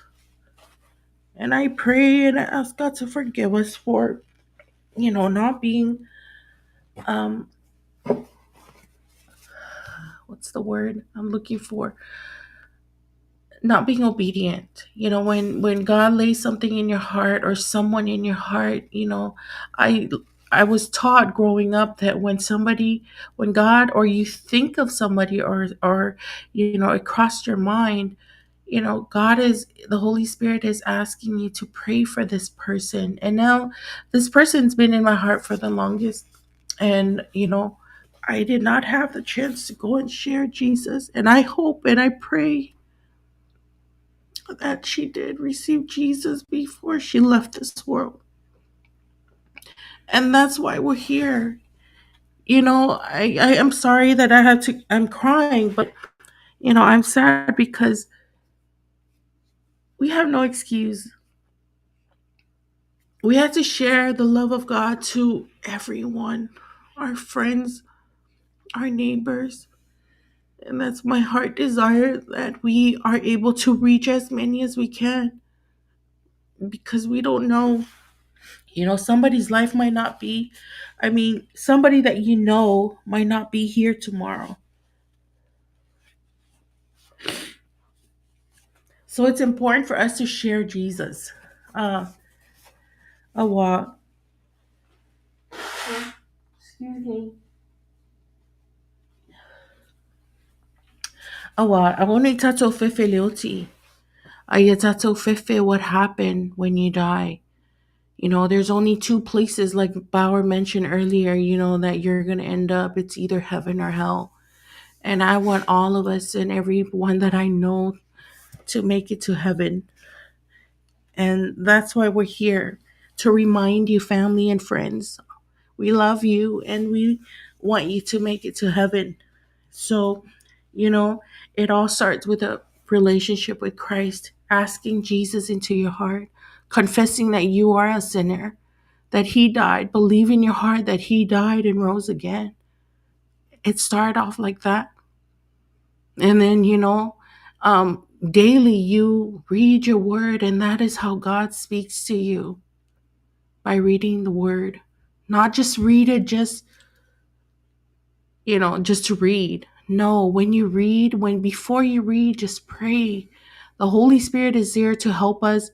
And I pray and I ask God to forgive us for, you know, not being, what's the word I'm looking for? Not being obedient. You know, when God lays something in your heart or someone in your heart, you know, I was taught growing up that when somebody, when God, or you think of somebody or, you know, it crossed your mind, you know, God is, the Holy Spirit is asking you to pray for this person. And now this person's been in my heart for the longest. And, you know, I did not have the chance to go and share Jesus. And I hope and I pray that she did receive Jesus before she left this world. And that's why we're here. You know, I am sorry that I had to, I'm crying, but, you know, I'm sad because we have no excuse. We have to share the love of God to everyone, our friends, our neighbors. And that's my heart desire, that we are able to reach as many as we can, because we don't know, you know, somebody's life might not be, I mean, somebody that you know might not be here tomorrow. So it's important for us to share Jesus. Awa. Excuse me. Awa, I want to tato fefe leoti. Aya tato fefe what happened when you die. You know, there's only two places, like Bauer mentioned earlier, you know, that you're going to end up. It's either heaven or hell. And I want all of us and everyone that I know to make it to heaven. And that's why we're here, to remind you, family and friends, we love you and we want you to make it to heaven. So, you know, it all starts with a relationship with Christ, asking Jesus into your heart, confessing that you are a sinner, that he died, believe in your heart that he died and rose again. It started off like that. And then, you know, daily you read your word, and that is how God speaks to you, by reading the word. Not just read it just, you know, just to read. No, when you read, when before you read, just pray. The Holy Spirit is there to help us,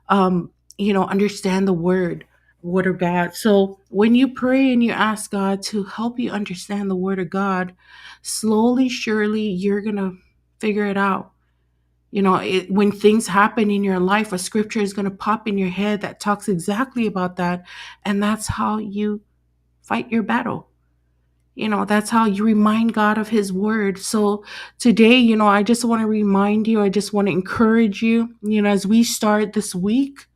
you know, understand the word of God. So when you pray and you ask God to help you understand the word of God, slowly, surely, you're going to figure it out. You know, when things happen in your life, a scripture is going to pop in your head that talks exactly about that. And that's how you fight your battle. You know, that's how you remind God of his word. So today, you know, I just want to remind you, I just want to encourage you, you know, as we start this week,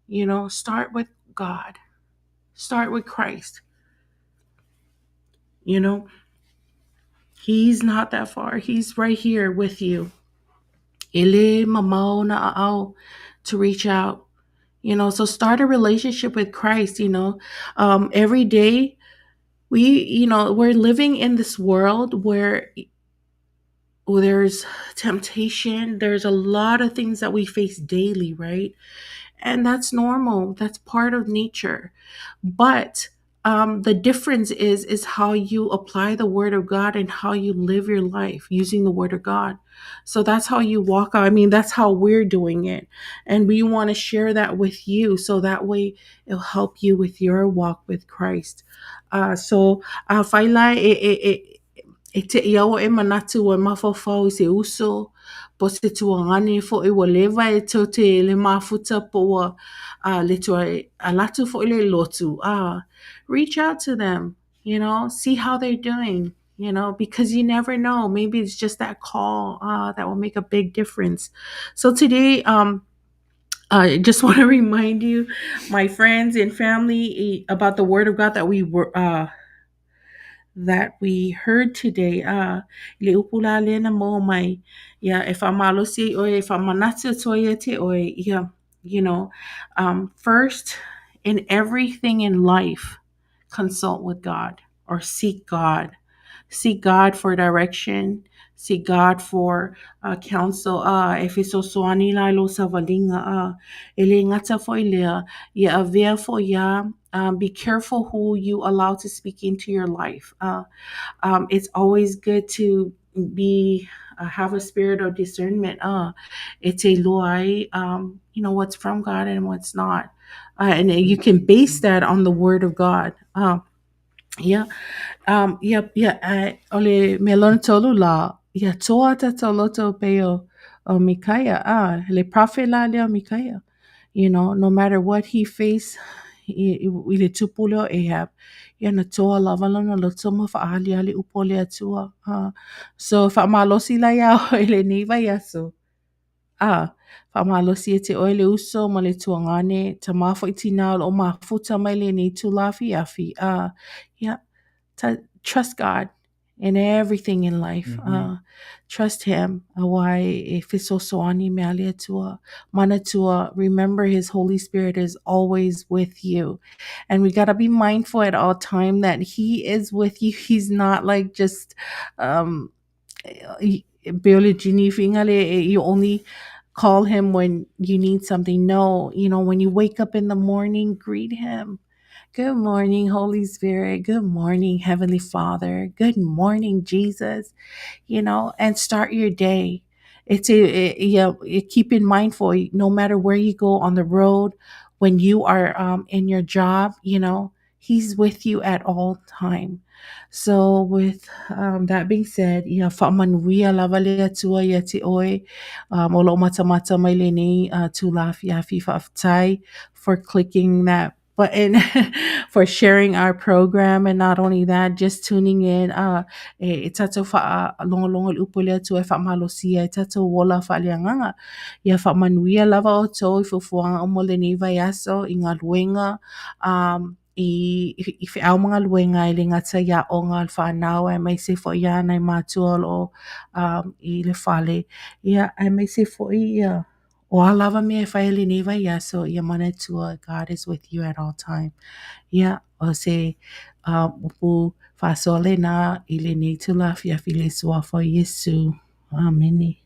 you know, start with God, start with Christ. You know, he's not that far. He's right here with you. Ele mamau na a'au, to reach out, you know, so start a relationship with Christ, you know, every day. We're living in this world where there's temptation. There's a lot of things that we face daily, right? And that's normal. That's part of nature. But the difference is how you apply the word of God and how you live your life using the word of God. So that's how you walk out. That's how we're doing it. And we want to share that with you. So that way it'll help you with your walk with Christ. So, whaila e, e, e, e te iaua e manatu o e mawhawhau i se uso, po se tuangane fo e ua leva e tau te le mafuta po ua, le tua e, a latu fo i le lotu. Reach out to them, you know, see how they're doing, you know, because you never know. Maybe it's just that call that will make a big difference. So today, I just want to remind you, my friends and family, about the word of God that we were, that we heard today. Le upu la le na mo mai. Yeah, if I'm alosi or if I'm manatu toia te oi, yeah, you know, first in everything in life, consult with God or seek God. Seek God for direction. Seek God for counsel. E fesoasoani la i lou savaliga. E le gata foi i lea, ia avea foi ia, be careful who you allow to speak into your life. It's always good to be have a spirit of discernment. E te iloa ai, what's from God and what's not. And you can base that on the word of God. Ia, ia, ia, o le mea lona tolu la, ia toa tatou loto pei o Mikaia, le prophet la lea o Mikaia. No matter what he faced i le tupu lea o Ahab, ia na toa lava lona loto ma faaaliali upu a le Atua. So faamalosi la iā oe i lenei vaiaso. Faamalosi ia te oe le uso ma le tuagane, tamā foi tinā o loo mafuta mai lenei itula afiafi. Ia, trust God in everything in life. Trust Him. Auā e fesoasoani mea a le Atua. Manatua, remember His Holy Spirit is always with you. And we gotta be mindful at all time that He is with you. He's not like just pei o le genie fingale, you only call Him when you need something. No, when you wake up in the morning, greet Him. Good morning, Holy Spirit. Good morning, Heavenly Father. Good morning, Jesus. And start your day. It's a, yeah, keep in mindful, no matter where you go on the road, when you are in your job, He's with you at all time. So with that being said, ia faamanuia lava le Atua ia te oe, o loo matamata mai lenei itula afiafi faafetai for clicking that button, for sharing our program, and not only that, just tuning in. E tatou faalogologo i le upu a le Atua e faamalosia e tatou ola faaleagaga. Ia faamanuia lava outou i fuafuaga uma o lenei vaiaso, i galuega, i feau ma galuega e le gata i aoga a le whanau, aemaise foi ia nai matua o loo i le fale. Ia, aemaise foi ia, o a lava mea e fai i lenei vaiaso, ia manatua, God is with you at all time. Ia, o se upu faasoa lena i lenei itula afiafi i le suafa o Iesu. Amene.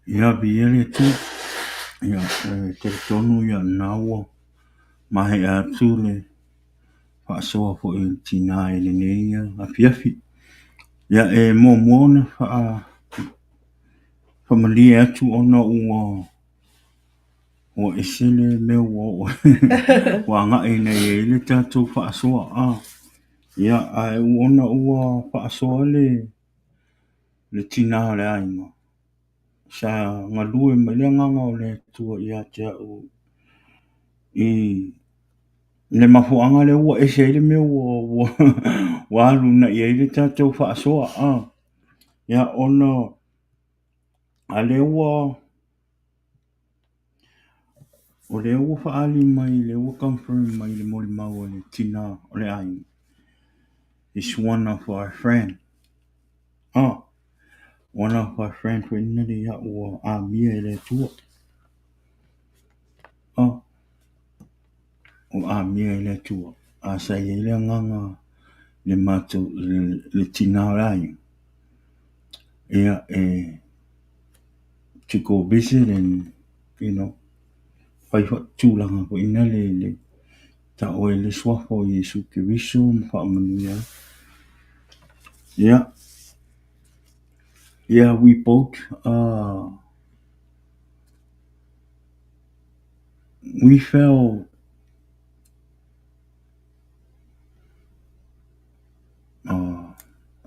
Ia, viia le Atua. Ia, e talitonu ia na ua maea atu le faasoa foi i le tinā i lenei afiafi. Ia, e muamua ona faamalie atu ona ua ese le mea ua oo ua agai ina i ai le tatou faasoa. Ia, ae ona ua faasoa le tinā o le aiga, sa galue mai le agaga o le Atua ia te au i le mafuaaga lea ua ese ai le mea ua alu na i ai le tatou faasoa. Ia, ona a lea ua o lea ua faaali mai, lea ua confirm mai le molimau a le tinā o le aiga. It's one of our friend. One of our friend foi lena ia ua amia e le Atua. Ua amia e le Atua. A sa i ai le agaga le matou le tinā o le aiga. Ia, e to go visit and, fai tulaga foi na le tau ai le suafa o Iesu Keriso ma faamanuia ai. Yeah. Yeah, we both we felt on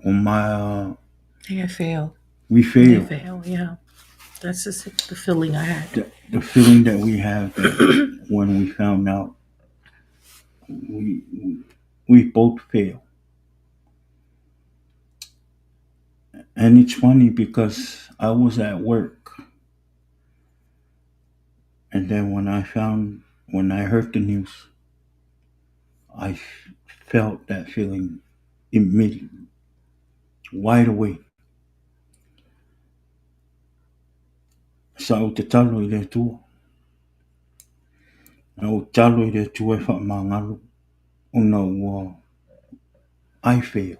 my I failed. We I failed. failed, yeah. That's just the feeling I had. The feeling that we have that when we found out we both failed. And it's funny because I was at work. And then when I heard the news, I felt that feeling immediately, right away. Sa ou tatalo i le Atua. Na ou tatalo i le Atua e faamagalo ona ua I fail.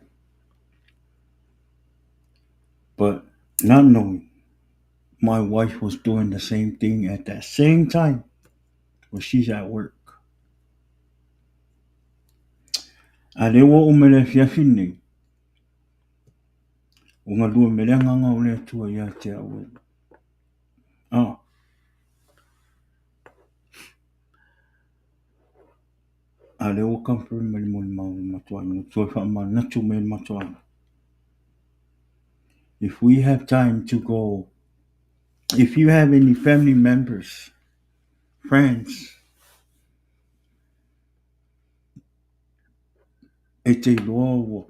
But not knowing my wife was doing the same thing at that same time when she's at work. A lea ua oo mai le afiafi lenei, ua galue mai le agaga o le Atua ia te au. Ah. A lea ua confirm mai le molimau a le matou aiga, ua toe faamanatu mai e le matou aiga. If we have time to go, if you have any family members, friends, e te iloa ua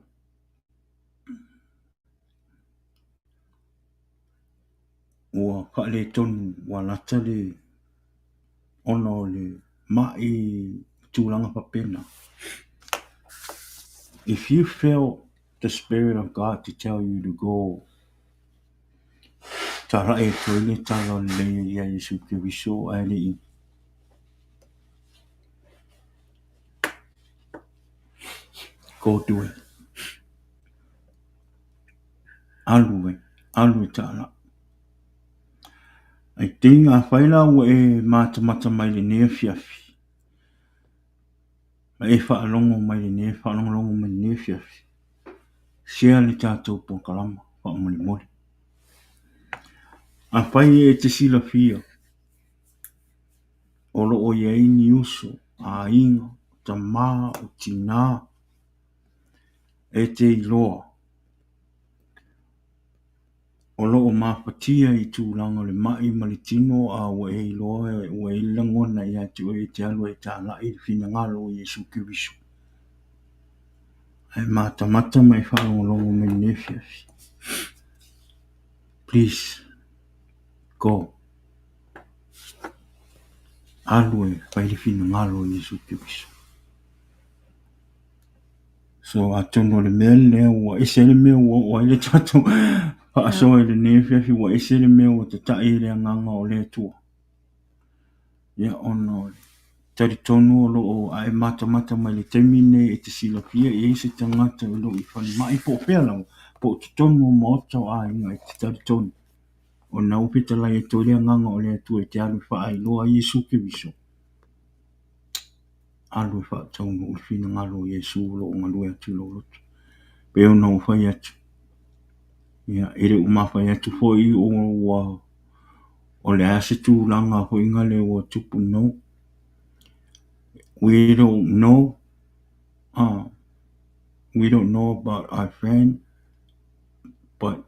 ua faaletonu ua lata le ona o le mai tulaga faapena. If you feel the Spirit of God to tell you to go, talai atu ai le tala lelei ia Iesu Keriso ae le i go do it. Alu e, alu e talai. I think afai la ua e matamata mai lenei afiafi, ma e faalogo mai lenei, faalogologo mai lenei afiafi, share le tatou polokalama faamolemole. Afai e te silafia o lo o i ai ni uso, aiga, tama, o tina, e te iloa o lo o mafatia i tulaga o le mai ma le tino a ua e iloa ua i ai le lagona ia te oe e te alu ai e talai le finagalo o Iesu Keriso. Ae matamata ma e faalogologo mai lenei afiafi. Please, go. Alu e fai le finagalo o Iesu Keriso. So atonu o le mea lea ua ese le mea ua oo ai le tatou faasoa i lenei afiafi, ua ese le mea ua tatai i le agaga o le Atua. Ia ona o le talitonu o lo o a e matamata mai le taimi lenei e te silafia e i ai se tagata o lo o i falemai po o fea lava, po o totonu o maota o aiga e te talitonu. O lena ua fetalai atu ai le agaga o le Atua e te alu e faailoa ai Iesu Keriso. Alu e faataunuu le finagalo o Iesu o lo o galue atu i lou loto. Pei ona ou fai atu, ia, e le o mafai atu foi o ua o le a se tulaga foi ngale ua tupu. No. We don't know. We don't know about our friend, but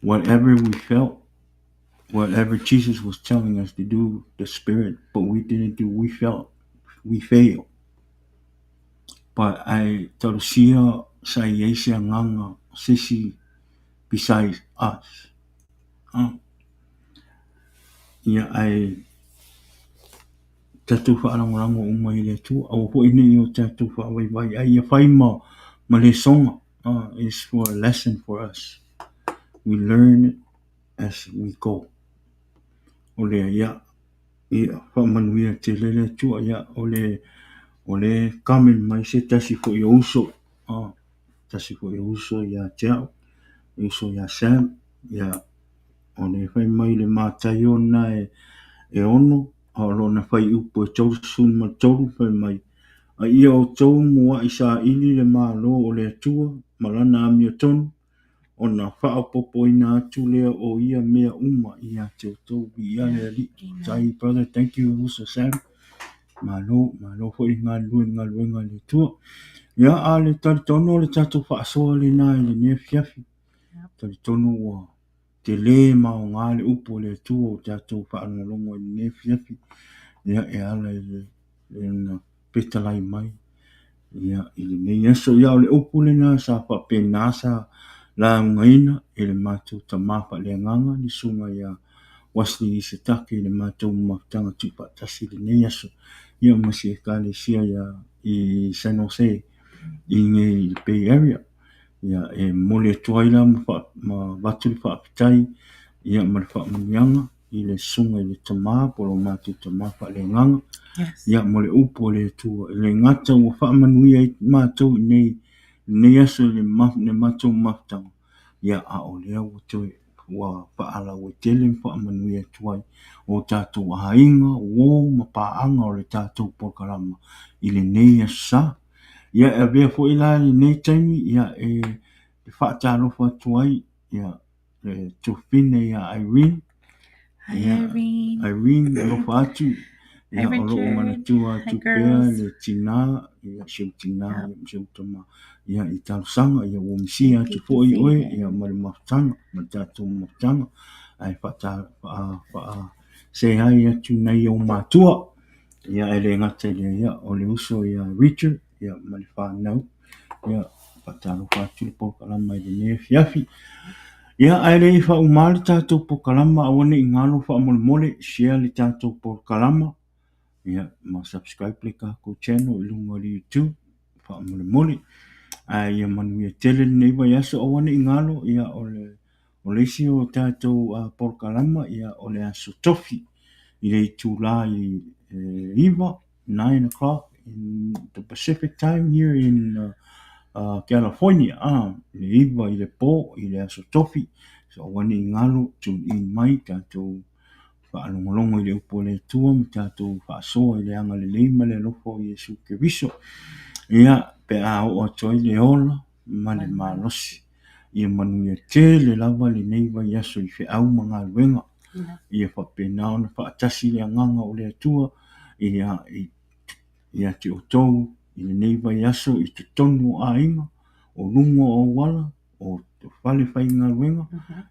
whatever we felt, whatever Jesus was telling us to do, the Spirit, but we didn't do, we felt we failed. But I talosia sa i ai se agaga se isi besides us. Ia ae tatou faalagolago uma i le Atua. Aua foi ne i o tatou faavaivai ai ia fai ma lesoga. It's for a lesson for us. We learn as we go. O lea, ia, ia faamanuia tele le Atua. Ia, o le, o le comment mai se tasi foi o uso. Tasi foi o uso ia te au, uso ia Sam. Ia, o le fai mai le Mataio na e 6, a o lona fuaiupu e 33 fai mai, a ia outou muai saili le malo o le Atua ma lana amiotonu, ona faaopoopoina atu lea o ia mea uma ia te outou. Viia le Alii. Tai brother, thank you uso Sam. Malo, malo foi le galulue i le galuega a le Atua. Ia, a le talitonu o le tatou faasoa lena i lenei afiafi. Talitonu ua tele ma aoga le upu o le Atua o tatou faalogologo i lenei afiafi. Ia, e ala i le lona fetalai mai ia, i lenei aso. Ia, o le upu lena sa faapena sa laugaina e le matou tama faaleagaga le susuga ia Wesley Isetake i le matou mafutaga tuufaatasi i lenei aso. Ia, ma si ekalesia ia i San Jose i nei i le Bay Area. Ia, e momoli atu ai la ma avatu le faafetai Ia ma le faamanuiaga i le susuga i le Tama po o lo matou Tama faaleagaga. Yes. Ia mo le upu a le Atua. E le gata ua faamanuia ai matou i nei, lenei aso i le, le matou mafutaga, ia a o lea ua toe ua faalauaitele ma faamanuia atu ai o tatou aiga, uo ma paaga o le tatou polokalama i lenei aso sa. Ia e avea foi la lenei taimi ia e faatalofa atu ai ia le tuafafine ia Irene. Hi Ia, Irene. Irene, alofa atu. Hi Ia, o lo o Richard. manatua Hi atu pea girls. le tina, ia, si ou tina, Yeah. ia, ma si ou tama, ia, i talosaga, ia, ua misia Hi atu foi oe, PPC. ia, ma le mafutaga, ma le tatou mafutaga, ae faata, faa, faa, say hi atu nai ou matua. Ia, e le gata i lea, ia, o le uso ia Richard, ia, ma le whanau, ia, faatalofa atu le polokalama i lenei afiafi. Ia, ae le i faauma le tatou polokalama, aua ne i galo faamolemole, share le tatou polokalama, ia, ma subscribe le tatou channel i luga o le YouTube, faamolemole. Ae ia manuia tele lenei vaiaso, aua ne i galo, ia, o le O le isi o tatou polokalama, ia, o le aso Tofi i le itula i le 9, 9 o'clock in the Pacific time here in California, le 9 i le po i le aso Tofi. So aua ne i galo, tune in mai tatou faalogologo i le upu a le Atua ma tatou faasoa i le agalelei ma le alofa o Iesu Keriso. Ia, pe a oo atu ai le ola ma le malosi. Ia manuia tele lava lenei vaiaso i feau ma galuega. Ia faapena ona faatasi le agaga o le Atua ia, ia te outou i lenei vaiaso i totonu o aiga, o luga o auala, o fale faigaluega,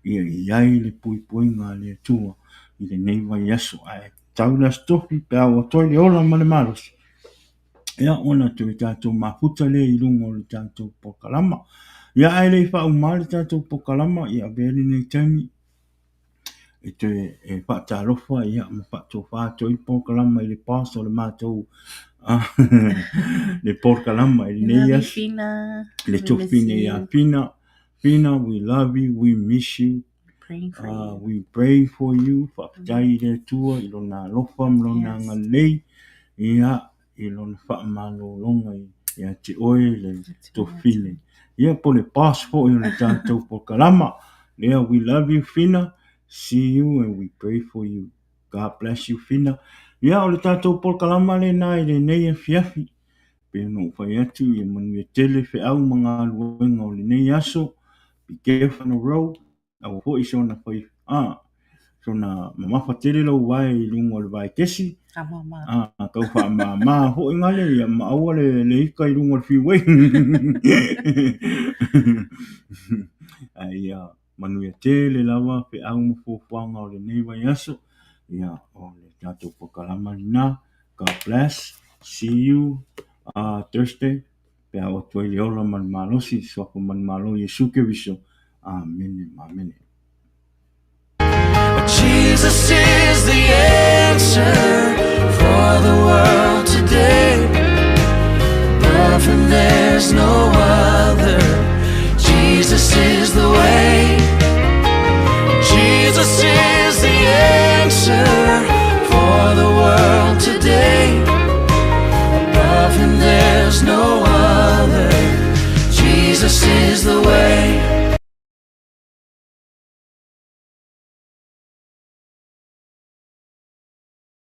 ia i ai le puipuiga a le Atua i lenei vaiaso. Ae tau le Aso Tofi pe a oo atu ai le ola ma le malosi, ia ona toe tatou mafuta lea i luga o le tatou polokalama. Ia ae le i faauma le tatou polokalama, ia avea lenei taimi e toe e faatalofa ia ma faatofa atu ai le polokalama i le boss o le matou le polokalama i We lenei love you, aso, Fina. le We miss tuafafine ia you. Fina. Fina, we love you, we miss you. Praying for you. We pray for you. Faafetai i le Atua i lona alofa ma lona Yes. agalelei, ia, i lona faamalologa ia te oe le Atua. tuafafine. Ia po le boss foi o le tatou polokalama. Lea, we love you, Fina. See you and we pray for you. God bless you, Fina. Ia, o le tatou polokalama lena i lenei afiafi. Pe ona ou fai atu, ia manuia tele feau ma galuega o lenei aso. Be careful on the road. Aua foi sona fai, sona mamafa tele lau vae i luga o le vaekesi. Faamama. Tau faamama foi gale, ia ma aua le, le ika i luga o le freeway. Ae ia manuia tele lava feau ma fuafuaga o lenei vaiaso. Ia, o le tatou polokalama lena. God bless. See you Thursday. Pe a oo atu ai le ola ma le malosi, suafa manumalo Iesu Keriso. Amene ma amene. Jesus is the answer for the world today.